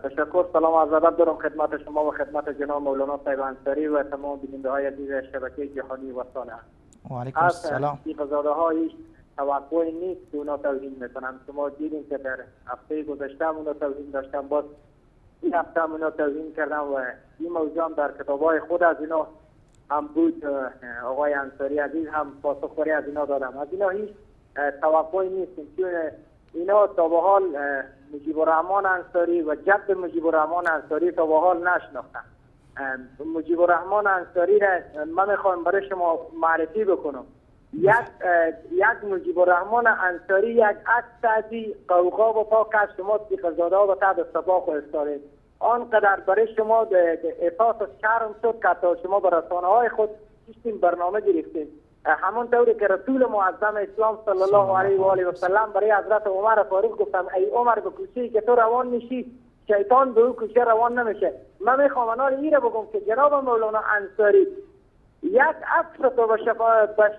تشکر. سلام از ادب دارم خدمت شما و خدمت جناب مولانا صاحب انصاری و تمام بیننده های عزیز شبکه جهانی و صالح. و علیکم السلام. سیغه‌زاده ها هیچ توقعی نیست که اونا توهین میکنن. شما دیدین که در هفته گذشته هم اونا توهین داشتن، باز این هفته هم اونا توهین کردن و این موضوع هم در کتاب‌های خود از اینا هم بود. آقای انصاری عزیز هم پاسخ برای از اینا دادم. از اینا هیچ توقعی نیست، چون اینا تا به حال مجیب الرحمن انصاری و جد مجیب الرحمن انصاری تا به حال نشناختن. مجیب الرحمن انصاری را من میخوام برای شما معرفی بکنم. یک مجیب الرحمن انصاری یک عکس از قوقا و پاک از شما سیغه‌زاده ها و تحت سپاه خود آنقدر برای شما احساس شرم شد که تا شما به رسانه های خود این برنامه گرفتیم. همون طوری که رسول معظم اسلام صلی الله علیه و آله و سلم برای حضرت عمر فاروق گفتم ای عمر به کوچه‌ای که تو روان میشی شیطان به او کوچه روان نمیشه. من میخوام انار ایره بگم که جناب مولانا انصاری یک عکس تو به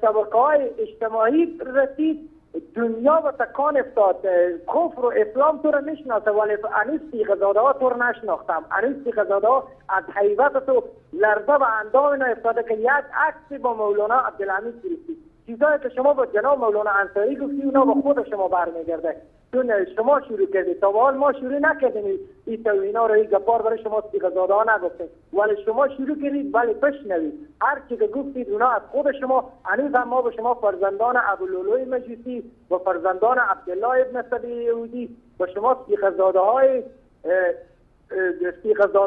شبکه‌های اجتماعی رسید، دنیا به تکان افتاد. کفر و اسلام تو رو میشناسه ولی هنوز سیغه‌زاده ها تو رو نشناختم. هنوز سیغه‌زاده ها از حیبت تو لرزه به اندام اینا افتاده که یک عکسی با مولانا عبدالحمید گرفتی. چیزایی که شما با جناب مولانا انصاری گفتی اونا با خود شما برمیگرده، چون شما شروع کردید. تا به حال ما شروع نکردیم این توهینا رو، این گپار برای شما سیغه‌زاده ها نگفتیم، ولی شما شروع کردید. ولی بشنوید هر چی که گفتید اونا از خود شما. هنوز هم ما به شما فرزندان ابولولوی مجوسی و فرزندان عبدالله ابن سبی یهودی و شما سیغه‌زاده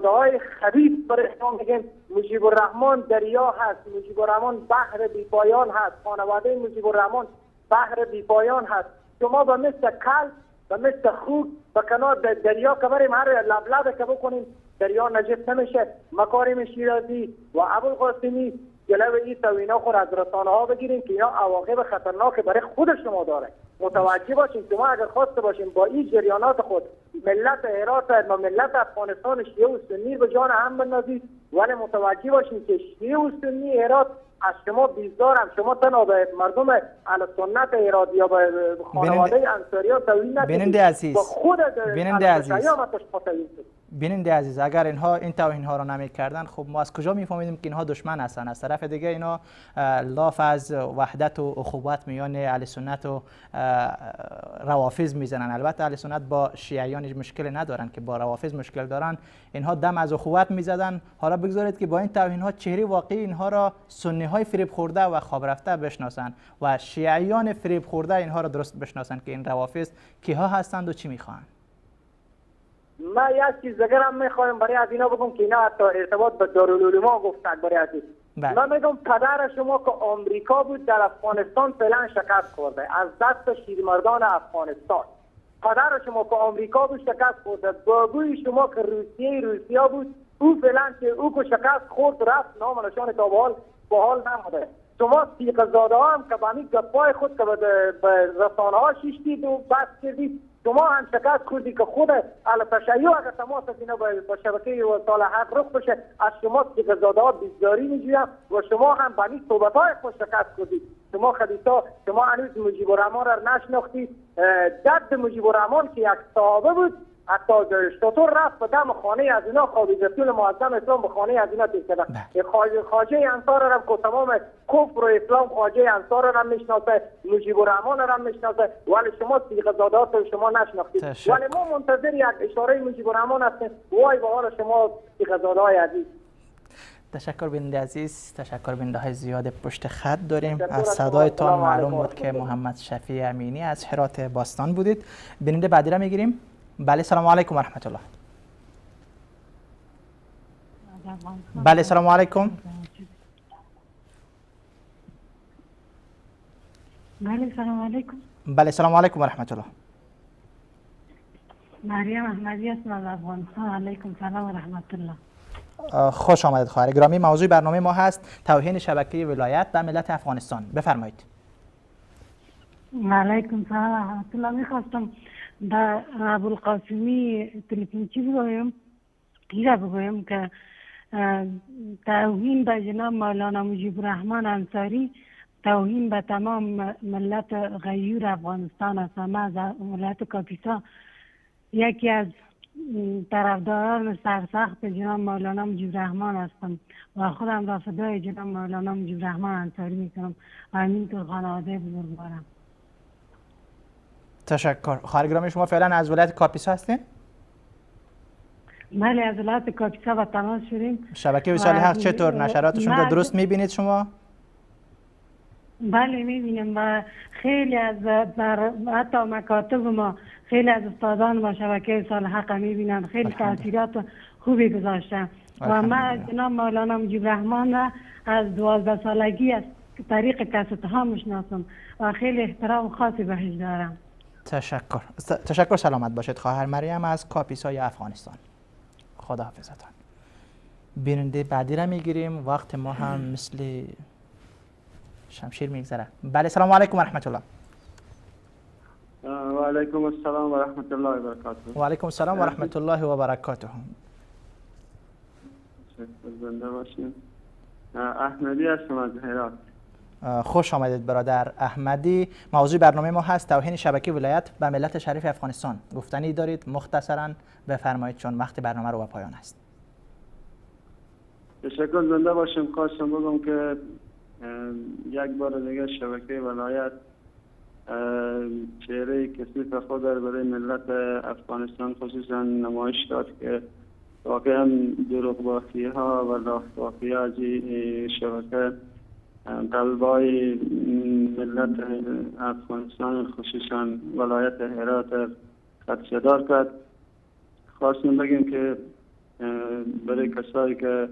های خبیث برای شما میگیم. مجیب الرحمن دریا هست، مجیب الرحمن بحر بی پایان هست، خانواده مجیب الرحمن بحر بی پایان هست. شما به مثل کل و مثل خوک به کنار دریا که بریم هر لبلب که بکنیم دریا نجس نمیشه. مکارم شیرازی و ابوالقاسمی جلو این توهینا خود از رسانه ها بگیریم که اینا عواقب خطرناک برای خود شما داره. متوجه باشین شما اگر خواسته باشین با این جریانات خود ملت هرات و ملت افغانستان شیعه و سنی به جان هم بندازید، ولی متوجه باشین که شیعه و سنی هرات از شما بیزارم. شما تنها به مردم اهل سنت هرات یا به خانواده انصاری ها توهین نکنید. بیننده عزیز، با خود بیننده عزیز، بیننده عزیز، اگر اینها این توهین ها را نمی‌کردن خب ما از کجا می‌فهمیدیم که اینها دشمن هستند؟ از طرف دیگه اینا لاف از وحدت و اخوت میان اهل سنت و روافض میزنن. البته اهل سنت با شیعیان مشکل ندارن که با روافض مشکل دارن. اینها دم از اخوت میزدن. حالا بگذارید که با این توهین ها چهره واقعی اینها را سنی های فریب خورده و خواب رفته بشناسن و شیعیان فریب خورده اینها را درست بشناسن که این روافض کیها هستند و چی میخواهند. ما یک چیز دیگر هم میخوایم برای از اینا بگم که اینا حتی ارتباط به دارالعلوم گفتن برای از این. من میگم پدر شما که آمریکا بود در افغانستان فعلا شکست خورده از دست شیرمردان افغانستان. پدر شما که آمریکا بود شکست خورده. بابوی شما که روسیه بود او فعلا که او که شکست خورد رفت، نام نشان تا به حال نموده. شما سیغه‌زاده هم که با همین گپای خود که به رسانه ها شیشتید و بس کردید، شما هم شکست خوردی که خود اهل تشیع اگر تماس از اینا با شبکه وصال حق رخ بشه از شما سیغه‌زاده ها بیزاری میجویم و شما هم به همین صحبت های خود شکست خوردید. شما خبیثا، شما هنوز مجیب الرحمن را نشناختید. جد مجیب الرحمن که یک صحابه بود حتی شطور رفت به دم خانه از اینا خوابید. رسول معظم اسلام به خانه از اینا تیر کردن. خواجه انصار را که تمام کفر و اسلام خواجه انصار را میشناسه، مجیب الرحمن را میشناسه، ولی شما سیغه‌زاده ها شما نشناختید. ولی ما منتظر یک اشاره مجیب الرحمن هستیم. وای به حال شما سیغه‌زاده های عزیز. تشکر بیننده عزیز، تشکر بیننده های زیاد پشت خط داریم. از صدایتان معلوم بود که محمد شفیع امینی از هرات باستان بودید. بیننده بعدی را میگیریم. بله، سلام علیکم و رحمت الله. بله، سلام علیکم. بله، سلام علیکم. بله، سلام علیکم و رحمت الله. مریم احمدی هستم از افغانستان. علیکم سلام و رحمت الله. خوش آمدید خواهر گرامی. موضوع برنامه ما هست توهین شبکه ولایت به ملت افغانستان. بفرمایید. علیکم سلام و رحمت الله. میخواستم در ابوالقاسمی تلفنچی بگویم، ایره بگویم که توهین به جناب مولانا مجیب الرحمن انصاری توهین به تمام ملت غیور افغانستان است. ما از ولایت کاپیسا یکی از طرفداران سرسخت جناب مولانا مجیب الرحمن هستم و خودم را فدای جناب مولانا مجیب الرحمن انصاری میکنم و همینطور خانواده بزرگوارم. تشکر. خواهر گرامی شما فعلا از ولایت کاپیسا هستین؟ بله، از ولایت کاپیسا با تماس شدیم. شبکه وصال حق چطور نشراتشون رو درست میبینید شما؟ بله میبینیم و خیلی از حتی مکاتب ما خیلی از استادان ما شبکه وصال حق میبینن، خیلی تاثیرات خوبی گذاشتن و من جناب مولانا مجیب الرحمن را از 12 سالگی از طریق کست ها میشناسم و خیلی احترام خاصی بهش دارم. تشکر. تشکر، سلامت باشید خواهر مریم از کاپیسای افغانستان. خداحافظتان. بیننده بعدی را میگیریم، وقت ما هم مثل شمشیر میگذره. بله، سلام علیکم و رحمت الله. و علیکم السلام و رحمت الله و برکاته. و علیکم السلام و رحمت الله و برکاته. زنده باشید. احمدی هستم از هرات. خوش آمدید برادر احمدی. موضوع برنامه ما هست توهین شبکه ولایت به ملت شریف افغانستان. گفتنی دارید مختصرا بفرمایید چون وقت برنامه رو به پایان است. تشکر، زنده باشیم. خواستم بگم که یک بار دیگه شبکه ولایت چهره کثیف خود برای ملت افغانستان خصوصا نمایش داد که واقعا دروغ بافی ها و لاف بافی ها از شبکه قلبای ملت افغانستان خصوصا ولایت هرات خدشه‌دار کرد. خواستم بگیم که برای کسایی که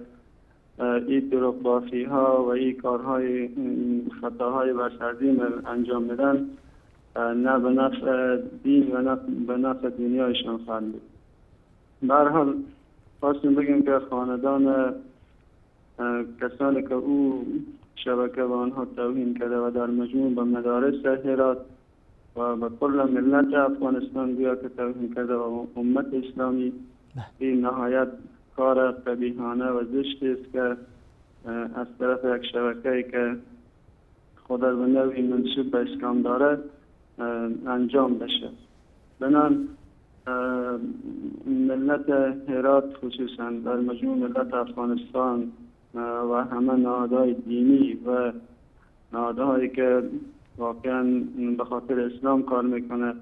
این دروغ بافی ها و این کارهای خطاهای بسردیم انجام میدن نه به نفع دین و نه به نفع دنیایشان خواهد بود. به هر حال خواستم بگیم که خاندان کسانی که او شبکه به آنها توهین کرده و در مجموع به مدارس هرات و به کل ملت افغانستان گویا که توهین کرده و امت اسلامی، این نهایت کار قبیحانه و زشتی است که از طرف یک شبکه‌ای که خود به نوعی منسوب به اسلام داره انجام بشه. بنان ملت هرات خصوصا در مجموع ملت افغانستان و همه نهادهای دینی و نهادهایی که واقعا به خاطر اسلام کار میکنه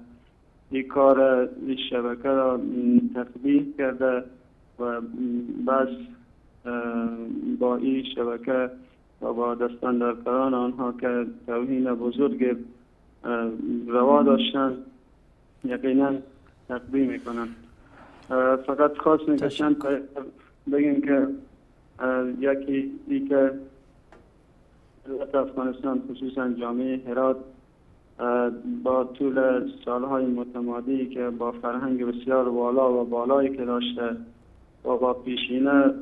این کار این شبکه را تقبیح کرده و بس با این شبکه و با دستاندرکاران آنها که توهین بزرگ روا داشتن یقینا تقبیح میکنن. فقط خواستم که چند بگیم که یکی ای که ملت افغانستان خصوصا جامعه هرات با طول سالهای متمادی که با فرهنگ بسیار والا و بالایی که داشته و با پیشینه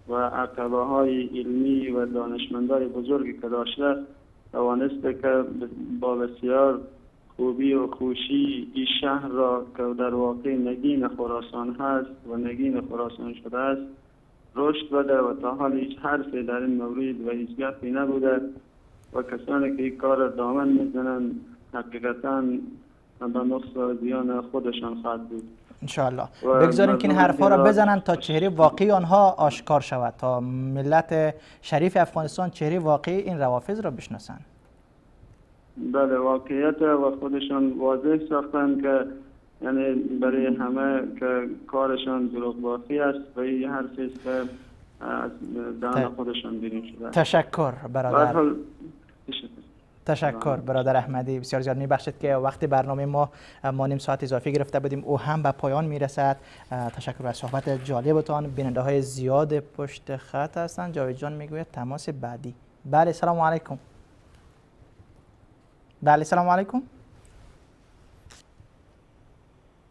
و عقبه های علمی و دانشمندای بزرگی که داشته توانسته که با بسیار خوبی و خوشی این شهر را که در واقع نگین خراسان هست و نگین خراسان شده است رشد بده و تا حال هیچ حرفی در این مورد و هیچ گپی نبوده و کسانی که این کار دامن میزنند حقیقتا به نقص و زیان خودشان خواهد بود. انشاءالله بگذاریم که این حرفها را بزنند تا چهره واقعی آنها آشکار شود، تا ملت شریف افغانستان چهره واقعی این روافض را بشناسند. بله، واقعیت و خودشان واضح ساختند که یعنی برای همه که کارشان دروغ بافی است و این حرفی است که از دهان خودشان بیرون شده. تشکر برادر. تشکر برادر احمدی، بسیار زیاد میبخشید که وقت برنامه ما نیم ساعت اضافی گرفته بودیم او هم به پایان میرسد. تشکر از صحبت جالبتان. بیننده های زیاد پشت خط هستند. جاوید جان میگوید تماس بعدی. بله، سلام علیکم. بله، سلام علیکم.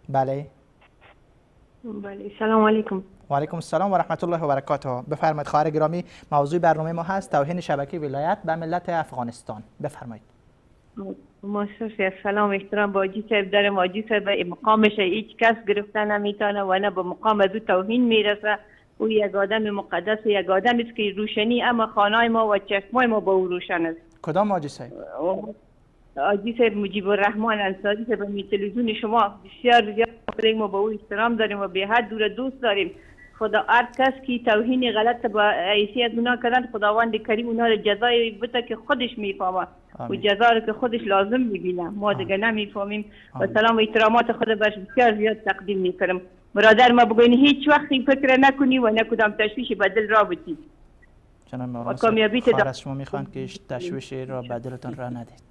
بله. بله، سلام علیکم. و علیکم السلام و رحمت الله و برکاته. بفرمایید خواهر گرامی، موضوع برنامه ما هست توهین شبکه ولایت به ملت افغانستان. بفرمایید. ما سلام احترام با حاجی صاحب دارم. حاجی صاحب مقامش هیچ کس گرفته نمیتونه و نه به مقام از او توهین میرسه. او یک آدم مقدس و یک آدم است که روشنی اما خانه ما و چشمای ما با او روشن است. کدام حاجی صاحب؟ حاجی صاحب مجیب الرحمن انصاری صاحب می تلویزیون شما بسیار زیاد ما با او احترام داریم و به حد دور دوست داریم. خدا هر کس که توهین غلط با حیثیت اونا کردن، خداوند کریم اونا رو جزای بده که خودش میفهمه و جزا رو که خودش لازم میبینه، ما دیگه نمیفهمیم. و سلام و احترامات خود برش بسیار زیاد تقدیم میکنم. برادر ما بگوین هیچ وقت این فکر نکنی و نکدام تشویش به دل را بتی. جناب مولانا از شما میخوان که تشویش را به دلتون را ندید.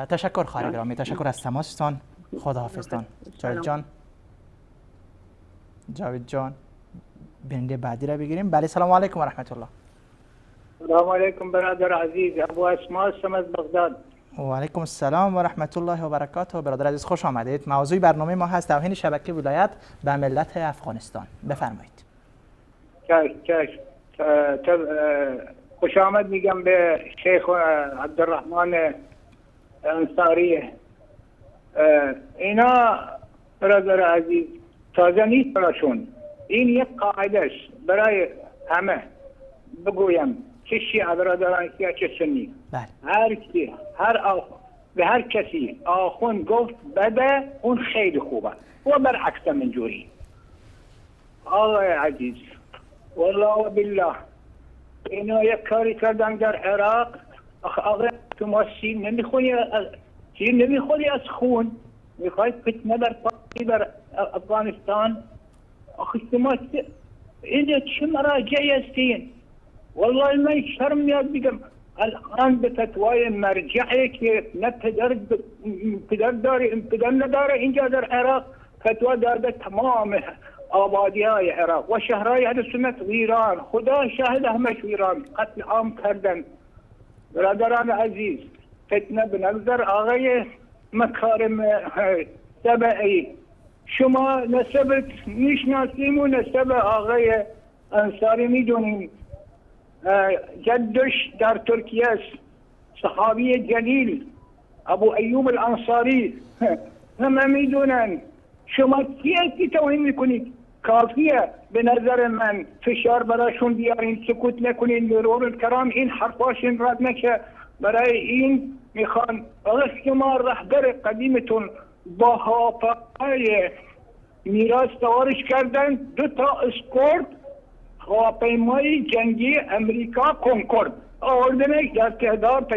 تشکر خواهر گرامی، تشکر از تماستان. خداحافظتان. جاوید جان، جاوید جان، بیننده بعدی را بگیریم. بله، سلام علیکم و رحمت الله. سلام علیکم برادر عزیز، ابو اسماء هستم از بغداد. و علیکم السلام و رحمت الله و برکاته. برادر عزیز خوش آمدید. موضوع برنامه ما هست توهین شبکه ولایت به ملت افغانستان. بفرمایید. چشم. خوش آمد میگم به شیخ عبدالرحمن انصاری. اینا برادر عزیز تازه نیست براشون، این یک قاعده است برای همه. بگویم چه شیعه برادران یا چه سنی، هر کی هر به هر کسی آخوند گفت بده، اون خیلی خوبه و برعکس منجوری. آقای عزیز والله و بالله اینا یک کاری کردن در عراق. آقای شما سیر نمیخونی، سیر نمیخوری از خون، میخوای فتنه بر افغانستان. آخه شما اینجا چه مراجعی هستین؟ والله من شرم میاد بگم الان به فتوای مرجعی که نه پدر داره پدر نداره اینجا در عراق فتوا داده تمام آبادی های عراق و شهرهای اهل سنت ویران، خدا شاهد همش ویران، قتل عام کردن. برادران عزیز فتنه به نظر آقای مکارم سبعی، شما نسبت میشناسیم و نسب آقای انصاری میدونیم. جدش در ترکیه است، صحابی جلیل ابو ایوب الانصاری، همه میدونن. شما کی هستی توهین میکنید؟ کافیه به نظر من فشار براشون بیارین، سکوت نکنین، مرور الکرام این حرفاشون رد نشه. برای این میخوان آقا شما رهبر قدیمتون با هواپیمای میراث سوارش کردن، 2 تا اسکورت هواپیمای جنگی امریکا کنکورد آوردنش در تعداد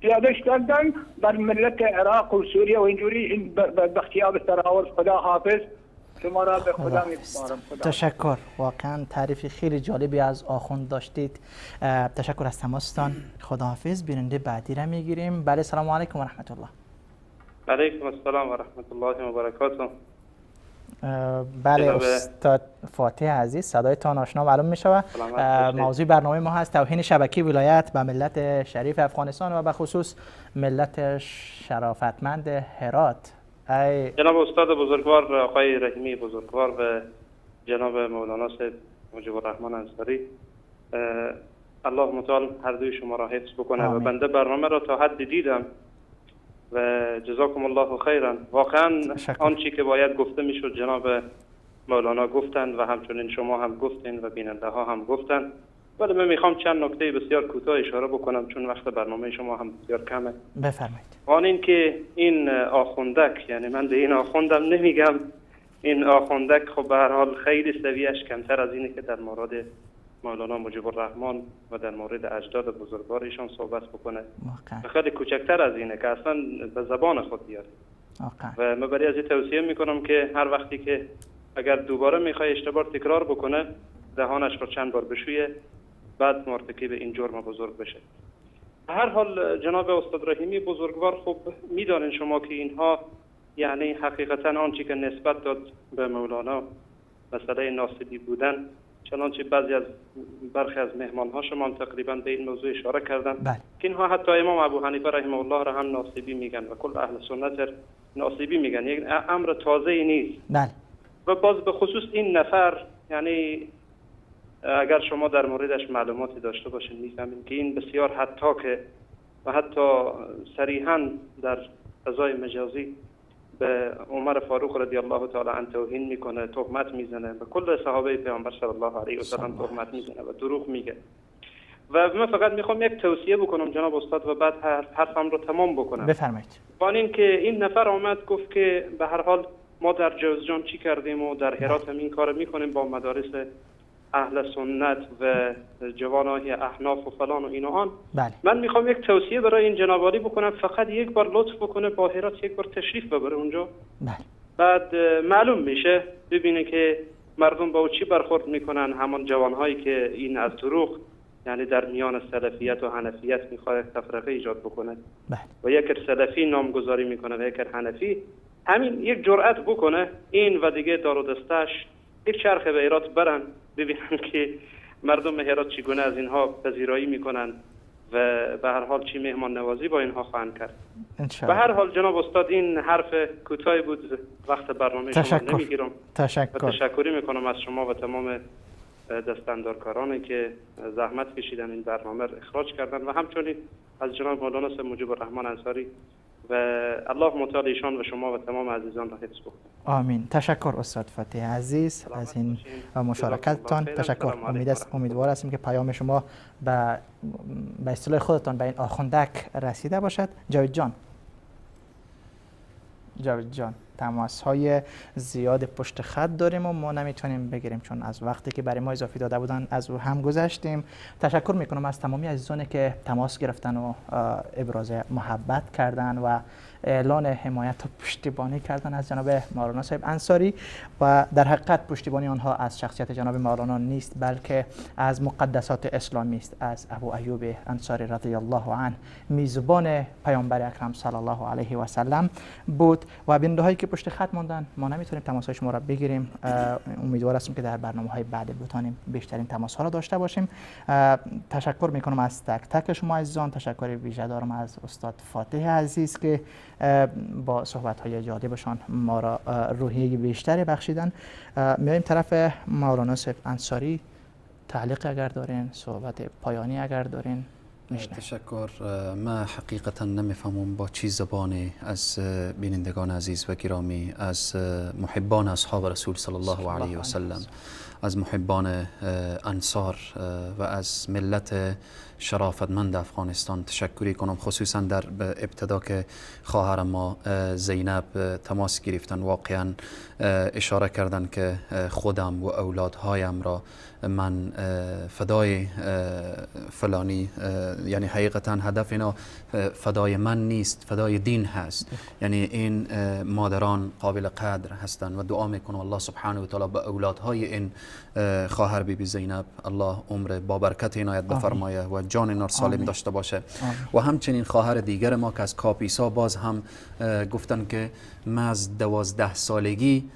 پیادش کردن بر ملت عراق و سوریه و اینجوری این بدبختی ها به سر آورد. خدا حافظ، شما را به خدا میسپارم. تشکر، واقعا تعریف خیلی جالبی از آخوند داشتید. تشکر از تماستان. خداحافظ. بیننده بعدی را میگیریم. بله، سلام علیکم و رحمت الله. علیکم السلام و رحمت الله و برکاته. بله استاد فاتح عزیز، صدایتان آشنا معلوم می شود. موضوع برنامه ما هست توهین شبکه ولایت به ملت شریف افغانستان و به خصوص ملت شرافتمند هرات. جناب استاد بزرگوار آقای رحیمی بزرگوار و جناب مولانا صاحب مجیب الرحمن انصاری، الله متعال هر دوی شما را حفظ بکنه. و بنده برنامه را تا حد دیدم و جزاکم الله خیرا. واقعا آنچه که باید گفته میشد جناب مولانا گفتند و همچنین شما هم گفتین و بیننده ها هم گفتند، ولی من میخوام چند نکته بسیار کوتاه اشاره بکنم چون وقت برنامه شما هم بسیار کمه. بفرمایید. آن این که این آخوندک، یعنی من به این آخوندم نمیگم، این آخوندک خب به هر حال خیلی سویش کمتر از اینه که در مورد مولانا مجیب الرحمن و در مورد اجداد بزرگوار ایشان صحبت بکنه. خیلی کوچکتر از اینه که اصلا به زبان خود بیاره. و من برای از این توصیه میکنم که هر وقتی که اگر دوباره میخوای اشتباه تکرار بکنه، دهانش رو چند بار بشویه، بعد مرتکب این جرم بزرگ بشه. به هر حال جناب استاد رحیمی بزرگوار، خب میدانین شما که اینها یعنی حقیقتا آنچه که نسبت داد به مولانا مسئله ناصبی بودن، چنانچه بعضی از برخی از مهمان‌ها شما هم تقریبا به این موضوع اشاره کردن که اینها حتی امام ابو حنیفه رحمه الله را هم ناصبی میگن و کل اهل سنت ناصبی میگن، یک امر تازه نیست. بله. و باز به خصوص این نفر، یعنی اگر شما در موردش معلوماتی داشته باشین میفهمین که این بسیار حتی که و حتی صریحا در فضای مجازی به عمر فاروق رضی الله تعالی عنه توهین میکنه، تهمت میزنه، به کل صحابه پیامبر صلی الله علیه و سلم تهمت میزنه و دروغ میگه. و من فقط میخوام یک توصیه بکنم جناب استاد و بعد حرفم رو تمام بکنم. بفرمایید. با این که این نفر آمد گفت که به هر حال ما در جوزجان چی کردیم و در هرات هم این کار میکنیم با مدارس اهل سنت و جوانای احناف و فلان و این و آن. بله. من میخوام یک توصیه برای این جناب عالی بکنم، فقط یک بار لطف بکنه با هرات یک بار تشریف ببره اونجا. بله. بعد معلوم میشه ببینه که مردم با چی برخورد میکنن، همان جوانهایی که این از دروغ یعنی در میان سلفیت و حنفیت میخواد تفرقه ایجاد بکنه. بله. و یک سلفی نامگذاری میکنه و یک حنفی، همین یک جرأت بکنه این و دیگه دار و دستش یک چرخ به هرات برن ببینن که مردم هرات چگونه از اینها پذیرایی میکنن و به هر حال چی مهمان نوازی با اینها خواهند کرد. به هر حال جناب استاد این حرف کوتاهی بود، وقت برنامه شما نمیگیرم. تشکری میکنم از شما و تمام دستاندارکارانی که زحمت کشیدن این برنامه را اخراج کردن و همچنین از جناب مولانا سید مجیب الرحمن انصاری و الله متعال ایشان و شما و تمام عزیزان را حفظ بکنه. آمین. تشکر استاد فاتح عزیز از این مشارکتتان. تشکر. امیدوار هستیم که پیام شما به اصطلاح خودتان به این آخوندک رسیده باشد. جاوید جان، تماس های زیاد پشت خط داریم و ما نمیتونیم بگیریم چون از وقتی که برای ما اضافی داده بودن از او هم گذشتیم. تشکر میکنم از تمامی عزیزانی که تماس گرفتن و ابراز محبت کردن و اعلان حمایت و پشتیبانی کردن از جناب مولانا صاحب انصاری و در حقیقت پشتیبانی آنها از شخصیت جناب مولانا نیست بلکه از مقدسات اسلامی است، از ابو ایوب انصاری رضی الله عنه، میزبان پیامبر اکرم صلی الله علیه و سلم بود. و بیننده هایی که پشت خط ماندن ما نمیتونیم تماس های شما را بگیریم. امیدوار هستیم که در برنامه های بعد بتانیم بیشترین تماس ها را داشته باشیم. تشکر میکنم از تک تک شما عزیزان. تشکر ویژه دارم از استاد فاتح عزیز که با صحبت های جالبشان ما را روحیه بیشتری بخشیدن. میایم طرف مولانا صاحب انصاری، تعلیق اگر دارین، صحبت پایانی اگر دارین. تشکر. ما حقیقتا نمیفهمم با چی زبانی از بینندگان عزیز و گرامی، از محبان اصحاب رسول صلی الله علیه و سلم، از محبان انصار و از ملت شرافتمند افغانستان تشکری کنم، خصوصا در ابتدا که خواهر ما زینب تماس گرفتن، واقعا اشاره کردن که خودم و اولادهایم را من فدای فلانی، یعنی حقیقتا هدف اینا فدای من نیست، فدای دین هست. یعنی این مادران قابل قدر هستند و دعا میکنم الله سبحانه و تعالی به اولادهای این خواهر بی بی زینب الله عمر با برکت عنایت بفرمایه و جان اینا سالم داشته باشه. و همچنین خواهر دیگر ما که از کاپیسا باز هم گفتن که من از 12 سالگی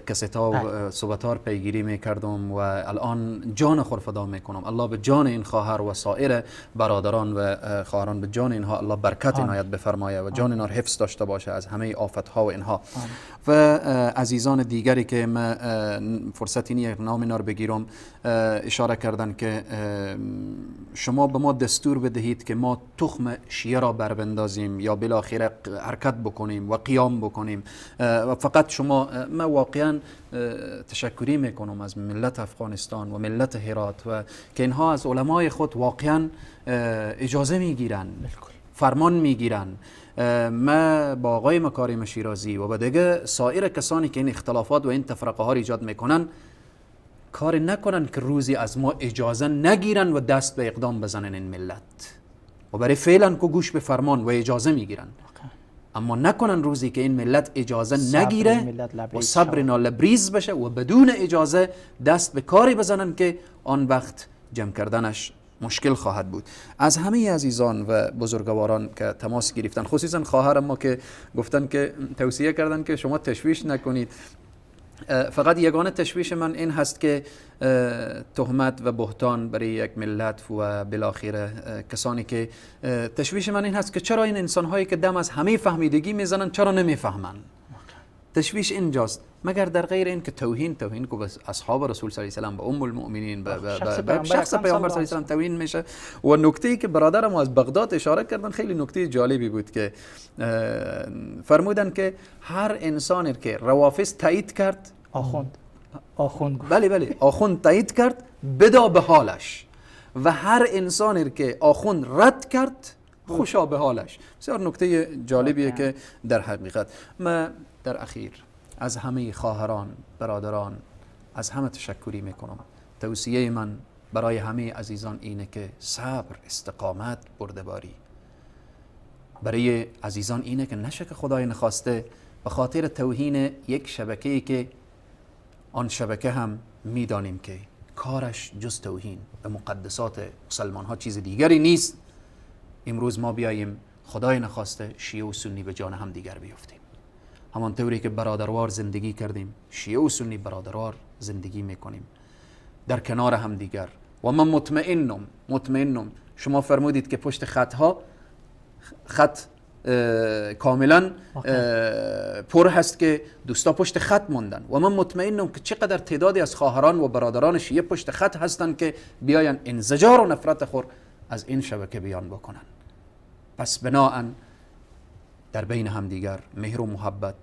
کستا و صحبتار پیگیری میکردم و الان جان خود فدا میکنم. الله به جان این خواهر و سایر برادران و خواهران، به جان اینها الله برکت عنایت بفرمایه و جان اینها حفظ داشته باشه از همه آفت ها و اینها. و عزیزان دیگری که من فرصتی نیست نام اینا رو بگیرم، اشاره کردن که شما به ما دستور بدهید که ما تخم شیعه را بر بندازیم یا بالاخره حرکت بکنیم و قیام بکنیم و فقط شما. ما واقعا تشکری میکنم از ملت افغانستان و ملت هرات و که اینها از علمای خود واقعا اجازه میگیرن، فرمان میگیرن. ما با آقای مکارم شیرازی و با دیگه سایر کسانی که این اختلافات و این تفرقه ها را ایجاد میکنن کار نکنن که روزی از ما اجازه نگیرن و دست به اقدام بزنن این ملت و برای فعلا که گوش به فرمان و اجازه میگیرن، اما نکنن روزی که این ملت اجازه نگیره و صبر نالبریز بشه و بدون اجازه دست به کاری بزنن که آن وقت جمع کردنش مشکل خواهد بود. از همه عزیزان و بزرگواران که تماس گرفتن، خصوصا خواهر ما که گفتن که توصیه کردن که شما تشویش نکنید، فقط یگانه تشویش من این هست که تهمت و بهتان برای یک ملت و بالاخره کسانی که تشویش من این هست که چرا این انسان هایی که دم از همه فهمیدگی میزنن چرا نمیفهمن. تشویش اینجاست، مگر در غیر این که توهین که به اصحاب رسول صلی الله علیه و سلم، به ام المؤمنین، به شخص پیامبر صلی الله علیه و سلم توهین میشه. و نکته ای که برادرم از بغداد اشاره کردن خیلی نکته جالبی بود که فرمودن که هر انسانی که روافض تایید کرد، آخوند بله آخوند تایید کرد، بدا به حالش، و هر انسانی که آخوند رد کرد خوشا به حالش. بسیار نکته جالبیه که در حقیقت من در اخیر از همه خواهران، برادران، از همه تشکری میکنم. توصیه من برای همه عزیزان اینه که صبر، استقامت، بردباری. برای عزیزان اینه که نشه که خدای نخواسته به خاطر توهین یک شبکه‌ای که آن شبکه هم میدانیم که کارش جز توهین به مقدسات مسلمان ها چیز دیگری نیست، امروز ما بیاییم خدای نخواسته شیعه و سنی به جان هم دیگر بیفتیم. همان طوری که برادروار زندگی کردیم، شیعه و سنی برادروار زندگی میکنیم در کنار هم دیگر. و من مطمئنم شما فرمودید که پشت خطها خط کاملا پر هست که دوستا پشت خط موندن و من مطمئنم که چقدر تعدادی از خواهران و برادران شیعه پشت خط هستن که بیاین انزجار و نفرت خور از این شبکه بیان بکنن. پس بناهن در بین همدیگر مهر و محبت،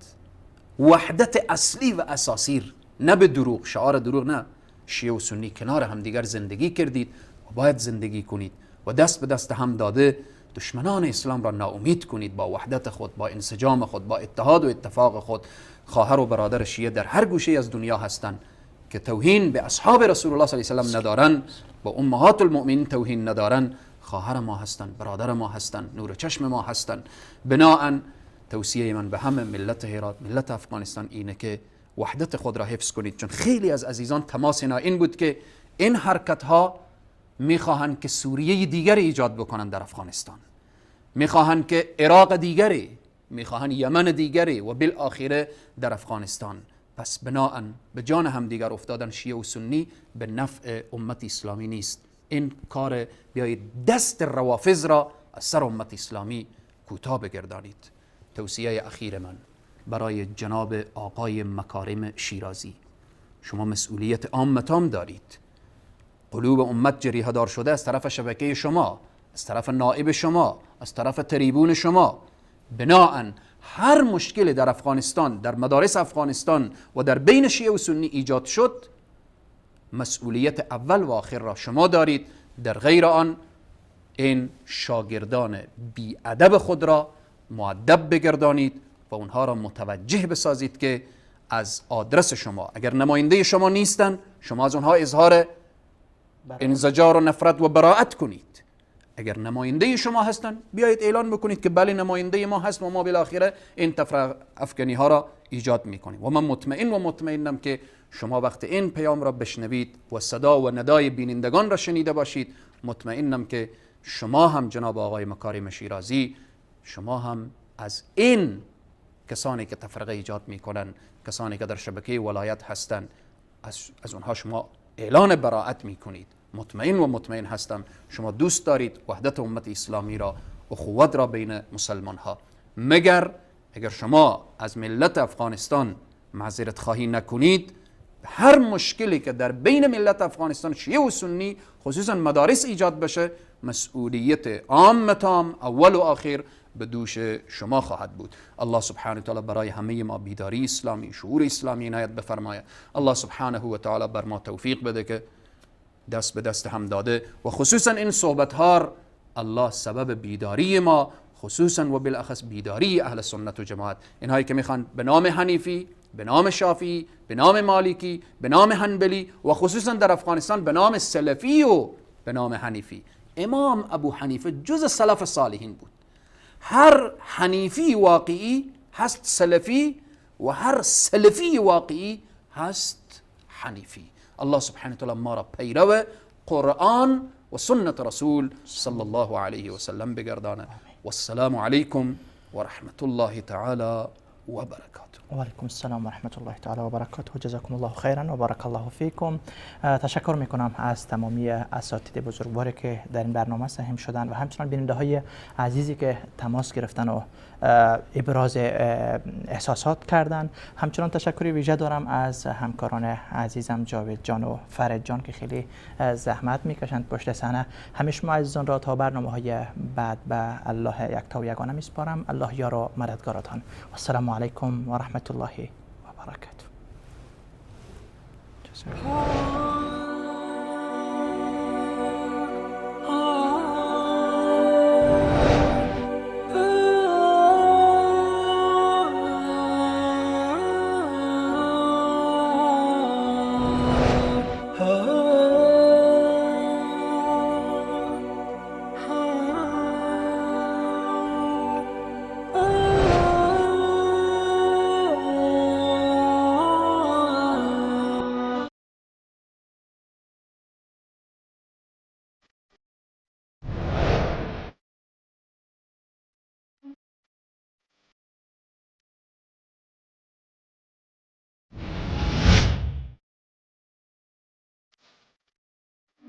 وحدت اصلی و اساسی، نه به دروغ، شعار دروغ نه، شیعه و سنی کنار همدیگر زندگی کردید و باید زندگی کنید و دست به دست هم داده دشمنان اسلام را ناامید کنید با وحدت خود، با انسجام خود، با اتحاد و اتفاق خود. خواهر و برادر شیعه در هر گوشه از دنیا هستند که توهین به اصحاب رسول الله صلی الله علیه و سلم ندارن، با امهات المؤمنین توهین ندارن، خواهر ما هستند، برادر ما هستند، نور چشم ما هستند. بناهن توصیه من به همه ملت هرات، ملت افغانستان اینه که وحدت خود را حفظ کنید، چون خیلی از عزیزان تماس اینا این بود که این حرکت ها میخواهند که سوریه دیگری ایجاد بکنن در افغانستان، میخواهند که عراق دیگری، میخواهند یمن دیگری و بالآخره در افغانستان. پس بناهن به جان هم دیگر افتادن شیعه و سنی به نفع امت اسلامی نیست. این کار بیایید دست روافض را از سر امت اسلامی کوتاه بگردانید. توصیه اخیر من برای جناب آقای مکارم شیرازی، شما مسئولیت عامتام دارید. قلوب امت جریحه دار شده از طرف شبکه شما، از طرف نائب شما، از طرف تریبون شما. بناهن هر مشکل در افغانستان، در مدارس افغانستان و در بین شیعه و سنی ایجاد شد، مسئولیت اول و آخر را شما دارید. در غیر آن این شاگردان بی ادب خود را مؤدب بگردانید و اونها را متوجه بسازید که از آدرس شما، اگر نماینده شما نیستن، شما از اونها اظهار انزجار و نفرت و براعت کنید. اگر نماینده شما هستن، بیایید اعلان بکنید که بله نماینده ما هست و ما بالاخره این تفرقه افکنی ها را ایجاد میکنیم. و من مطمئن و مطمئنم که شما وقت این پیام را بشنوید و صدا و ندای بینندگان را شنیده باشید، مطمئنم که شما هم جناب آقای مکارم شیرازی، شما هم از این کسانی که تفرقه ایجاد میکنن، کسانی که در شبکه ولایت هستند، از اونها شما اعلان براعت میکنید. مطمئن و مطمئن هستم شما دوست دارید وحدت امت اسلامی را، اخوت را بین مسلمان ها. مگر اگر شما از ملت افغانستان معذرت خواهی نکنید، هر مشکلی که در بین ملت افغانستان شیعه و سنی خصوصا مدارس ایجاد بشه، مسئولیت عام تام اول و آخر به دوش شما خواهد بود. الله سبحانه و تعالی برای همه ما بیداری اسلامی، شعور اسلامی عنایت بفرماید. الله سبحانه و تعالی بر ما توفیق بده که دست به دست هم داده و خصوصا این صحبت ها الله سبب بیداری ما، خصوصا و بالاخص بیداری اهل سنت و جماعت، اینهایی که میخوان به نام حنیفی، به نام شافعی، به نام مالکی، به نام حنبلی و خصوصا در افغانستان به نام سلفی و به نام حنیفی. امام ابو حنیفه جز سلف صالحین بود. هر حنیفی واقعی هست سلفی و هر سلفی واقعی هست حنیفی. الله سبحانه و تعالی ما را پیرو قرآن و سنت رسول صلی الله علیه و سلم بگردانه. والسلام علیکم و رحمت الله تعالی و برکاته. و علیکم السلام و رحمت الله تعالی و برکاته. جزاکم الله خیرا و بارک الله فیکم. تشکر میکنم از تمامی اساتید بزرگواری که در این برنامه سهم شدن و همچنان بیننده های عزیزی که تماس گرفتن و ابراز احساسات کردن. همچنان تشکر ویژه دارم از همکاران عزیزم جاوید جان و فرید جان که خیلی زحمت میکشند پشت صحنه. همه شما عزیزان را تا برنامه های بعد به الله یکتا و یگانه میسپارم. الله یار و مددگارتان. السلام علیکم و رحمت الله و برکاته.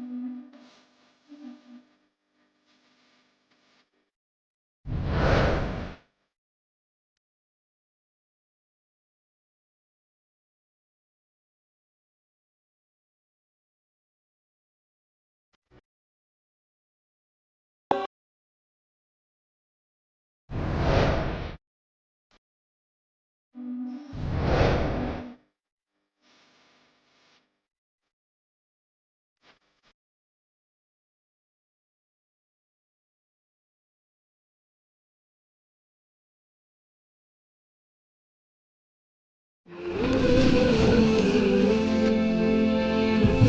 Thank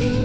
you.